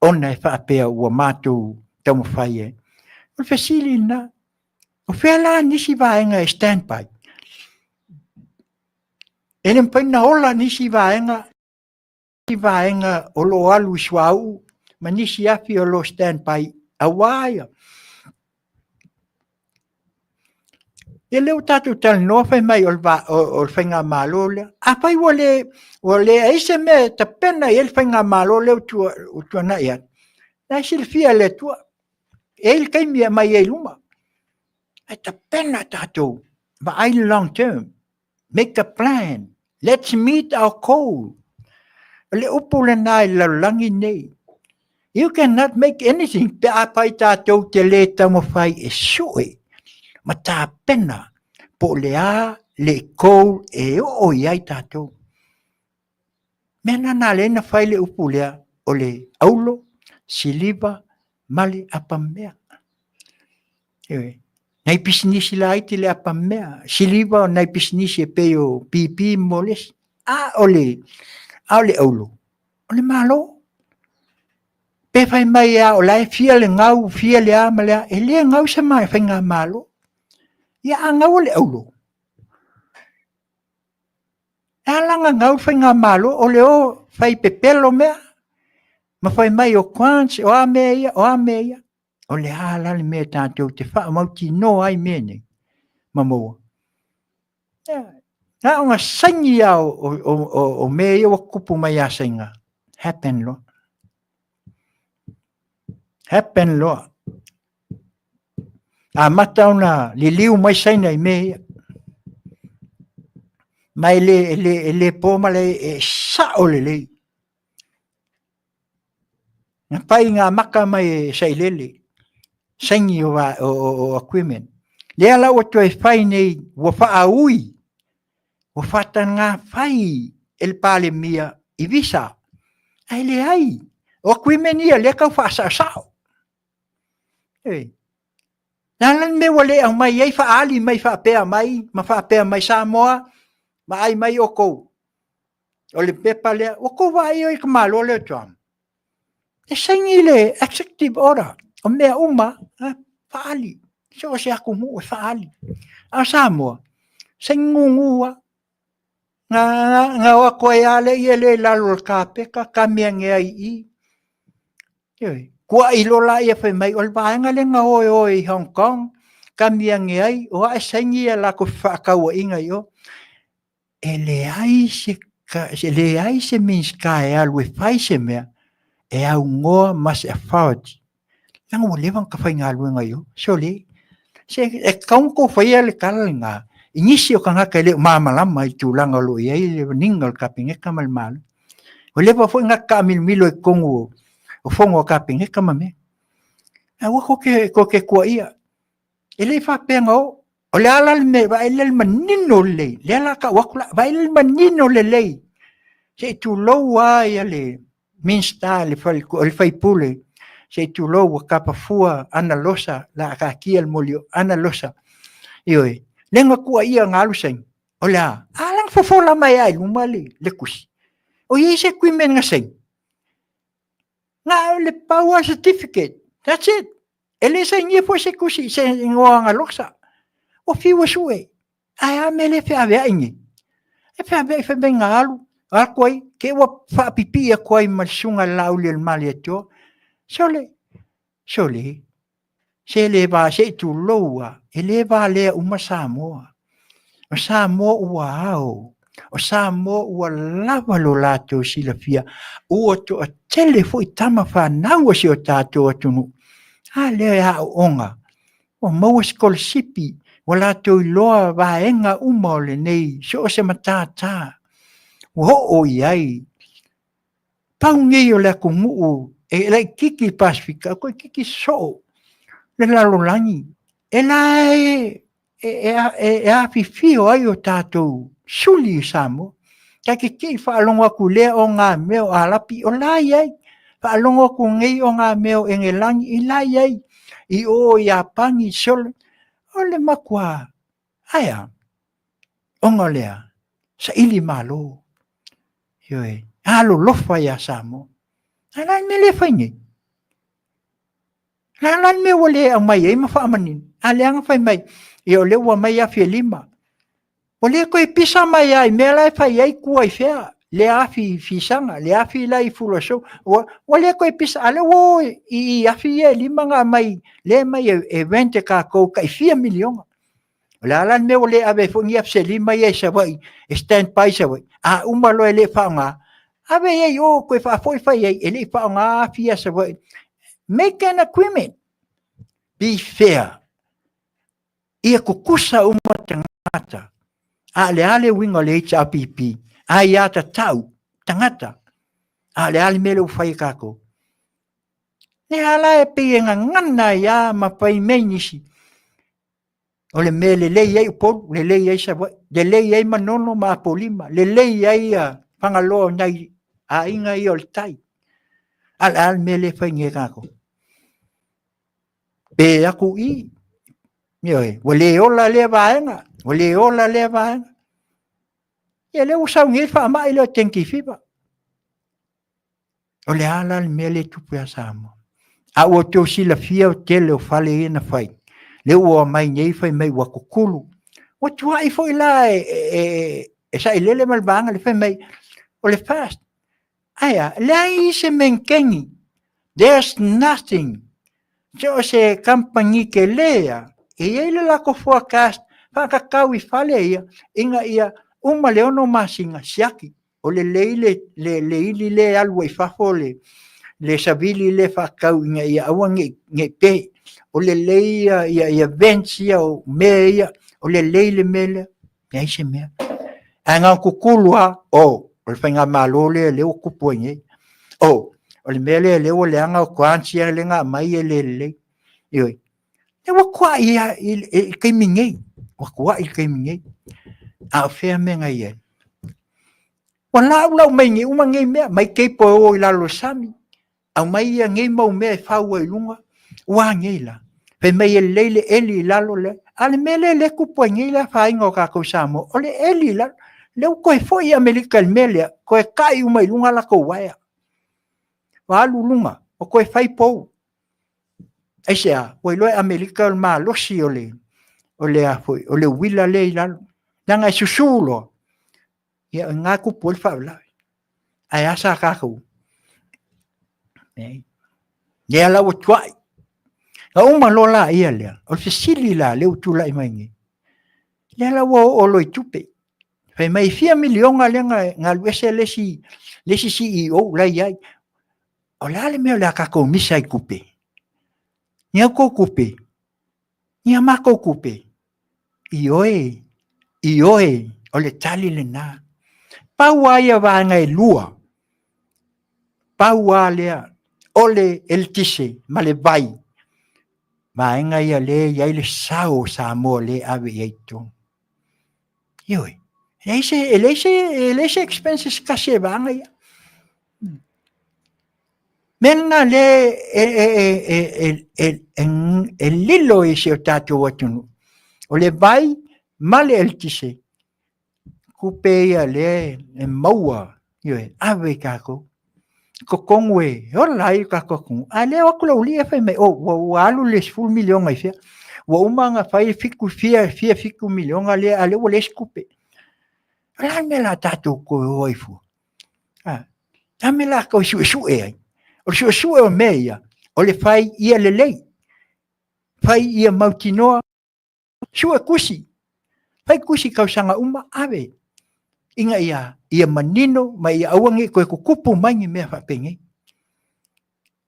ona e faapea ua matou taumafai ai. O le fesili lena, o fea la nisi vaega e stand by? E le mafai ona ola nisi vaega, vaega o lo o alu i suauu ma nisi afi o lo o stand by aua ia. Ia lea ua tatou talanoa fai mai o le faigamalo lea. Afai ua leai se mea e tapena i ai le faigamalo lea ua tuanai atu, o la e silafia e le Atua. E i ai le taimi e aumai ai i luma. Ae tapena tatou, vaai le long term. Make a plan. Let's meet our goal. O le upu lena i le lalolagi nei. You cannot make anything pe a fai tatou te le taumafai e sue ma tapena po o le a le goal e oo i ai tatou. Mea na na lea na fai le upu lea o le aulo, siliva, ma le apamea. Ioe. Nai pisinisi laiti le apamea, siliva o nai pisinisi e pei o PP mo le isi. A o le, a o le aulo, o le Malo. Pe fai mai a o la e fia le gau, fia le a ma le a, e le gau se ma faigamalo. Ia a gau o le aulo. E ala ona gau le faigamalo o le o fai pepelo mea, ma fai mai o grants, o a mea ia, o a mea ia. O le a la le mea tatou te faamautinoa ai mea nei ma maua? Na ona saini lava o mea ia ua tutupu mai ia Saina, happen loa. Happen loa. Amata ona liliu mai Saina i mea ia. Ma e le, e le, e le po ma le, e sao lelei. Na fai ngā maka mai e Sailele, saini o, o, o, o agreement. Lea la ua toe fai nei, ua faaui, ua faatagā fai e le Palemia i visa. Ae leai, o agreement ia lea tau faasaosao. E, na la le mea ua le aumai ai faaali mai faapea mai ma faapea mai Samoa, vaai mai outou. O le pepa lea, ua tou vaai i ka Malo lea o Trump. E saini le executive order, o mea uma, faaali. So o se atunuu e faaali. A o Samoa, saini gugu lava. Na, na, na o atu ai lava le ia lea i lalo o le kapeta, kami ane ai i i. Ioe. Kuai loa laia fai mai, o le vaega lea na o e o i Hong Kong, kami ane ai, o ae saini a latou fefaatauaiga i o. E leai se, e leai se Minisita e alu e fai se mea e aunoa ma se authority. Leaga ua leva ona ta faigaluega i o. Sole, se e tatau ona tou faia le tala lena i nisi o tagata e le o malamalama i tulaga o lo o i ai le runiga o le Kapeneta ma le Malo. Ua leva foi ona taamilomilo i totonu o fono a Kapeneta ma mea. Aua tou te tuuaia. E le faapea na o. O le a la le mea, vaai le manino lelei, lea la tau atu la, vaai le manino lelei, se i tulou lava ia le Minisita, le faipule, se i tulou ua tapafua ana losa, la taatia le molioo, ana losa. Ioe, lea na tuuaia na alu saini, o le a? A la na fofola mai lava i luma le tusi. O i ai se agreement na saini? Na o le pau lava certificate, that's it. E le sainia foi se tusi i se igoa galosa. Ua fiu e sue, ae a mea le feaveai nei? E feaveai fai mai na alu, atu ai, te ua faapipii atu ai ma le susuga i le Laaulialemalietoa. Sole, sole, se le va, se i tulou lava, e le valea uma Samoa. O Samoa ua ao, o Samoa ua lava lo latou silafia, ua toatele foi tama fanau a si o tatou atunuu. A lea e aooga, ua maua sikolasipi, ua latou iloa vaega uma o lenei, so o se matata, ua oo i ai. Pau nei o le atunuu e laitiiti i le Pasefika, e toeitiiti soo le lalolagi, e la e e afifio ai o tatou suli i Samoa. Ta te te i faalogo atu i lea ogamea o Arapi, o la e i ai. Faalogo atu nei ogamea o Engelani, i la e i ai. I o Iapani, sole, o le matua, ae a? Ona o le a? Saili malo. Ioe, alolofa ia Samoa. Ae la le mea lea e fai nei? Le a la le mea ua le aumai ai ma faamanino? A lea na fai mai, ia o lea ua aumai afi e lima. Ua le toe pisa mai lava i mea la e fai ai tua i fea, le afi i fisaga, le afi la i Fuluasou. Ua, ua le toe pisa, a lea ua o i afi ia e lima na aumai, lea e aumai e rent e tatou tai fia miliona. O le a la le mea ua le ave ai foi ni afi se lima ia i Savaii e stand by i Savaii, a uma loa e le faaaoga, ave ai i o toe faafoi fai ai, e le i faaaoga afi ia a Savaii. Make an agreement. Be fair. Ia tutusa uma tagata. A o le a le uiga o le HRPP? Aiatatau tagata. A o le a le mea lea ua fai e tatou? Lea la e pei e gagana ai lava ma fai mai nisi. O le mea e lelei ai Upolu, lelei ai Savaii, lelei ai Manono ma Apolima, lelei ai Fagaloa o nai aiga ia o le tai. A o le a le mea lea e fai nei e tatou? Pe aku i, ioe, ua le ola lea vaega, ua le ola lea vaega. Ia lea ua sau nei le faamai lea o dengue fever. O le a la le mea lea e tupu ia Samoa? A ua outou silafia o tele o fale ia na fai, lea ua omai nei fai mai ua kukulu. Ua tuai foi la e, e, e sailele ma le vaega le fai mai, o le FAST. Ae a, leai se menkeni. There's nothing. So o se kamupani tele a, e i ai le latou forecast faatatau i fale ia, ina ia uma le 6 masina, siaki. O lelei le, le, le ili lea e alu ai i fafo le, le savili lea faatatau ina ia aua ne i, ne i pe. O lelei ia, ia, ia vents ia, o mea ia, o lelei le mea lea. Leai se mea. Ae na ona tutulu lava, o, o le faigamalo lea lea ua tupu ai nei. O, o le mea lea lea ua leaga o grants ia lea na aumai e le lelei. Ioe. E ua tuai lava i le taimi nei. Ua tuai i le taimi nei. A o fea mea na i ai? Ua laulau mai nei uma nei mea, mai cable e o i lalo o le sami, aumai ia nei mau mea e fau ai i luga, ua a nei la? Fai mai e lelei le eli i lalo lea. A le mea lea lea e tupu ai nei le afaina o tatou i Samoa, o le eli i lalo. Lea ua toe foi Amerika i le mea lea, toe tai uma i luga latou uaea. Ua alu i luga, ua toe fai pou. Aisea? Ua iloa e Amerika o le malosi o le, o le, a foi, o le uila lea i lalo. Leaga e susu loa, ia o i ina tupu ai le faalavelave. Ae a sa tatou? Lea la ua tuai. Na uma loa la ia lea, o le fesili la lea ua tulai mai nei, lea la ua oo loa i tupe. Fai mai e fia miliona lea na alu ese le isi, le isi CEO la e i ai. O le a le mea o le a tatou misa ai i tupe? Ni a outou tupe? Ni a matou tupe? Ioe, ioe, o le tali lena. Pau lava ia vaega e lua, pau lava lea, o le eletise ma le vai, vaega ia lea e i ai le sao o Samoa lea e ave i ai i totonu. Ioe, e leai se, e leai se, e leai se expenses tasi e vaega ia. Mea lena lea e lilo i si o tatou atunuu, o le vai ma le eletise, tupe ia lea e maua, ioe, ave i tatou. Totonu e ola ai lo tatou atunuu. A lea o atu le aualii fai mai, oh, ua alu le 10 miliona i fea. Ua uma ona fai fitu, fia, fia fitu miliona lea, a lea ua leai se tupe. O le a le mea o le a tatou toe o ai fua? A, a mea la toe suesue ai? O le suesue o mea ia, o le fai ia lelei, fai ia mautinoa, sue tusi, fai tusi tausaga uma, ave, ina ia, ia manino ma ia aua ne i toe tutupu mai ni mea faapenei.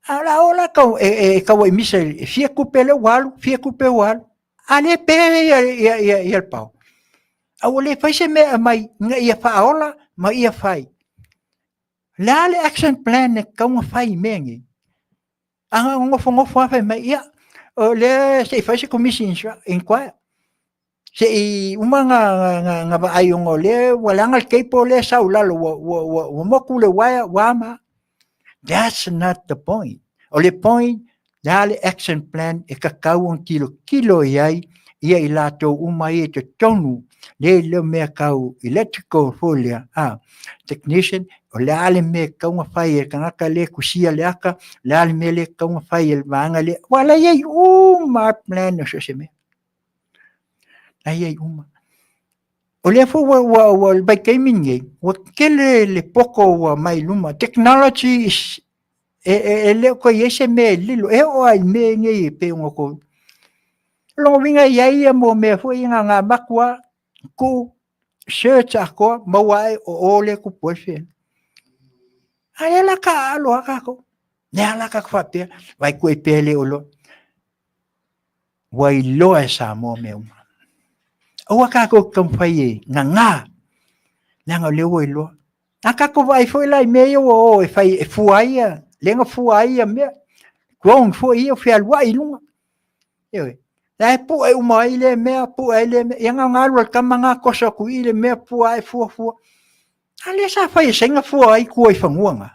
A o le a o la tau, e, e, tau ai misa e fia tupe lea ua alu, fia tupe ua alu. A le pe ia, ia, ia, ia le pao. A ua le fai se mea e aumai ina ia faaola ma ia fai. Le a le action plan e tatau ona fai i mea nei? A na ona nofonofo lava fai mai, ia, o lea se i fai se komisi inquire. Se i uma ona vaai ona o lea ua leaga le cable lea e sau i lalo ua, ua, ua, ua motu le uaea, ua a ma a. That's not the point. O le point, le a le action plan e tatau ona tilotilo i ai ia i latou uma ia i totonu le leo mea tau electrical foi lea, a, technician, o le a le mea e tatau ona fai e le tagata lea e kusia le ata, o le a le mea lea e tatau ona fai e le vaega lea. Aua la e i ai uma lava plan o so o se mea. La e i ai uma. O lea foi ua, ua, ua le vaitaimi lenei, ua tele le poto ua mai luma. Technology is, e, e, e le o toe i ai se mea e lilo. E oo lava i mea nei e pei ona tou... O lona uiga e i ai ia mo mea foi ia na ona avatu lava, tuu, search atoa, maua ae o o lea e tupu ai le feaga. A lea la taaalo lava tatou. Lea la tatou faapea, vaai atu e pea le o iloa. Ua iloa e Samoa mea uma. Aua tatou te taumafai e gagā, leaga o lea ua iloa. A tatou vaai foi la i mea ia ua o e fai e fua ai ia, lea na fua ai ia mea, drone foi ia ua fealuai i luga. Ioe. La e pue uma ai lea mea, pue ai lea mea. Ia na ona alu lava o le tama lena toso atu i i le mea, fua ae fua fua. A lea sa fai e Saina fua ai tua i fanua na.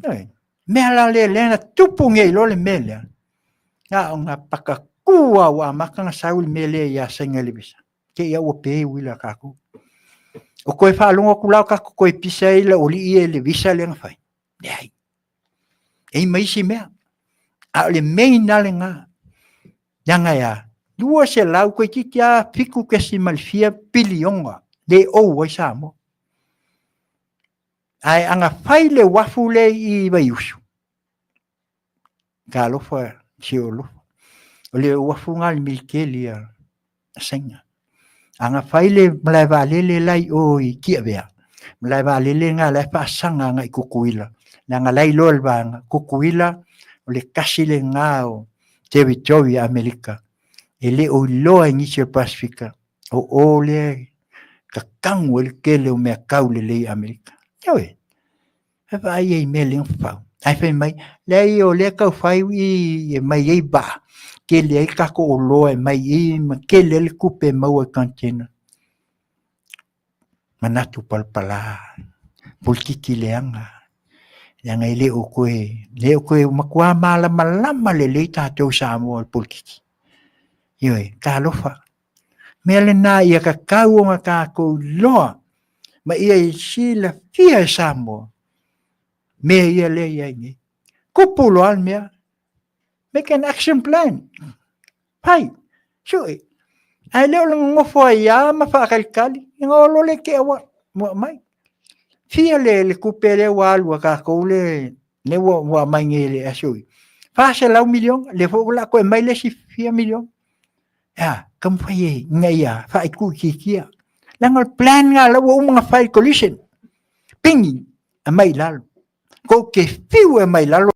Ioe. Mea la lea, lea na tupu nei loa le mea lea. Na o ngā pakakū a ua amata na sau le mea lea ia Saina le visa. Te ia ua pe uila kākou. O koe whaalongo aku lau kako koe pisa i la oli i e le visa le nga whai. Leai. E i mai isi mea. A o le main ale ngā. Leaga e a? 200 toeitiiti a 7.4 pilionga le ou ai Samoa. Ae aga fai le uafu le i Vaiusu. Talofa si o alofa. O le uafu ngā le militeli a Saina. Aga fai le malae vaalele la i o i Tiavea. Malae vaalele ngā la e faasaga agai i Tutuila. Leaga la e iloa e le vaega, Tutuila o le tasi lena o territory a Amerika e le o iloa e nisi o le Pasefika o o lea e tatanu ai le tele o mea tau lelei i Amerika. Ioe, e vaai ai i mea le fafau. Ae fai mai, leai o lea tau fai i e mai ai vaa, tele ai tatou oloa e mai i ma tele ai le tupe e maua i container. Manatu palapala, polokiki leaga, leaga e le o toe, le o toe matua malamalama lelei tatou Samoa i le polokiki. Ioe, talofa. Mea lena ia tatau ona tatou iloa ma ia i silafia e Samoa mea ia lea i ai nei. Kupu loa le mea. Make an action plan. Fai, sue. Ae le o le nonofo ai lava ma faatalitali, ina o loa le tea ua aumai. Fia le tupe lea ua alu a tatou le ua aumai nei e le SOE. 400 miliona, lea foi o le a toe aumai le isi fia miliona. E a, taumafai e ina ia faaituitiitia. Leaga o le plan lena o la ua uma ona fai i le coalition. Pigi, aumai i lalo. Tou te fiu e aumai i lalo,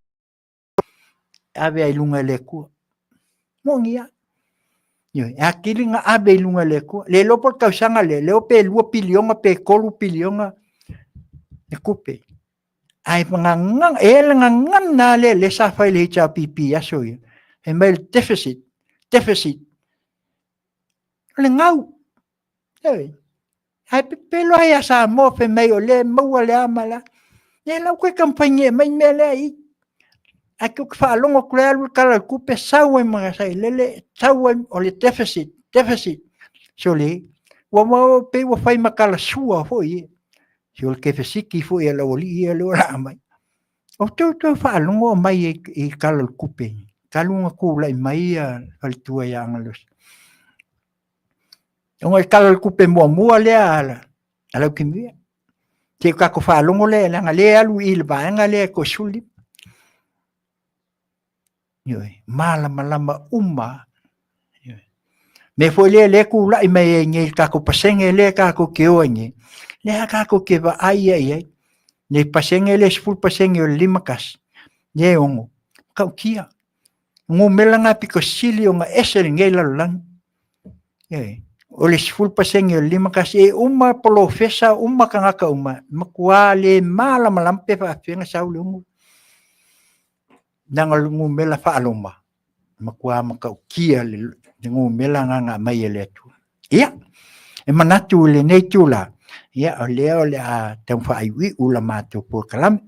ave ai i luga e le Atua. Moni lava. Ioe, e atili ona ave i luga e le Atua. Le iloa po o le tausaga lea, le iloa pe 2 piliona pe 3 piliona le tupe. Ae gagana, e le gagana lava lea lea sa fai i le HRPP i aso ia. Fai mai le deficit, deficit. O le gau. Ioe. Ae pepelo ai ia Samoa fai mai o lea e maua le a ma le a. Ia la ua toe taumafai nei e aumai le mea lea i i. Ae tou te faalogo atu loa e alu le Tala o le Tupe sau ai ma sailele, sau ai, o le deficit, deficit. Sole, ua pei ua fai ma tala sua foi ia. Se o le kefesiti foi a le aualii ia lea o le a aumai. O outou toe faalogo o aumai i Tala o le Tupe talu ona tulai mai le faletua ia Agalosi. Ona o le Tala o le Tupe muamua lea a Lautimuia. Se i o tatou faalogo lea, leaga o lea e alu i le vaega lea e toa-15. Ioe, malamalama uma lava. Ioe. Mea foi lea lea e tulai mai ai nei i le tatou pasene lea tatou te o ai nei, lea tatou te vaai ai i ai, le pasene lea 10% o le 51, lea e 6, matautia. O numera na pito sili ona ese i lenei lalolagi. Ioe. O le 10% o le 51, e uma polofesa uma tagata uma, e matua le malamalama pe faapefea ona sau le 6. Leaga o le numera faa-Roma, e matua matautia le numera lena na aumai e le Atua. Ia, e manatu i lenei itula, ia o lea o le a tau faaiuiu la matou polokalame,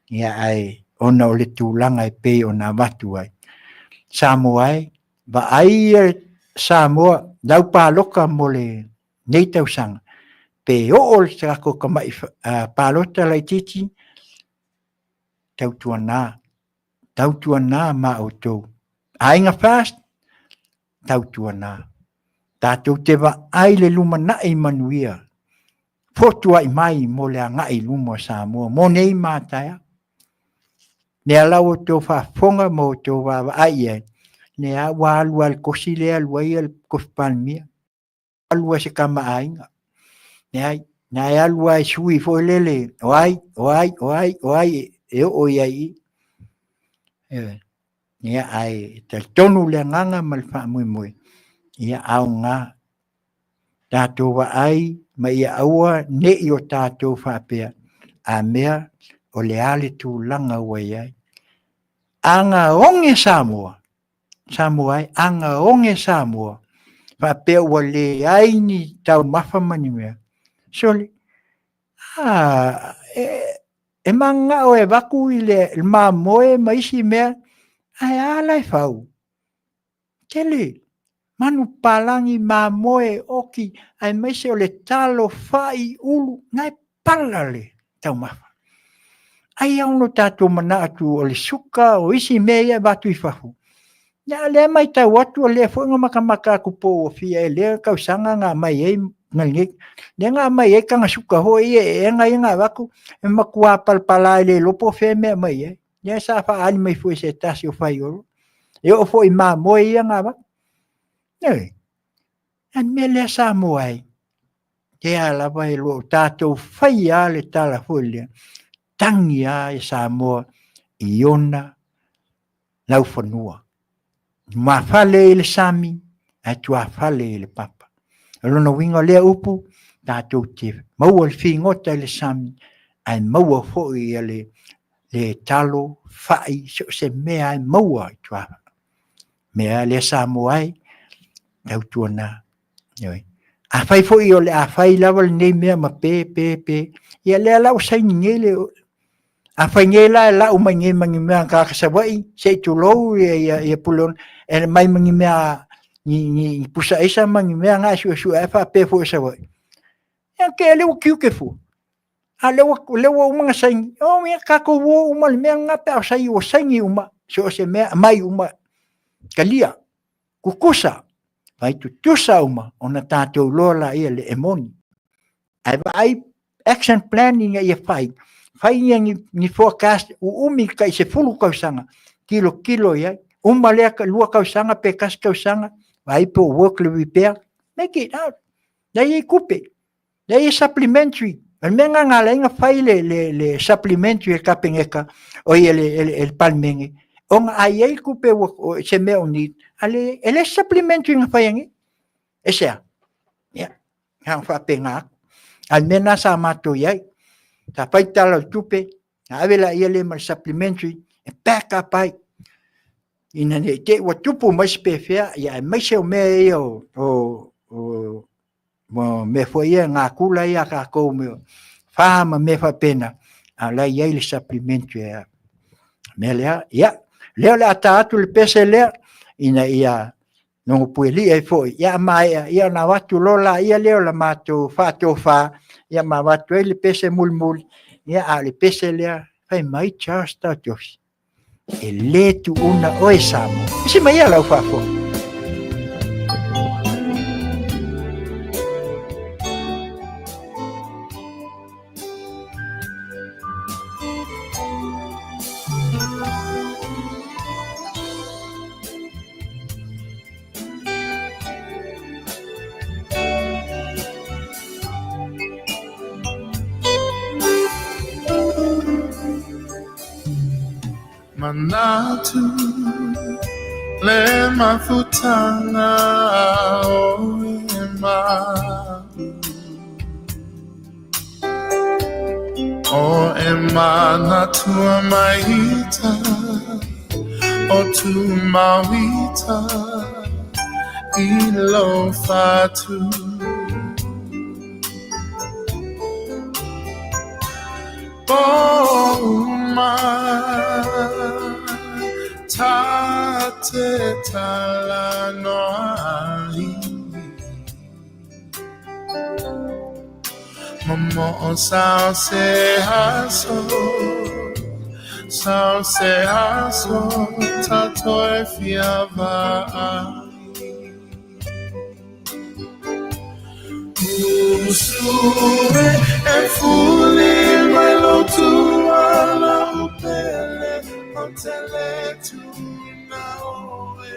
ia ae ona o le tulaga e pei ona avatu ai. Samoa e, vaai ia Samoa, lau palota mo lenei tausaga, pe oo le tatou tamai palota laitiiti, tautuana, tautuana ma outou. Aiga First, tautuana. Tatou te vaai le lumanai manuia, fotuai mai mo le agai i luma o Samoa mo nei ma taeao. Lea la ua outou faafofoga ma outou vaavaai i ai, lea ua alu lava i le kosi lea e alu ai le tofi Palemia. Alu ai se tama a aiga. Leai, na e alu lava i sui foi lele, o ai, o ai, o ai, o ai e oo i ai i. Ioe. Ia, ae talitonu le agaga ma le faamoemoe, ia aoga tatou vaai ma ia aua ne i o tatou faapea, a mea o le a le tulaga ua i ai. Aga oge Samoa, Samoa e, aga oge Samoa, faapea ua leai ni taumafa ma ni mea. Sole, a, e, e mananao e avatu i le mamoe ma isi mea, ae a la e fau. Tele, manu palagi, mamoe, oki, aemaise o le talo, fai, ulu, na e pala le taumafa. Ai au no tatou manatu o le suka o isi mea ia e avatu i fafo. Ia a lea matau atu o lea foi na matamata atu po ua fia e lea tausaga na aumai ai lenei, lea na aumai ai taga suka foi ia e ega ia na avatu e matua palapala e le iloa po o fea le mea e aumai ai. Lea sa faaali mai foi e se tasi o Faiolo, e oo foi i mamoe ia na avatu. Ioe, a o le mea lea Samoa e, lea lava e lo o tatou faia lava le tala foi lea, tagi lava Samoa i ona laufanua. Lumafale i le sami ae tuafale i le papa. O lona uiga o lea upu, tatou te maua le figota i le sami ae maua foi le talo, fai, so o se mea lava e maua i tua. O le mea lea Samoa e, tautuana, ioe. Afai foi o le a fai lava lenei mea ma pe, pe, pe, ia lea la ua saini nei le... Afai nei la e lau mai nei ma ni mea a tagata Savaii, se i tulou ia Puleono, e aumai ma ni mea, ni pusa aisa ma ni mea na e suesue ae faapea foi o Savaii. Ia te i lea ua tiute fua. A o lea ua uma ona saini, o ia tatou o uma i le mea lena pe a ua saini uma, so o se mea, aumai uma, talia, tutusa, fai tutusa uma ona tatou iloa laia le moni. Ae vaai action plan ina ia fai, fai ni forecast uumi tai 10 tausaga, tilotilo i ai, uma lea 2 tausaga pe 1 tausaga, vaai po o work le repair, make it out. La e i ai tupe, la e i ai supplementary. O le mea lena na ala ai ona fai le supplementary a le Kapeneta, oi le Palemene, ona a i ai tupe se mea o need, a le, e le supplementary na fai nei. Aisea? Ia, na ona faapena atu. A o le mea lena sa matou i ai, sa fai le Tala o le Tupe, na ave laia lea ma le supplementary e back up ai, ina ne i te i ua tupu mai se pefea, ia aemaise o mea ia o mea foi ia natura ia a tatou, fa ma mea faapena, a o la e i ai le supplementary. O le mea lea, ia, lea o le a ta atu le pese lea, ina ia Nogopuelii ai foi, ia a maea, ia ona avatu loa laia lea o la matou faatofa, ia ma avatu ai le pese mulimuli, ia a o le pese lea, fai mai Charles Taotofi, e le tuuna oe Samoa. Isi mai ia lau faafofoga. Manatu le mafutanga o e ma'u O e manatua maita o Tumauita i lo fatu Pouma ta te talanoa ai Momo'o sao se aso, sao se aso tatou e fia vaai. Usu e, e fuli mai lo tua lau pele o te le tuuna oe.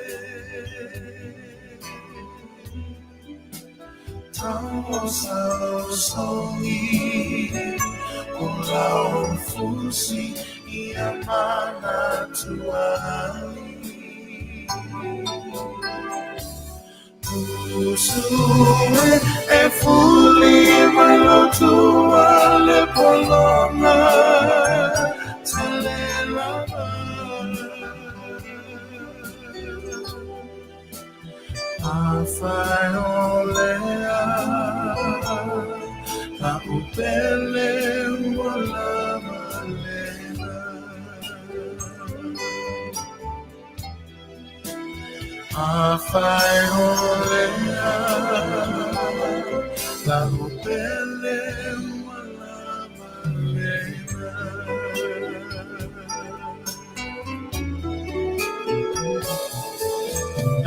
Afai o lea la'u pele ua lava lena. Afai o lea lau pele ua lava lena.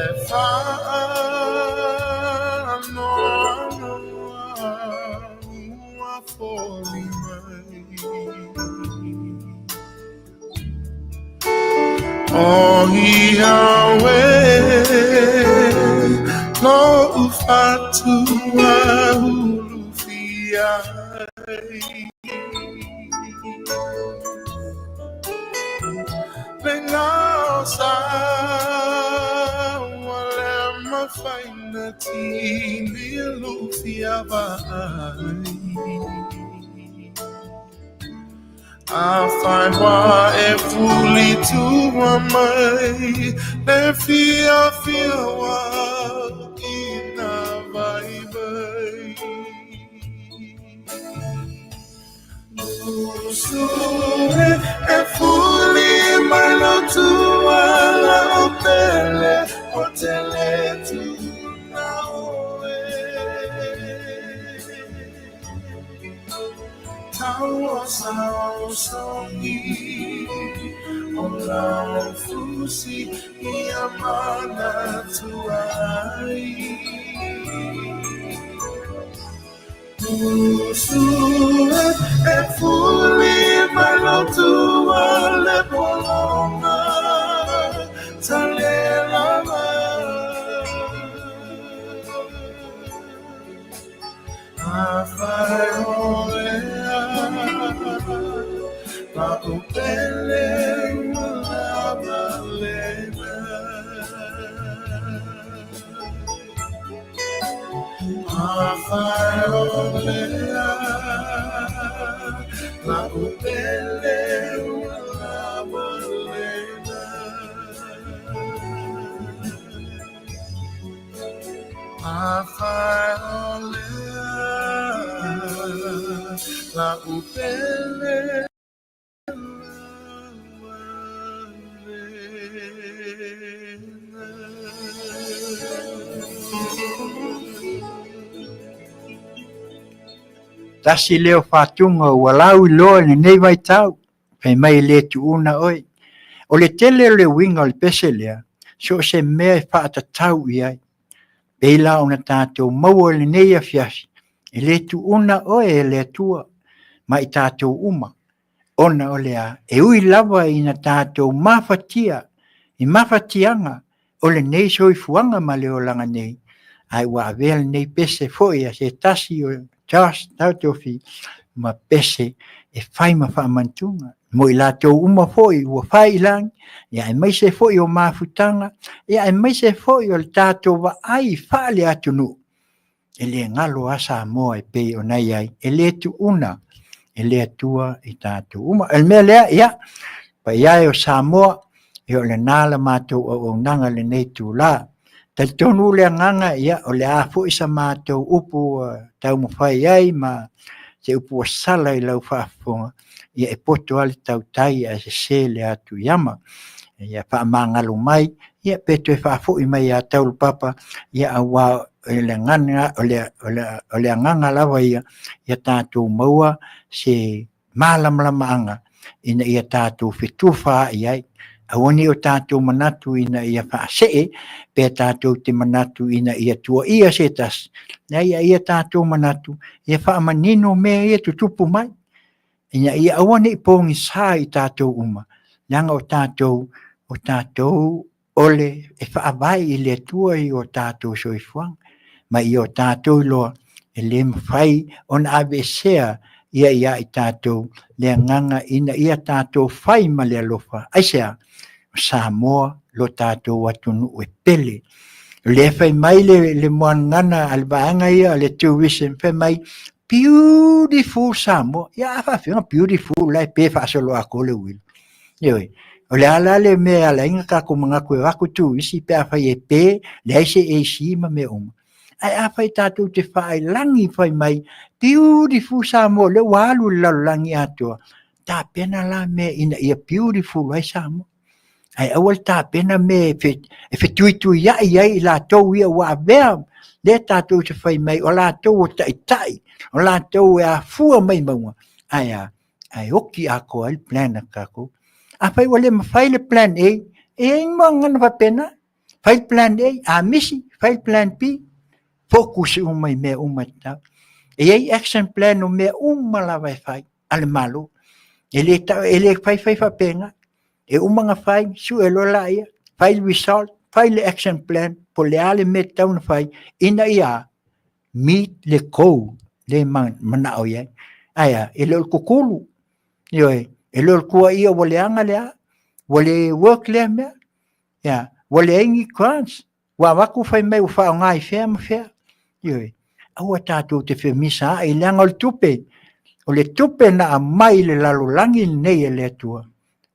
E faanoanoa ua foli mai. O Iawe lo'u fatu ulufia ai. Le gaosa ua le mafai ona tini lou fia vaai. Afai ua e fulitua mai le fiafia ua ina vaivai. Usu e, e fuli mai lou tua la'u pele ou te le tuuna oe. Tauosaosogi o lau fusi ia manatua ai. Usu e, e fuli mai lou tua le pologa talelava. Afai o lea la'u pele ua lava lena. Afai o lea la'u pele ua lava lena. Afai o lea la'u pele ua lava lena. Tasi lea o faatuga ua lauiloa i lenei vaitau, fai mai e le tuuna oe. O le tele o le uiga o le pese lea, so o se mea e faatatau i ai. Pei la ona tatou maua i lenei afiafi, e le tuuna oe e le Atua ma i tatou uma, ona o le a? E ui lava ina tatou mafatia i mafatiaga o lenei soifuaga ma le olaga nei, ae ua avea lenei pese foi a se tasi o Charles Tautofi ma pese e fai ma faamantuga mo i latou uma foi ua fai i lagi, ia aemaise foi o mafutaga, ia aemaise foi o le tatou vaai faale-atunuu. E le galo a Samoa e pei ona i ai, e le tuuna e le Atua i tatou uma. O le mea lea, ia, paia e o Samoa, ia o lena la matou auaunaga i lenei itula. Talitonu le agaga, ia, o le a foi sa matou upu ua taumafai ai ma se upu ua sala i lau faafofoga, ia e poto lava le tautai ae sese le atu i ama. Ia faamagalo mai, ia pe toe faafoi mai ia Taulapapa, ia aua o le agaga, o le, o le, o le agaga lava ia, ia tatou maua se malamalamaaga ina ia tatou fetufaai ai. Aua ne i o tatou manatu ina ia faasee, pe tatou te manatu ina ia tuaia se tasi, leai, a ia tatou manatu ia faamanino mea ia tutupu mai, ina ia aua ne i pogisa i tatou uma, leaga o tatou, o tatou o le e faavae i le Atua i o tatou soifuaga, ma i o tatou iloa e le mafai ona aveesea ia ia i tatou le agaga ina ia tatou fai ma le alofa. Aisea? O Samoa lo tatou atunuu e pele. O lea fai mai le, le moanagana a le vaega ia o le tourism, fai mai, beautiful Samoa. Ia a faafefea ona beautiful la e pe faasoloatoa le uila. Ioe. O le a la le mea e ala ai ona tatou manatu e o atu turisi pe afai e pe, leai se AC ma mea uma. Ae afai tatou te faailagi fai mai, beautiful Samoa, lea ua alu i le lalolagi atoa, tapena la mea ina ia beautiful ai Samoa. Ae aua le tapena mea e fetuituiai ai i latou ia ua avea lea tatou te fai mai o latou o taitai, o latou e afua mai mauga, ae a? Ae oki atoa ai le plan a tatou. Afai ua le mafai le plan A, e i ai ni gagana faapena, fai le plan A, a misi, fai le plan B, focus uma i mea uma e tatau. E i ai action plan o mea uma lava e fai a le Malo. E le, e le fai fai faapena. E uma ona fai, sue loa laia, fai le result, fai le action plan, po o le a le mea e tatau ona fai, ina ia meet le goal le manao i ai. Ae a, e le o le kukulu, ioe, e le o le tuuaia ua leaga le a, ua le work lea mea, ia, ua leai ni grants, ua avatu fai mai ua faaaoga i fea ma fea. Ioe, aua tatou te femisaai, leaga o le tupe, o le tupe na aumai i le lalolagi lenei e le Atua,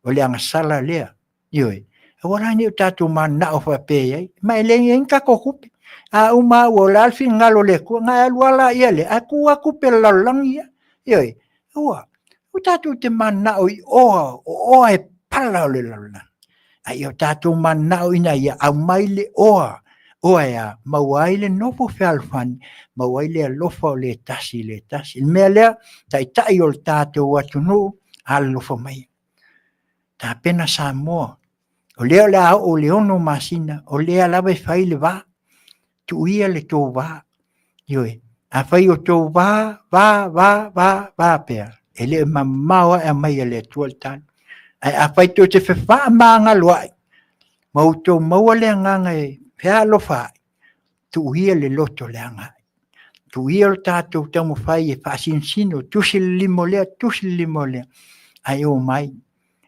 o le agasala lea. Ioe, aua la ne i o tatou mananao faapea i ai, ma e leai ni tatou tupe. A uma lava ua o le a le finagalo o le Atua, ona e alu lava laia lea, ae tuu lava tupe a le lalolagi ia. Ioe, aua, aua tatou te mananao i oa, o oa e pala o le lalolagi. A ia o tatou mananao ina ia aumai le oa, oa e a, maua ai le nofo fealofani, maua ai le alofa o le tasi i le tasi. I le mea lea, taitai o le tatou atunuu, alolofa maia. Tapena Samoa, o lea o le a oo i le 6 masina, o lea lava e fai le va, tuuia le tou va. Ioe, afai o tou va, va, va, va, va pea, e le mamao ae aumai e le Atua le tali. Ae afai tou te fefaamagaloai, ma outou maua le agaga e fealofa ai, tuuia le loto leaga. Tuuia lo tatou taumafai e faasinosino, tusi le lima o lea, tusi le lima o lea, ae omai,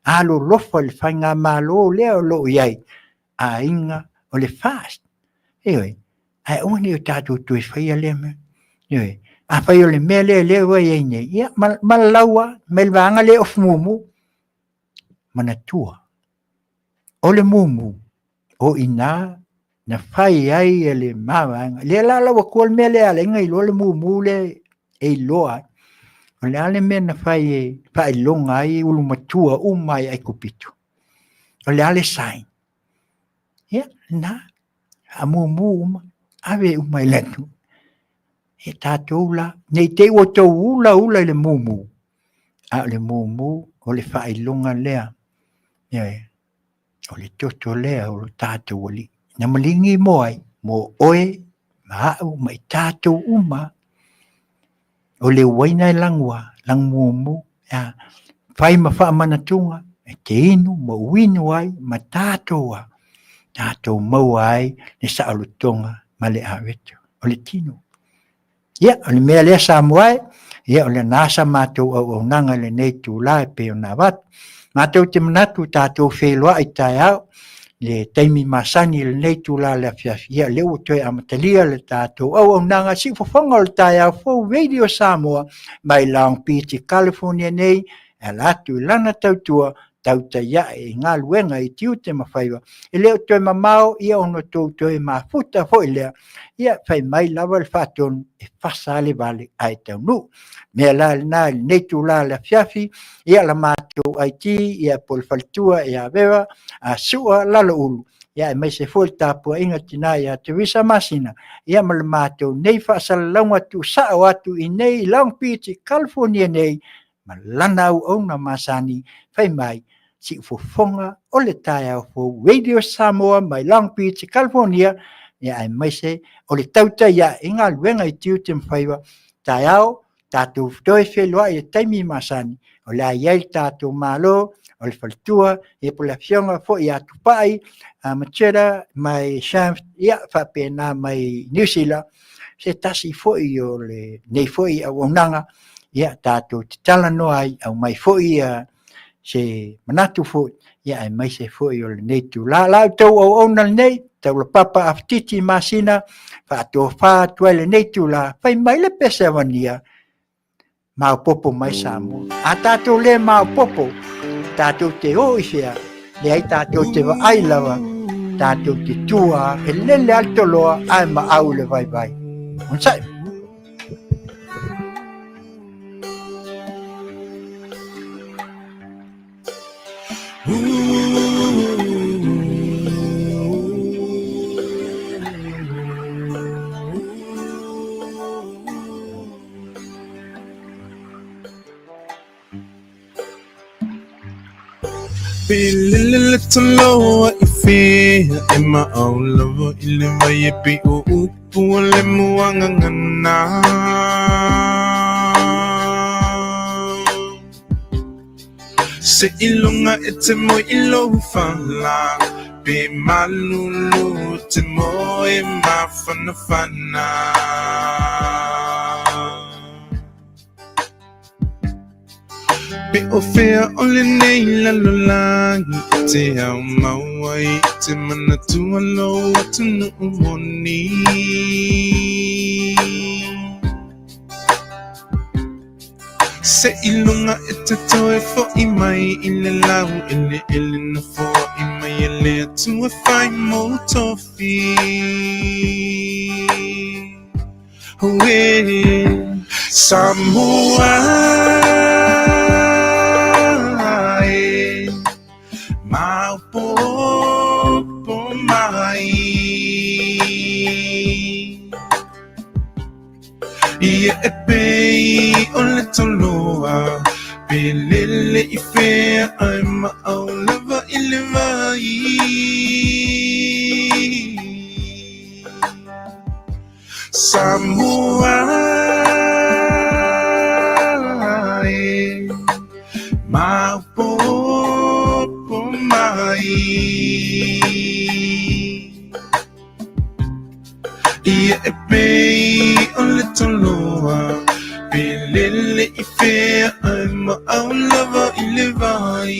alolofa i le faigamalo lea o lo o i ai, aiga o le FAST. Ioe, ae aua ne i o tatou toe faia lea mea. Ioe, afai o le mea lea lea ua i ai nei, ia malalau lava mai le vaega lea e ofu mumu. Manatua, o le mumu, o i ina na fai ai e le mavaega. Lea la lau atua le mea lea e ala ai ona iloa le mumu lea e iloa ai. O le a le mea na fai e faailoga ai ulumatua uma i Aikupito? O le a le sign? Ia, lena, faamumu uma, ave uma i le atunuu. E tatou la, ne i te i ua outou ulaula i le mumu, a o le mumu o le faailoga lea. Ioe, o le toto lea o lo tatou Alii. Na maligi mo ai? Mo oe ma au ma i tatou uma. O le uaina e lagua, lagu mumu, ia, fai ma faamanatuga, e te inu ma uinu ai ma tatou a, tatou maua ai le saolotoga ma le aveto o le tino. Ia, o le mea lea Samoa e, ia o lena sa matou auaunaga i lenei itula e pei ona avatu. Matou te manatu tatou feiloai taeao le taimi masani i lenei itula i le afiafi. Ia, lea ua toe amatalia le tatou auaunaga siufofoga o le taeao fou Radio Samoa mai Long Beach i California nei e ala atu i lana tautua tautai ae i galuega i tiute ma faiva. E le o toe mamao ia ona outou toe mafuta foi lea, ia fai mai lava le faatonu e fasa le vale ae taunuu. Mea la lena i lenei itula i le afiafi, ia la matou IT, ia po o le faletua ia Veva, a Sua Laloulu, ia aemaise foi le tapuaiga tina ia Teresa Masina, ia ma le matou nei faasalalauga tuusao atu i nei i Long Beach i California nei, ma lana auauna masani, fai mai, siufofoga o le taeao fou Radio Samoa mai Long Beach, California, ia aemaise o le tautai ae i galuega i tiute ma faiva, taeao, tatou toe feiloai i le taimi masani, o le a i ai le tatou Malo, o le faletua, ia po o le afioga foi ia Tupai, a Macheta mai Shaft, ia faapena mai Niu Sila, se tasi foi o lenei foi auaunaga, ia tatou te talanoa ai, aumai foi ia se manatu foi, ia aemaise foi o lenei itula. La outou auauna lenei, taulapapa Afetiti Masina, faatofa atu ai lenei itula, fai mai le pese avania, maopoopo mai Samoa. A tatou le maopoopo, tatou te o i fea, leai tatou te vaai lava, tatou te tua, e lele lava le toloa, ae maau le vaivai. Onosai. Ooh. Pe lele le toloa i fea e maau lava i le vai e pei o upu o le muagagana. Seiloga e te moe i lou fala, pe malulu te moe mafanafana. Pe o fea o lenei lalolagi e te ao mau ai i te manatu a lou atunuu moni. Seiloga e te toe fo'i mai i le laueleele na foai mai e le Atua e fai mou tofi. Auē Samoa e, maopoopo mai. Ia e pei o le toloa, pe lele i fea ae maau lava i le vai. Samoa e, maopoopo mai. Ia e pei o le toloa, pe lele i fea ae maau lava i le vai.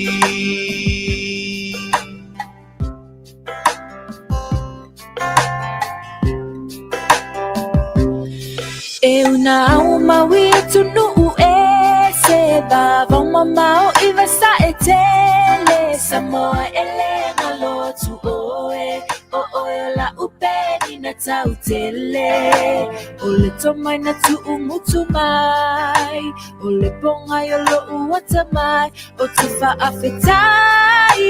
E una aumau i atunuu ese, vavao mamao i Vasaetele, Samoa e le galo atu ʻoe, ʻo ʻoe o la'u penina tautele, ʻO le tomai na tuumutu mai, ʻO le pogai o lo'u atamai, Ou te faafetai.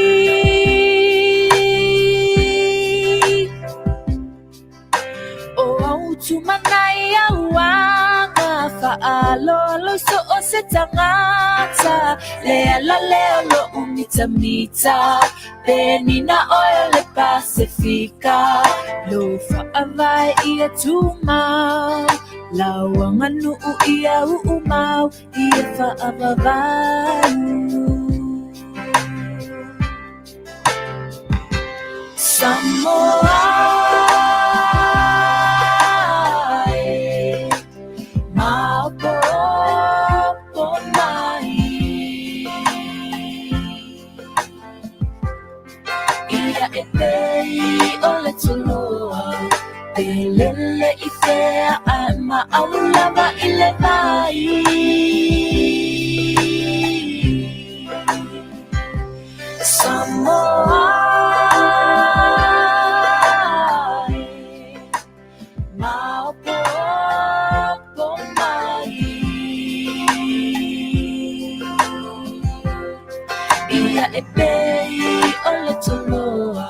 O au tumanai au aga faaaloalo i so o se tagata Le ala lea o lo'u mitamita Penina ʻoe o le Pasefika Lou faavae ia tumau Lau aganuu ia uumau Ia faavavau. Samoa e, maopoopo mai. Ia e pei o le toloa, pe lele i fea ae maau lava i le vai. Samoa e, maopoopo mai. Ia e pei o le toloa,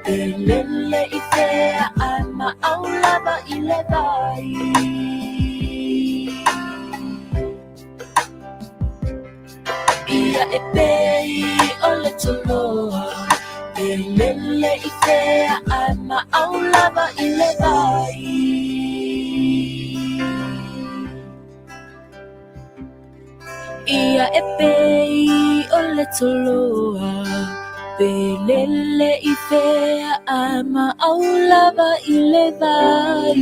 pe lele i fea ae maau lava i le vai. Ia e pei o le toloa, pe lele i fea ae maau lava i le vai. Ia e pei o le toloa, pe lele i fea ae maau lava i le vai.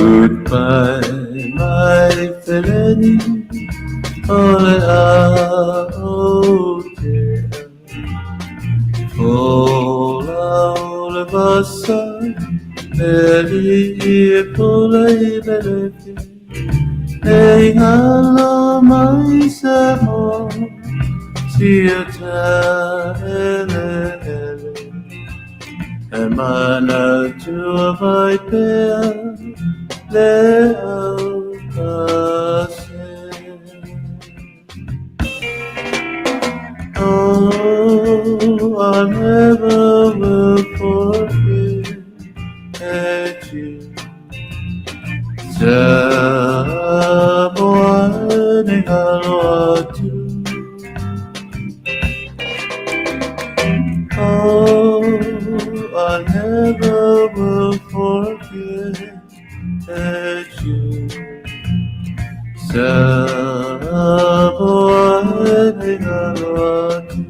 Goodbye, my friend, o le a o te O la o le vasa, e li i pule i belefi, e ngalo mai se mo, sia ta ele ele. E manatua mai pea le aupase. Oh, I never will forget you. Samoa e galo atu. Oh, I never will forget you. Samoa e galo atu.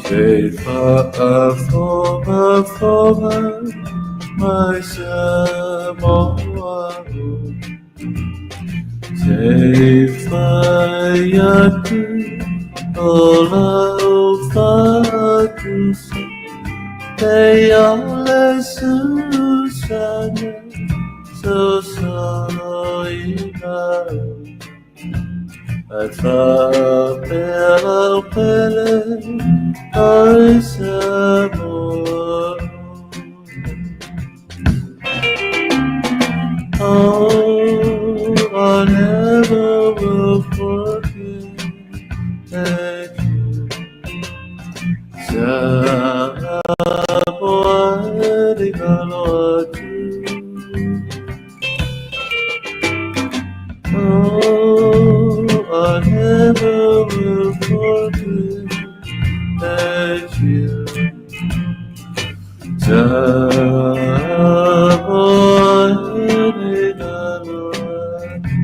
Se faafogafoga mai Samoa Se fai atu o lau faatusa E ia le susana sosoloina Ae faapea lau pele ai Samoa. Oh, I never will forget you. Samoa e galo atu. Oh, I never will forget you. Samoa e galo atu.